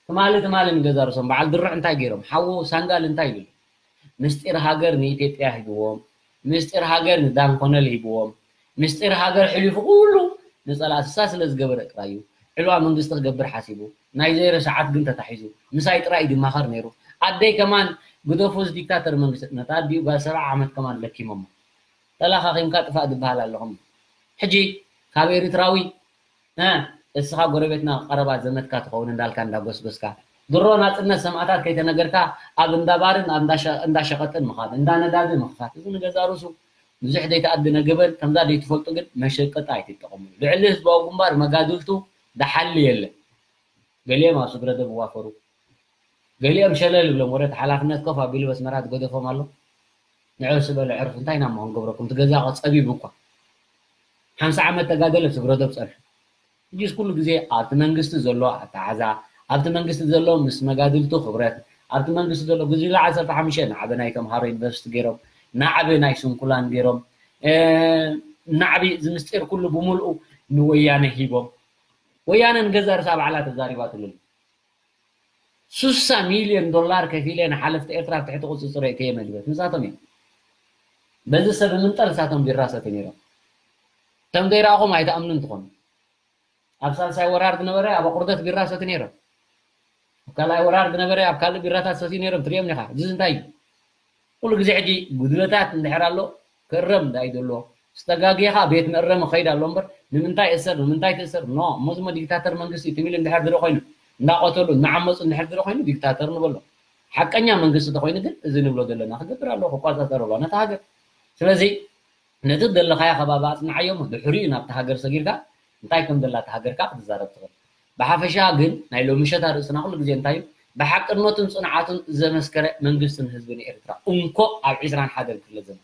ትማሊ ትማሊ ንገዛ ርእሶም በዓል ድሩዕ እንታይ ገይሮም? ሓዉ ሳንጋል እንታይ ኢሉ? ምስጢር ሃገር ንኢትዮጵያ ሂብዎም፣ ምስጢር ሃገር ንዳን ኮነል ሂብዎም፣ ምስጢር ሃገር ሕሊፉ ኩሉ ንጸላእትሳ ስለ ዝገበረ ጥራይ እዩ። ዕልዋ መንግስቲ ክገብር ሓሲቡ፣ ናይ ዘይረ ሰዓት ግን ተታሒዙ፣ ምሳይ ጥራይ እዩ ዝማኸር ነይሩ። ኣደይ ከማን ግደፉ እዚ ዲክታተር መንግስቲ፣ ነታ ኣዲኡ ጓል ሰብዓ ዓመት ከማን ለኪሞሞ። ተላኻኺምካ ጥፋእ ዝበሃል ኣለኹም። ሕጂ ካብ ኤርትራዊ እ፣ እስኻ ጎረቤትና ቀረባ ዘመድካ ትኸውን እንዳልካ እንዳጎስጎስካ፣ ድሮ ናጽነት ሰማእታት ከይተነገርካ ኣብ እንዳ ባርን ኣብ እንዳ ሸ-፣ እንዳ ሸቐጥን ምኻድ፣ እንዳ ነዳዲ ምኽፋት፣ እዚ ንገዛ ርእሱ ብዙሕ ዘይተኣድነ ገበን፣ ከምዛ ዘይትፈልጡ ግን መሸቀጢ ኣይትጠቐሙ። ልዕሊ ህዝባዊ ግንባር መጋድልቱ ደሓሊ የለን። ገሊኦም ኣብ ስግረ ደብ ይዋፈሩ፣ ገሊኦም ሸለል ይብሎም። ወረ እቲ ሓላፍነት ኮፍ ኣቢሉ በስመራ ትገደፎም ኣሎ። ንዑ ስበሉ ዕርፍ፣ እንታይ ኢና እሞ ክንገብረኩም? እቲ ገዛ እኮ ጸቢቡ እኳ። ሓምሳ ዓመት ተጋደለ ስግረ ደብ ጸንሑ። ሕጂስ ኩሉ ግዜ ኣብቲ መንግስቲ ዘሎ ኣተሓዛ፣ ኣብቲ መንግስቲ ዘሎ ምስ መጋድልቱ ክብረት፣ ኣብቲ መንግስቲ ዘሎ ጉጅለ ዓሰርተ ሓሙሽተ ናዕቢ ናይ ተምሃሮ ዩኒቨርሲቲ ገይሮም፣ ናዕቢ ናይ ስንኩላን ገይሮም፣ እ፣ ናዕቢ እዚ ምስጢር ኩሉ ብምልኡ ንወያነ ሂቦም። ወያነ ንገዛ ርሳ ባዕላ ተዛሪባትሉ። ሱሳ ሚልዮን ዶላር ከፊለ ንሓለፍቲ ኤርትራ ኣብ ትሕቲ ቁጽጽር እየ ከየመልበት ንሳቶም እዮም። በዚ ሰብ ምንጠል ንሳቶም ቢራ ሰትዩ ነይሮም። እቶም ዘይረኣኹም ኣይትኣምኑን ትኾኑ። ኣብ ሳልሳይ ወራር ዝነበረ ኣብ ኣቑርደት ቢራ ሰትዩ ነይሮም። ኣብ ካልኣይ ወራር ዝነበረ ኣብ ካልእ ቢራታት ሰትዩ ነይሮም። ትሪኦም ዲኻ? እዚ እንታይ እዩ? ኩሉ ግዜ ሕጂ ጉድለታት እንድሕር ኣሎ ክእረም እንታይ እዩ ዘለዎ? ዝተጋግየ ኸዓ ቤት መእረሚ ክኸይድ ኣሎ እምበር ንምንታይ እሰር፣ ንምንታይ ትእሰር? ኖ፣ እሞ ዝሞ ዲክታተር መንግስቲ እዩ ትም ኢሉ እንድሕር ዝርኢ ኮይኑ፣ እንዳቐተሉ፣ እናዓመፁ እንድሕር ዝርኢ ኮይኑ ዲክታተር ንበሎ። ሓቀኛ መንግስቲ ተኾይኑ ግን እዚ ንብሎ ዘለና ክገብር ኣለዎ፣ ክቆፃፀር ኣለዎ ነታ ሃገር። ስለዚ ነቲ ዘለኻዮ ከባቢ ኣፅንዓዮ እሞ ድሕሪኡ ናብቲ ሃገር ሰጊርካ እንታይ ከም ዘላ እታ ሃገርካ ክትዛረብ ትኽእል። ብሓፈሻ ግን ናይ ሎሚ ምሸት ኣርእስትና ኩሉ ግዜ እንታይ እዩ? ብሓቅነቱን ፅንዓቱን ዘመስከረ መንግስትን ህዝብን ኤርትራ እንኮ ኣብ ዒስራን ሓደን ክፍለ ዘመን።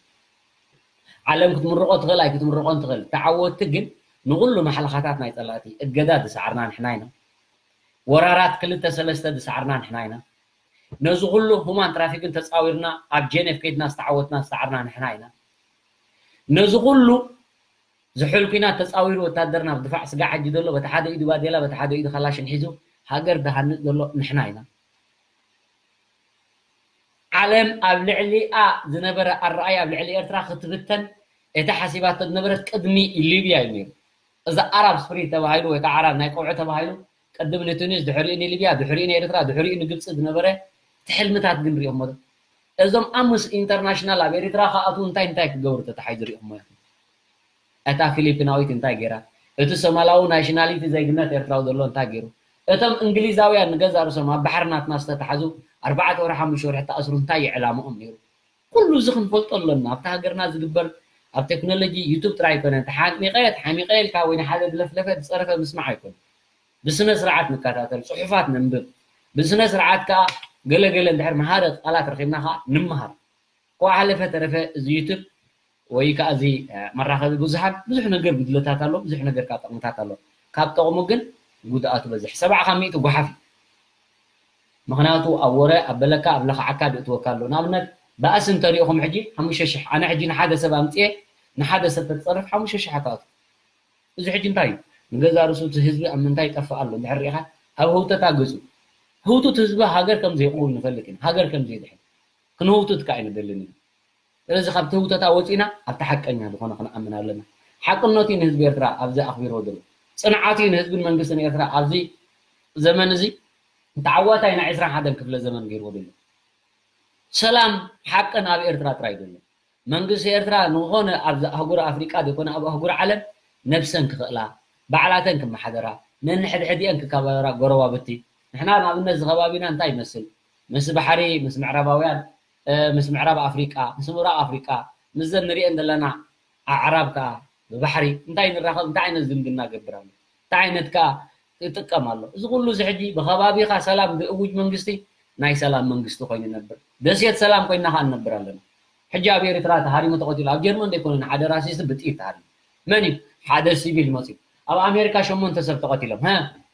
ዓለም ክትምርቆ ትኽእል ኣይክትምርቆን ትኽእል። ተዓወትቲ ግን ንኹሉ ማሕለኻታት ናይ ፀላእቲ እገዳ ዝሰዓርና ንሕና ኢና። ወራራት ክልተ ሰለስተ ዝሰዓርና ንሕና ኢና። ነዚ ኩሉ ሁማን ትራፊክን ተፃዊርና ኣብ ጄኔቭ ከይድና ዝተዓወትና ዝሰዓርና ንሕና ኢና። ነዚ ኩሉ ዝሑል ኲናት ተፃዊሩ ወታደርና ኣብ ድፋዕ ስጋዕ ሕጂ ዘሎ በቲ ሓደ ኢዱ ባዴላ በቲ ሓደ ኢዱ ካላሽን ሒዙ ሃገር ዝሃንፅ ዘሎ ንሕና ኢና። ዓለም ኣብ ልዕሊኣ ዝነበረ ኣረኣይ ኣብ ልዕሊ ኤርትራ ክትብተን እታ ሓሲባቶ ዝነበረት ቅድሚ ሊብያ እዩ ነይሩ። እዚ ኣራብ ስፕሪት ተባሂሉ ወይ ከዓ ኣራብ ናይ ቀውዒ ተባሂሉ ቅድም ንቱኒስ፣ ድሕሪኡ ንሊብያ፣ ድሕሪኡ ንኤርትራ፣ ድሕሪኡ ንግብፂ ዝነበረ እቲ ሕልምታት ግን ሪኦሞ ዶ? እዞም ኣምስ ኢንተርናሽናል ኣብ ኤርትራ ክኣትዉ እንታይ እንታይ ክገብሩ ተታሒዙ ሪኦሞ ኢኹም? እታ ፊሊፒናዊት እንታይ ገይራ? እቲ ሶማላዊ ናሽናሊቲ ዜግነት ኤርትራዊ ዘሎ እንታይ ገይሩ? እቶም እንግሊዛውያን ንገዛ ርእሶም ኣብ ባሕሪ ናትና ዝተታሕዙ ኣርባዕተ ወርሒ ሓሙሽተ ወርሒ ተኣስሩ እንታይ እዩ ዕላምኦም ነይሩ? ኩሉ እዚ ክንፈልጦ ኣሎና። ኣብቲ ሃገርና ዝግበር ኣብ ቴክኖሎጂ ዩቱብ ጥራይ ኣይኮነን። ተሓሚቐ፣ ተሓሚቐ ኢልካ ወይ ንሓደ ዝለፍለፈ ዝፀረፈ ምስማዕ ኣይኮነን። ብስነ ስርዓት ንከታተል፣ ፅሑፋት ነንብብ። ብስነ ስርዓት ከዓ ገለ ገለ እንድሕር መሃረ ቃላት ረኺብና ከዓ ንምሃር። እኳ ሓለፈ ተረፈ እዚ ዩቱብ ወይ ከዓ እዚ፣ እ፣ መራኸቢ ብዙሃን ብዙሕ ነገር ጉድለታት ኣሎ፣ ብዙሕ ነገር ከዓ ጠቕምታት ኣሎ። ካብ ጠቕሙ ግን ጉድኣቱ በዝሕ። ሰብዓ ካብ ሚእቲ ጓሓፍ እዩ። ምኽንያቱ ኣብ ወረ፣ ኣብ በለካ፣ ኣብ ለኽዓካ ድእትወካ ኣሎ። ንኣብነት ባእሲ እንተሪእኹም ሕጂ ሓሙሽተ ሽሕ፣ ኣነ ሕጂ ንሓደ ሰብ ኣምፅኤ ንሓደ ሰብ ተትፀርፍ ሓሙሽተ ሽሕ ኣትኣቱ። እዚ ሕጂ እንታይ እዩ? ንገዛ ርእሱ እቲ ህዝቢ ኣብ ምንታይ ይጠፍእ ኣሎ እንድሕር ሪኢኻ ኣብ ህውተታ ገፁ። ህውቱት ህዝቢ ሃገር ከም ዘይቕውም ንፈልጥ ኢና። ሃገር ከም ዘይድሕን። ክንህውቱት ከዓ ኣይንደልን ኢና። ስለዚ ካብቲ ህውተታ ወፂና ኣብቲ ሓቀኛ ዝኾነ ክንኣምን ኣለና። ሓቅነቱ እዩ ንህዝቢ ኤርትራ ኣብዚ ኣኽቢርዎ ዘሎ። ፅንዓቱ እዩ ንህዝብን መንግስትን ኤርትራ ኣብዚ ዘመን እዚ ተዓዋታይ ናይ ዕስራን ሓደን ክፍለ ዘመን ገይርዎ ዘሎ። ሰላም ሓቅን ኣብ ኤርትራ ጥራይ ዘሎ። መንግስቲ ኤርትራ ንኾነ ኣብዚ ኣህጉር ኣፍሪቃ ዘይኮነ ኣብ ኣህጉር ዓለም ነብሰን ክኽእላ፣ ባዕላተን ክመሓደራ፣ ነንሕድሕዲአን ክከባበራ ጎረባብቲ ንሕና ንኣብነት እዚ ከባቢና እንታይ ይመስል? ምስ ባሕሪ፣ ምስ ምዕራባውያን፣ እ፣ ምስ ምዕራብ ኣፍሪቃ፣ ምስ ምብራቕ ኣፍሪቃ፣ ምስዘን ንሪኤን ዘለና ኣዕራብ ከኣ ብባሕሪ እንታይ ንራኸብ፣ እንታይ ዓይነት ዝምድና ገብር ኣሎ? እንታይ ዓይነት ከኣ ይጥቀም ኣሎ? እዚ ኩሉ እዚ ሕጂ ብከባቢኻ ሰላም ዝእውጅ መንግስቲ ናይ ሰላም መንግስቲ ኮይኑ ይነብር። ደሴት ሰላም ኮይና ከኣ ንነብር ኣለና። ሕጂ ኣብ ኤርትራ ተሃሪሙ ተቐቲሉ፣ ኣብ ጀርመን ዘይኮነ ሓደ ራሲስት ብጥይት ተሃሪሙ። መን እዩ? ሓደ ሲቪል መፅዩ። ኣብ ኣሜሪካ ሸሞንተ ሰብ ተቐቲሎም። ሀ?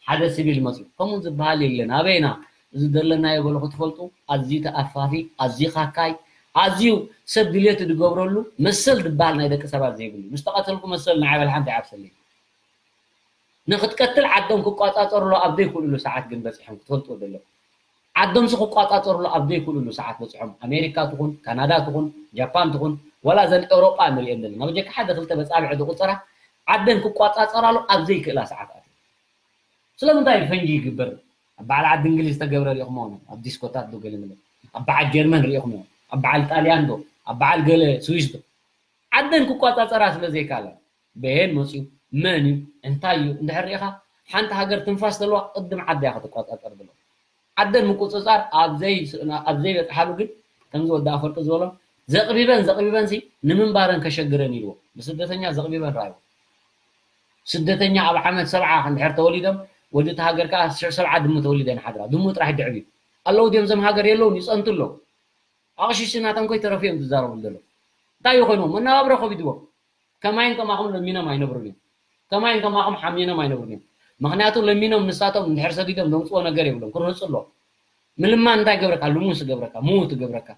ሓደ ሲቪል መፅዩ። ከምኡ ዝበሃል የለን። ኣበይና? እዚ ዘለናዮ በሉ ክትፈልጡ፣ ኣዝዩ ተኣፋፊ፣ ኣዝዩ ካካይ፣ ኣዝዩ ሰብ ድልየቱ ዝገብረሉ መሰል ዝበሃል ናይ ደቂ ሰባት ዘይብሉ። ምስ ተቐተልኩ መሰል ንዓይ በል ሓንቲ ይዓብሰለይ። ንክትቀትል ዓዶም ክቋጻጸርሉ ኣብ ዘይክእልሉ ሰዓት ግን በጺሖም ክትፈልጥዎ ዘለኩም። ዓዶምሲ ክቋጻጸርሉ ኣብ ዘይክእልሉ ሰዓት በጺሖም። ኣሜሪካ ትኹን፣ ካናዳ ትኹን፣ ጃፓን ትኹን፣ ወላ እዘን ኤውሮጳ ንሪኤን ዘለና። በጀካ ሓደ ክልተ በጻብዕ ዝቑጸራ ዓደን ክቋጻጸራሉ ኣብ ዘይክእላ ሰዓት ኣትዮም። ስለምንታይ ፈንጂ ይግበር? ኣብ በዓል ዓዲ እንግሊዝ ዝተገብረ ሪኢኹምዎ ነው? ኣብ ዲስኮታት ዶ ገለ መለ? ኣብ በዓል ጀርመን ሪኢኹምዎ? ኣብ በዓል ጣልያን ዶ? ኣብ በዓል ገለ ስዊስ ዶ? ዓደን ክቋጻጸራ ስለ ዘይካላ። በየን መፅዩ፣ መን እዩ፣ እንታይ እዩ እንድሕር ሪኢኻ፣ ሓንቲ ሃገር ትንፋስ ተለዋ ቅድም ዓዳ እያ ክትቆፃፀር ብሎ። ዓደን ምቁፅፃር ኣብ ዘይ-፣ ኣብ ዘይበፅሓሉ ግን ከምዚ ወዲ ኣፈወርቂ ዝበሎ ዘቕቢበን ዘቕቢበን ሲ ንምንባረን ከሸግረን ኢልዎ። ብስደተኛ ዘቕቢበን ረኣይዎ። ስደተኛ ኣብ ዓመት ሰብዓ እንድሕር ተወሊዶም ወዲ እቲ ሃገር ከዓ ሽዕ ሰብዓ ድሙ ተወሊደን ሓድራ። ድሙ ጥራሕ ይድዕብ እዩ። ኣለዉ ድዮም እዞም ሃገር የለውን ይፀንቱ ኣለዉ። ኣቕሽሽቲ ናቶም ከይተረፉ እዮም ዝዛረቡ ዘለዉ። እንታይ ይኾኑ? መነባብሮ ከቢድዎም። ከማይን ከማኹም ለሚኖም ኣይነብሩን እዮም። ከማይን ከማኹም ሓሚኖም ኣይነብሩን እዮም። ምኽንያቱ ለሚኖም ንሳቶም እንድሕር ሰዲዶም ዘምፅዎ ነገር የብሎም። ክርህፁ ኣለዎም። ምልማን እንታይ ገብረካ? ልሙስ ገብረካ፣ ምዉት ገብረካ።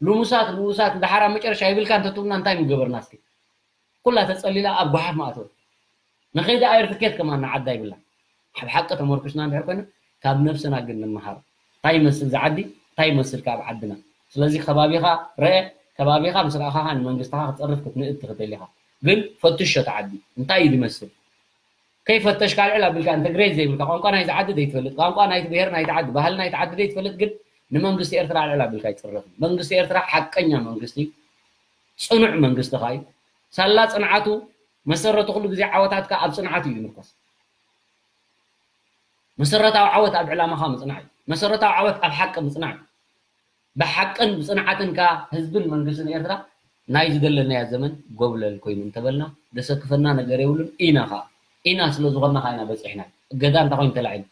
ልሙሳት፣ ልሙሳት፣ ደሓር ኣብ መጨረሻ ይብልካ እንተትብሉና እንታይ ምገበርና እስኪ? ኩላ ተጸሊላ ኣብ ጓሓፍ ማእተወት። ንኸይዲ ኣየር ትኬት ከማን ንዓዳ ይብላ። ኣብ ሓቂ ተመርኩስና እንድሕር ኮይና፣ ካብ ነብስና ግን ንመሃር። እንታይ ይመስል እዚ ዓዲ? እንታይ ይመስል ካብ ዓድና? ስለዚ ከባቢኻ ርአ፣ ከባቢኻ ምስ ረኣኻ ንመንግስትኻ ክትጸርፍ ክትንእድ ትኽእል ኢኻ። ግን ፈትሾ እቲ ዓዲ። እንታይ እዩ ዝመስል? ከይፈተሽካ ኣልዕል ኣቢልካ እንተ ግሬድ ዘይብልካ፣ ቋንቋ ናይዚ ዓዲ ዘይትፈልጥ፣ ቋንቋ ናይቲ ብሄር ናይቲ ዓዲ፣ ባህሊ ናይቲ ዓዲ ዘይትፈልጥ፣ ግን ንመንግስቲ ኤርትራ ኣልዕል ኣቢልካ ኣይጽረፍን። መንግስቲ ኤርትራ ሓቀኛ መንግስቲ እዩ። ጽኑዕ መንግስቲ ኸኣ እዩ። ሳላ ጽንዓቱ፣ መሰረቱ ኩሉ ግዜ ዓወታትካ ኣብ ጽንዓት እዩ ዝምርኮስ። መሰረታዊ ዓወት ኣብ ዕላማኻ ምጽናዕ እዩ። መሰረታዊ ዓወት ኣብ ሓቂ ምጽናዕ እዩ። ብሓቅን ብጽንዓትን ከኣ ህዝብን መንግስትን ኤርትራ ናይ ዝደለናዮ ዘመን ጎብለል ኮይኑ እንተበልና ዘሰክፈና ነገር የብሉን። ኢና ኸኣ፣ ኢና ስለ ዝኾንና ኸኣ ኢና በጺሕና። እገዳ እንታይ ኮይኑ ተላዒሉ?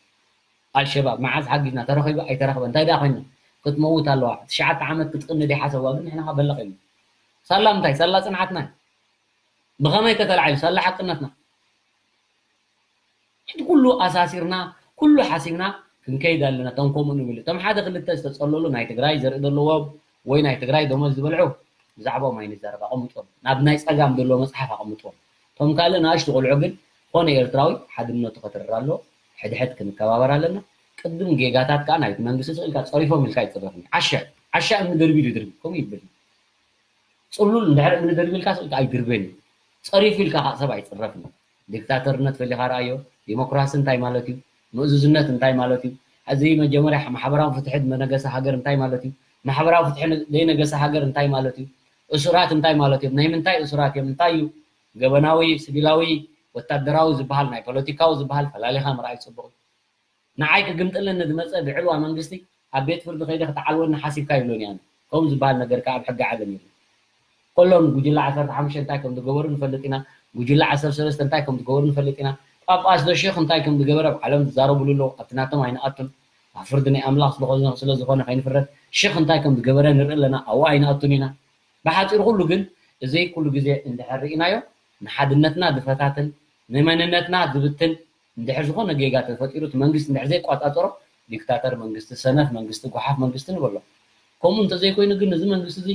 ኣልሸባብ መዓዝ ሓጊዝና? ተረኺቡ ኣይተረኽበ እንታይ ደኣ ኮይና? ክትመውት ኣለዋ። ትሽዓተ ዓመት ክትቕንድ ይሓሰብዋ፣ ግን ንሕና ኸኣ በለቕ ኢልና። ሳላ ምንታይ? ሳላ ጽንዓትና እዩ። ብኸመይ ከተላዒሉ? ሳላ ሓቅነትና። ሕጂ ኩሉ ኣሳሲርና፣ ኩሉ ሓሲብና ክንከይድ ኣለና። እቶም ከምኡ ንብል፣ እቶም ሓደ ክልተ ዝተጸለሉ ናይ ትግራይ ዘርኢ ዘለዎም ወይ ናይ ትግራይ ደሞዝ ዝበልዑ ብዛዕባኦም ኣይንዛረብ፣ ኣቐምጥዎም። ናብ ናይ ጸጋም ዘለዎ መጽሓፍ ኣቐምጥዎም። እቶም ካልእ ንኣሽቱ ቆልዑ ግን ኮነ ኤርትራዊ ሓድነቱ ከትርር ኣለዎ። ሕድሕድ ክንከባበር ኣለና። ቅድም ጌጋታት ከኣ ናይቲ መንግስቲ ስቕ ኢልካ ጸሪፎም ኢልካ ኣይትጽረፍን። ዓሻ፣ ዓሻ እምኒ ደርቢዩ ይድርቢ፣ ከምኡ ይብል። ጽሉል እንድሕር እምኒ ደርቢልካ ስቕ ኢልካ ኣይድርበን እዩ። ጸሪፉ ኢልካ ከኣ ሰብ ኣይጽረፍን። ዲክታተርነት ፈሊኻ ረኣዮ። ዲሞክራሲ እንታይ ማለት እዩ? ምእዙዝነት እንታይ ማለት እዩ? ሕዚ መጀመርያ ማሕበራዊ ፍትሒ ዝነገሰ ሃገር እንታይ ማለት እዩ? ማሕበራዊ ፍትሒ ዘይነገሰ ሃገር እንታይ ማለት እዩ? እሱራት እንታይ ማለት እዮም? ናይ ምንታይ እሱራት እዮም? እንታይ እዩ? ገበናዊ፣ ሲቪላዊ፣ ወታደራዊ ዝበሃል፣ ናይ ፖለቲካዊ ዝበሃል ፈላሊኻ ምርኣይ ጽቡቕ እዩ። ንዓይ ክግምጥለኒ ዝመጸ ብዕልዋ መንግስቲ ኣብ ቤት ፍርዲ ከይደ ክትዓልወኒ ሓሲብካ ይብሎኒ ኣነ። ከምኡ ዝበሃል ነገር ከኣ ኣብ ሕጊ ዓለም የለን። ከሎም ጉጅለ ዓሰርተ ሓሙሽተ እንታይ ከም ዝገበሩ ንፈልጥ ኢና። ጉጅለ ዓሰርተ ሰለስተ እንታይ ከም ዝገበሩ ንፈልጥ ኢና። ጳጳስ ዶ ሼኽ እንታይ ከም ዝገበረ ኣብ ዓለም ዝዛረብሉ ኣለዉ። ኣብቲ ናቶም ኣይንኣቱን። ኣብ ፍርዲ ናይ ኣምላኽ ስለኾነ፣ ስለ ዝኾነ ከይንፍረድ ሼኽ እንታይ ከም ዝገበረ ንርኢ ኣለና። ኣብኡ ኣይንኣቱን ኢና። ብሓጺሩ ኩሉ ግን እዚ ኩሉ ግዜ እንድሕር ርኢናዮ ንሓድነትና ዝፈታትን ንመንነትና ዝብትን እንድሕር ዝኾነ ጌጋ ተፈጢሩ እቲ መንግስቲ እንድሕር ዘይቋጻጸሮ ዲክታተር መንግስቲ፣ ሰነፍ መንግስቲ፣ ጓሓፍ መንግስቲ ንበሎ። ከምኡ እንተዘይኮይኑ ግን እዚ መንግስቲ እዚ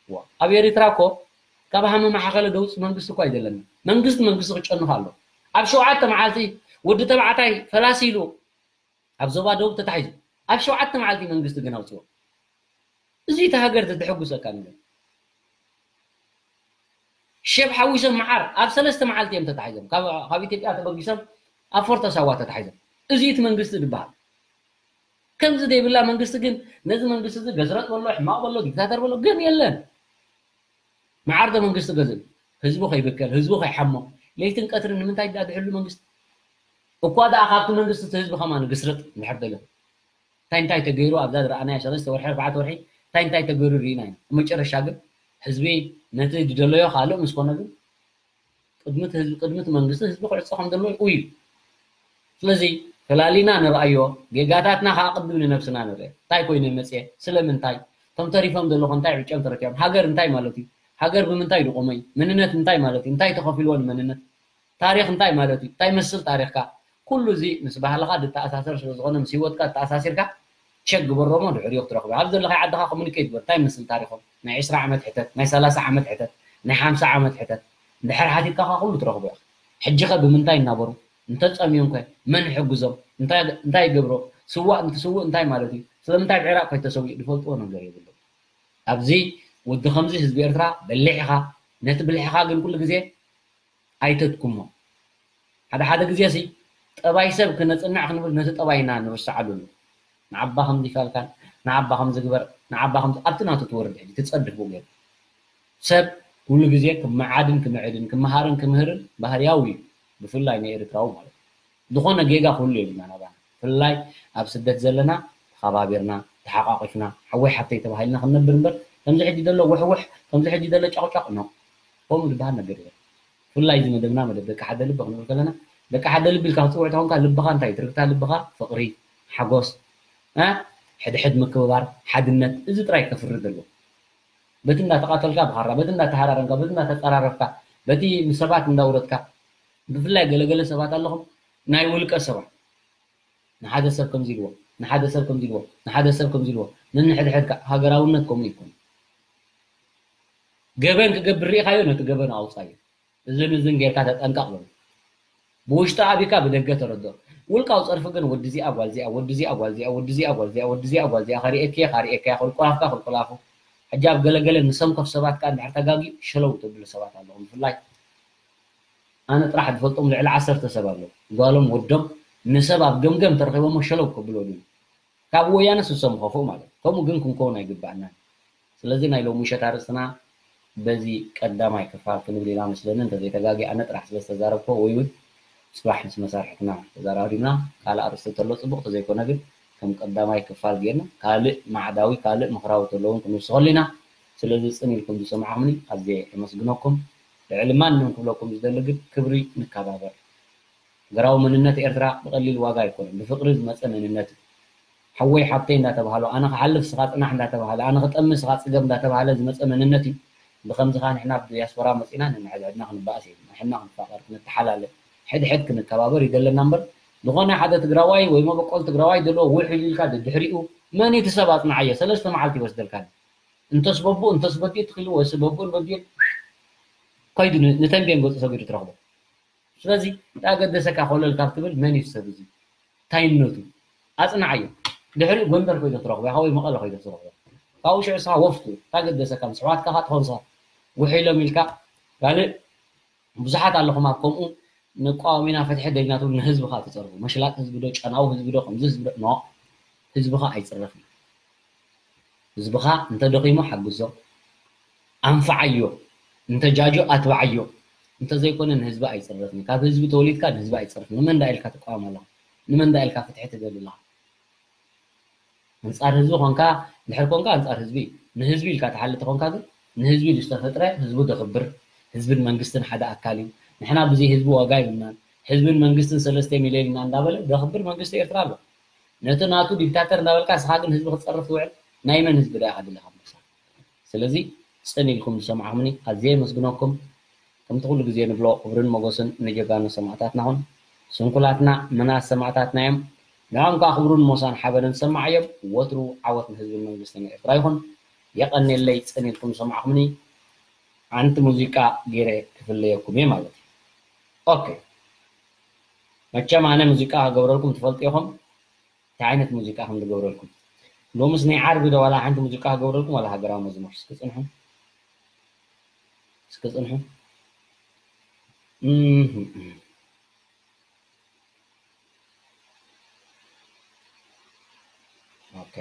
ዋ፣ ኣብ ኤሪትራ እኮ ካብ ሃመ ማሓኸለ ደውፅ መንግስቲ እኮ ኣይደለና። መንግስቲ መንግስቲ ክጨንፍ ኣሎ። ኣብ ሸውዓተ መዓልቲ ወዲ ተባዕታይ ፈላሲ ኢሉ ኣብ ዞባ ደቡብ ተታሒዙ ኣብ ሸውዓተ መዓልቲ መንግስቲ ግን ኣውፅዎ። እዚ እቲ ሃገር ዘተሐጉሰካ ነገር። ሸብ ሓዊሶም መዓር ኣብ ሰለስተ መዓልቲ እዮም ተታሒዞም። ካብ፣ ካብ ኢትዮጵያ ተበጊሶም ኣብ ፎርቶ ሳዋ ተታሒዞም። እዚ እቲ መንግስቲ ዝበሃል። ከምዚ ዘይብላ መንግስቲ ግን ነዚ መንግስቲ እዚ ገስረጥ በሎ፣ ሕማቕ በሎ፣ ዲክታተር በሎ ግን የለን። መዓር ዶ መንግስቲ ገዝእ? ህዝቡ ከይብከል፣ ህዝቡ ከይሓሞ፣ ለይትን ቀትርን ንምንታይ ዳ ድሕሉ መንግስቲ? እኳ ደኣ ካብቲ መንግስቲ እቲ ህዝቢ ከማን ግስርጥ እንድሕር ደሎ እንታይ እንታይ ተገይሩ ኣብዛ ዝረኣናዮ ሰለስተ ወርሒ ኣርባዕተ ወርሒ እንታይ እንታይ ተገይሩ ርኢና ኢና። ኣብ መጨረሻ ግን ህዝቢ ነቲ ዝደለዮ ካልእ ምስ ኮነ ግን ቅድሚ እቲ ህዝቢ ቅድሚ እቲ መንግስቲ ህዝቢ ክዕጾ ከም ዘለዎ እዩ። ስለዚ ፈላሊና ንርኣዮ፣ ጌጋታትና ከዓ ቅድም ንነብስና ንርአ። እንታይ ኮይነ መፅየ? ስለምንታይ? እቶም ተሪፎም ዘለኹ እንታይ ዕጨም ተረኪቦም? ሃገር እንታይ ማለት እዩ? ሃገር ብምንታይ ድቆመ እዩ? መንነት እንታይ ማለት እዩ? እንታይ ተኸፊልዎ ንመንነት? ታሪኽ እንታይ ማለት እዩ? እንታይ መስል ታሪኽካ? ኩሉ እዚ ምስ ባህልኻ ዝተኣሳሰር ስለ ዝኾነ ምስ ህይወትካ ዝተኣሳሲርካ ቸክ ግበሮሞ ድሕሪኡ ክትረኽቦ። ኣብ ዘለኻዮ ዓድኻ ኮሙኒኬት ግበር። እንታይ መስል ታሪኾም? ናይ ዕስራ ዓመት ሕተት፣ ናይ ሰላሳ ዓመት ሕተት፣ ናይ ሓምሳ ዓመት ሕተት። እንድሕር ሓቲትካ ከዓ ኩሉ ትረኽቦ ኢኻ። ሕጂ ኸ ብምንታይ እናበሩ? እንተጸምዮም ከ መን ይሕግዞም? እንታይ እንታይ ይገብሮ? ስዋእ እንትስውእ እንታይ ማለት እዩ? ስለምንታይ ኣብ ዒራቕ ከይተሰዊኡ ዝፈልጥዎ ነገር የብሎም። ኣብዚ ወዲ ከምዚ ህዝቢ ኤርትራ በሊሕ ኢኻ። ነቲ ብልሕኻ ግን ኩሉ ግዜ ኣይተድክሞ። ሓደ ሓደ ግዜ ሲ ጠባይ ሰብ ክነጽንዕ ክንብል ነቲ ጠባይና ንርስዓሉ ኣሎ። ንዓባ ከምዚ ይፋልካን ንዓባ ከምዚ ግበር ንዓባ ከምዚ ኣብቲ ናቱ ትወርድ ሕጂ ትጸድፍ ብኡ ገይሩ ሰብ ኩሉ ግዜ ክመዓድን ክምዕድን ክመሃርን ክምህርን ባህርያዊ እዩ። ብፍላይ ንኤርትራዊ ማለት እዩ። ዝኾነ ጌጋ ኩሉ የብልና ናባና። ብፍላይ ኣብ ስደት ዘለና ተኸባቢርና ተሓቋቒፍና ሓወይ ሓብተይ ተባሂልና ክንነብር እምበር ከምዚ ሕጂ ዘሎ ውሕውሕ ከምዚ ሕጂ ዘሎ ጨቕጨቕ ኖ ከምኡ ዝበሃል ነገር የለን። ብፍላይ እዚ መደብና መደብ ደቂ ሓደ ልቢ ክንብል ከለና ደቂ ሓደ ልቢ ኢልካ ክትፅውዕ ተኾንካ ልብኻ እንታይ ትርግታ ልብኻ ፍቕሪ ሓጎስ እ ሕድሕድ ምክብባር ሓድነት እዚ ጥራይ ከፍሪ ዘለዎ በቲ እንዳተቓተልካ ብኻራ በቲ እንዳተሃራረምካ በቲ እንዳተፀራረፍካ በቲ ንሰባት እንዳውረድካ ብፍላይ ገለገለ ሰባት ኣለኹም ናይ ውልቀ ሰባት ንሓደ ሰብ ከምዚ ኢልዎ ንሓደ ሰብ ከምዚ ኢልዎ ንሓደ ሰብ ከምዚ ኢልዎ ነንሕድሕድካ ሃገራውነት ከምኡ ይኮን ገበን ክገብር ርኢኻዮ ነቲ ገበን ኣውፃዮ እዝን እዝን ጌርካ ተጠንቀቕ በሉ ብውሽጢ ኣቢካ ብደገ ተረድኦ ውልቃዊ ፀርፊ ግን ወዲ እዚኣ ጓል እዚኣ ወዲ እዚኣ ጓል እዚኣ ወዲ እዚኣ ጓል እዚኣ ወዲ እዚኣ ጓል እዚኣ ከርእየኪ እየ ካርእየካ እየ ክልቁላፍካ ክልቁላፉ ሕጂ ኣብ ገለገለ ንሰንኮፍ ሰባት ከዓ እንድሕር ተጋጊ ሸለው ተብሉ ሰባት ኣለኹም ብፍላይ ኣነ ጥራሕ ዝፈልጦም ልዕሊ ዓሰርተ ሰብ ኣለዉ ጓሎም ወዶም ንሰብ ኣብ ገምገም ተረኺቦሞ ሸለው ከብሎ ድዩ ካብ ወያነ ስሶም ኸፍኡ ማለት ከምኡ ግን ክንከውን ኣይግባእናን ስለዚ ናይ ሎሚ ምሸት ኣርእስትና በዚ ቀዳማይ ክፋል ክንብል ኢና መስለኒ እንተዘይተጋጊ ኣነ ጥራሕ ስለ ዝተዛረብኮ ወይ እውን ፅባሕ ምስ መሳርሕትና ተዛራሪብና ካልእ ኣርእስቲ ተሎ ፅቡቅ ተዘይኮነ ግን ከም ቀዳማይ ክፋል ጌርና ካልእ ማዕዳዊ ካልእ ምኽራዊ ተለውን ክንውስኸሉ ኢና ስለዚ ፅን ኢልኩም ዝሰማዕኹምኒ ኣዝየ የመስግነኩም ልዕሊ ማንም ክብለኩም ዝደሊ ግን ክብሪ ንከባበር ሃገራዊ መንነት ኤርትራ ብቐሊል ዋጋ ኣይኮነን፣ ብፍቕሪ ዝመጸ መንነት እዩ። ሓወይ ሓብተይ እንዳተባህሉ፣ ኣነ ክሓልፍ ስኻ ጽናሕ እንዳተባህለ፣ ኣነ ክጠሚ ስኻ ጽገብ እንዳተባህለ ዝመጸ መንነት እዩ። ብኸምዚ ኸኣ ንሕና ኣብ ዲያስፖራ መጺና ነንሕድሕድና ክንበኣስ የብልና። ንሕና ክንፋቐር፣ ክንተሓላለ፣ ሕድሕድ ክንከባበር ይደለና እምበር ዝኾነ ሓደ ትግራዋይ ወይ መበቆል ትግራዋይ ዘለዎ ውሕጅ ኢልካ ደድሕሪኡ መን እዩ እቲ ሰብ ኣጽንዓዮ ሰለስተ መዓልቲ ይወስደልካ። እንተስ በቡ እንተስ በዲኡ ትኽሉ ወይስ በቡን በዲኡን ከይዱ ንተንቤን ገጹ ሰጊዱ ትረኽቦ። ስለዚ ዳገደሰካ ኮለል ካብ ትብል መን እዩ ሰብ እዚ ታይነቱ ኣጽናዓዮ ድሕሪ ጎንደር ኮይዶ ትረኽቦ ኢኻ ወይ መቐለ ኮይዶ ትረኽቦ ካብኡ ሽዑ ስኻ ወፍቱ ታገደሰካ ምስ ኣሕዋትካ ካ ትኾንሳ ውሒሎም ኢልካ ካልእ ብዙሓት ኣለኹም ኣብ ከምኡ ንቋወም ኢና ፍትሒ ደሊና ትብሉ ንህዝብኻ ትጸርፉ መሽላጥ ህዝቢ ዶ ጨናዊ ህዝቢ ዶ ከምዚ ህዝቢ ዶ ኖ ህዝብኻ ኣይጽረፍን ህዝብኻ እንተደኺሙ ሓግዞ፣ ኣንፍዓዮ፣ እንተጃጆ ኣትብዓዮ። እንተዘይኮነ ንህዝቢ ኣይፅረፍን እዩ። ካብ ህዝቢ ተወሊድካ ንህዝቢ ኣይፅረፍን። ንመን ዳ ኢልካ ትቃወም ኣለኻ? ንመን ዳ ኢልካ ፍትሒ ትደሊ ኣለኻ? ኣንፃር ህዝቢ ኮንካ፣ እንድሕር ኮንካ ኣንፃር ህዝቢ እዩ። ንህዝቢ ኢልካ ትሓሊ ተኾንካ ግን ንህዝቢ እዩ ዝተፈጥረ፣ ህዝቡ ደኽብር፣ ህዝብን መንግስትን ሓደ ኣካል እዩ። ንሕና ብዘይ ህዝቢ ዋጋ የብልናን። ህዝብን መንግስትን ሰለስተ ሚልዮን ኢና እንዳበለ ደኽብር መንግስቲ ኤርትራ ኣሎ። ነቲ ናቱ ዲክታተር እንዳበልካ ንስኻ ግን ህዝቢ ክትፀርፍ ትውዕል ናይ መን ህዝቢ ዳ ኢኻ ደሊኻ ምሳኻ? ስለዚ ፅን ኢልኩም ዝሰማዕኹምኒ ኣዝየ የመስግነኩም። ከምቲ ኩሉ ግዜ ንብሎ ክብርን ሞገስን ንጀጋኑ ሰማእታትና ኹን። ስንኩላትና መናት ሰማእታትና እዮም። ንዕኦም ከዓ ክብሩን ሞሳን ሓበንን ሰማዓዮም። ወትሩ ዓወት ንህዝብን መንግስትን ኤርትራ ይኹን። የቐንየለይ ፅን ኢልኩም ዝሰማዕኹምኒ። ሓንቲ ሙዚቃ ገይረ ክፍለየኩም እየ ማለት እዩ። ኦኬ መቸም ኣነ ሙዚቃ ክገብረልኩም ትፈልጡ ኢኹም እንታይ ዓይነት ሙዚቃ ከም ዝገብረልኩም ሎምስ ናይ ዓርቢ ዶ ዋላ ሓንቲ ሙዚቃ ክገብረልኩም ዋላ ሃገራዊ መዝሙር እስኪ ፅንሑ እስኪ ፅንሑ ኦኬ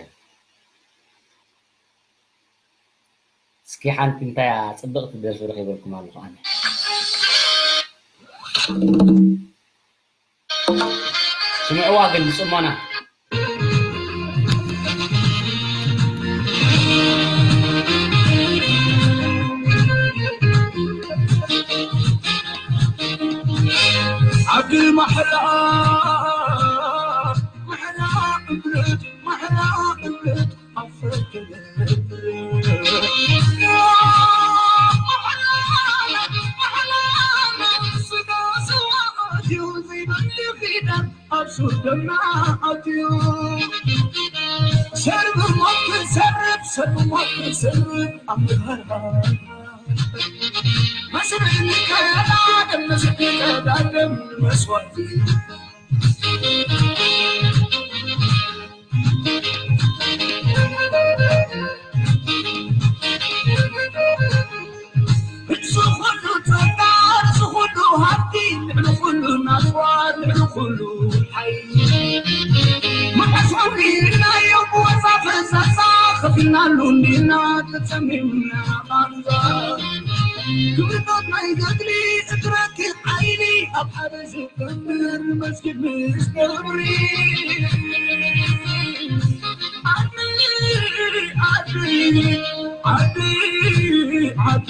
እስኪ ሓንቲ እንታይ እያ ፅብቕቲ ደርፊ ረኺበልኩም ኣለኹ ኣነ። ስምዕዋ ግን ብጽሞና። ዓዲ ማሕላ፣ ማሕላ እምነት፣ ማሕላ እምነት፣ ኣብ ፍርቂ ነብር። ማሕላ፣ ማሕላ፣ ስጋ ስዋ ኣትዩ ዘይበሊ ኪዳን። ኣብ ሱር ደምና ኣትዩ። ሰርብ ሞት ክሰርብ፣ ሰርብ ሞት ክሰርብ ኣብ ምግሃርሃር። መስርዕ ንቀዳደም፣ መስርዕ ንቀዳደም መስዋእቲ። እዚ ኩሉ ጸጋ፣ እዚ ኩሉ ሃብቲ፣ ልዕሊ ኩሉ ናጽዋር፣ ልዕሊ ኩሉ ሓይሊ። መዓስ ወዲእናዮ ብዋዛ ፈዛዛ፣ ከፊልናሉ እንዲና ተጸሚምና ቃንዛ። ክብርታት ናይ ገድሊ እትረክብ ሓይሊ፣ ኣብ ሓደ ዝገብር መስጊድ ምስ ነብሪ። ዓዲ፣ ዓዲ፣ ዓዲ፣ ዓዲ፣ ዓዲ፣ ዓዲ፣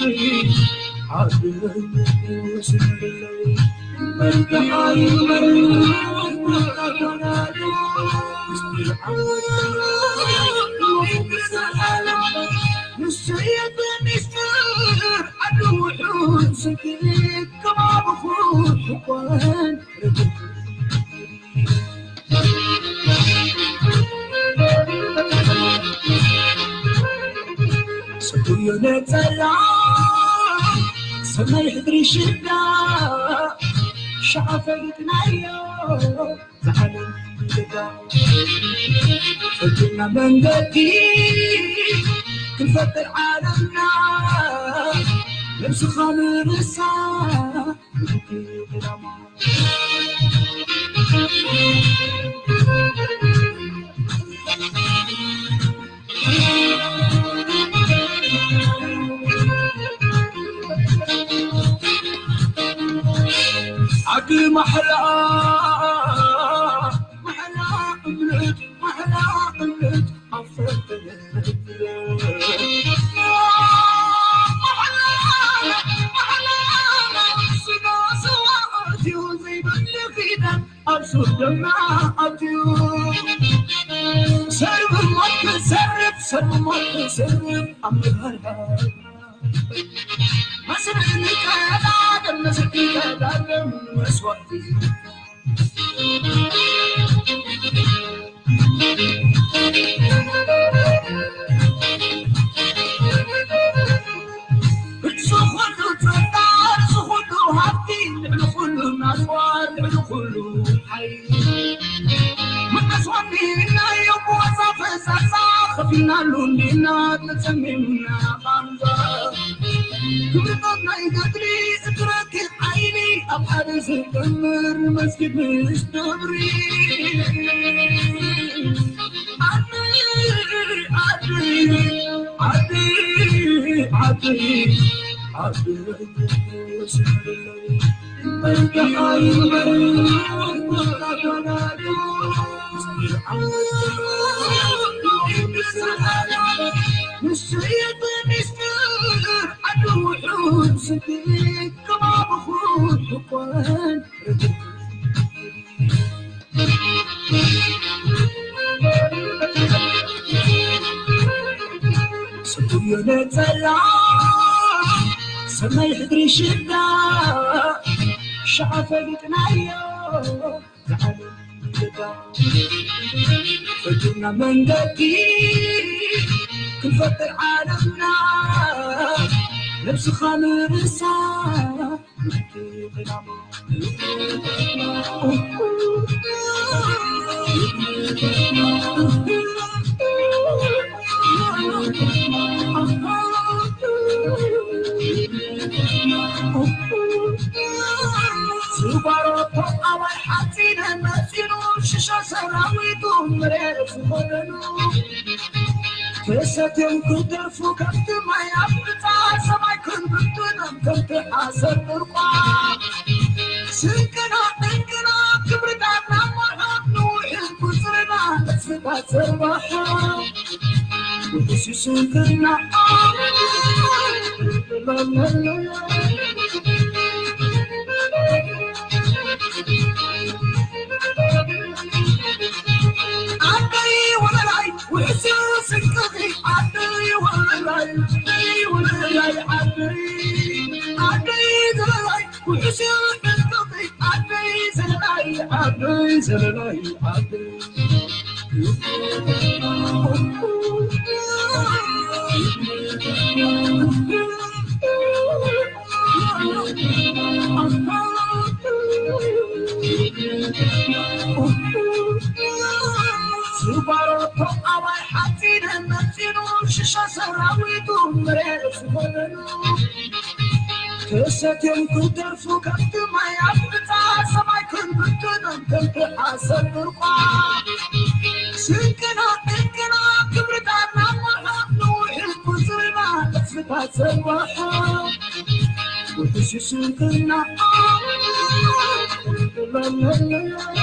ሰማይ ሕድሪ ሽዳ ሸዓ ፈሊጥናዮ። ዝዓለም ግዳ ፈትና መንገዲ ክንፈጥር ዓለምና ነብስኻ ምርሳ። ዓዲ ማሕላ፣ ማሕላ እምነት፣ ማሕላ እምነት ኣብ ፈተነ። ማሕላ፣ ማሕላ፣ ስጋ ስዋ ኣትዩ ዘይበሊ ኪዳን ኣብ ሱር ደምና ኣትዩ። ሰርብ ሞት ክሰርብ፣ ሰርብ ሞት ክሰርብ ኣብ መድሃርሃር። መስርዕ ንቀዳደም፣ መስርዕ ንቀዳደም መስዋእቲ። እዚ ኩሉ ጸጋ፣ እዚ ኩሉ ሃብቲ፣ ልዕሊ ኩሉ ናጽዋር፣ ልዕሊ ኩሉ ሓይሊ። መዓስ ወዲእናዮ ብዋዛ ፈዛዛ፣ ከፊልናሉ እንዲና ተጸሚምና ቃንዛ። ክብርታት ናይ ገድሊ እትረክብ ሓይሊ፣ ኣብ ሓደ ዝጥምር መስጊድ ምስ ደብሪ። ዓዲ፣ ዓዲ፣ ዓዲ፣ ዓዲ፣ ዓዲ፣ ዓዲ፣ ስቱዮ ነጸላ ሰማይ ሕድሪ ሽዳ ሸዓ ፈሊጥናዮ። ዝዓለም ግዳ ፈትና መንገዲ ክንፈጥር ዓለምና ነብስኻ ምርሳ። ዝባሮ ተቃዋይ ሓፂነ መፂኑ ሽሻ ሰራዊቱ መሬት ዝኾነኑ ተሰትዮም ክደርፉ ከምቲ ማይ ኣብ ብፃ ሰማይ ክንብትኖም ከምቲ ሓሰር ጥርቋ ስንቅና ጠንቅና ክብርታትና መርሃብ ጽባሕ ውሕሲ ስንክና ዓደይ ወለላይ ውሕሲ ስንክኺ ዓደይ ወለላይ ዓደይ ወለላይ ዓደይ ዓደይ ዘለላይ ውሕሲ ስንክኺ ዓደይ ዘለላይ ዓደይ ዘለላይ ዓደይ ስባሮቶ ኣባይ ሓፂነ መፂኑ ሽሻ ሰራዊቱ ምሬት ዝኾነኑ ተሰትዮም ክደርፉ ከምቲ ማይ ኣፍልጣ ሰማይ ክንብትኖም ከምቲ ዓሰብ ብርቋ ስንቅና ዕንቅና ክብርታና ሞርሃ ንውሕል ቁፅርና ተስፋ ሰዋሓ ውሕሲ ስንቅና ለለለ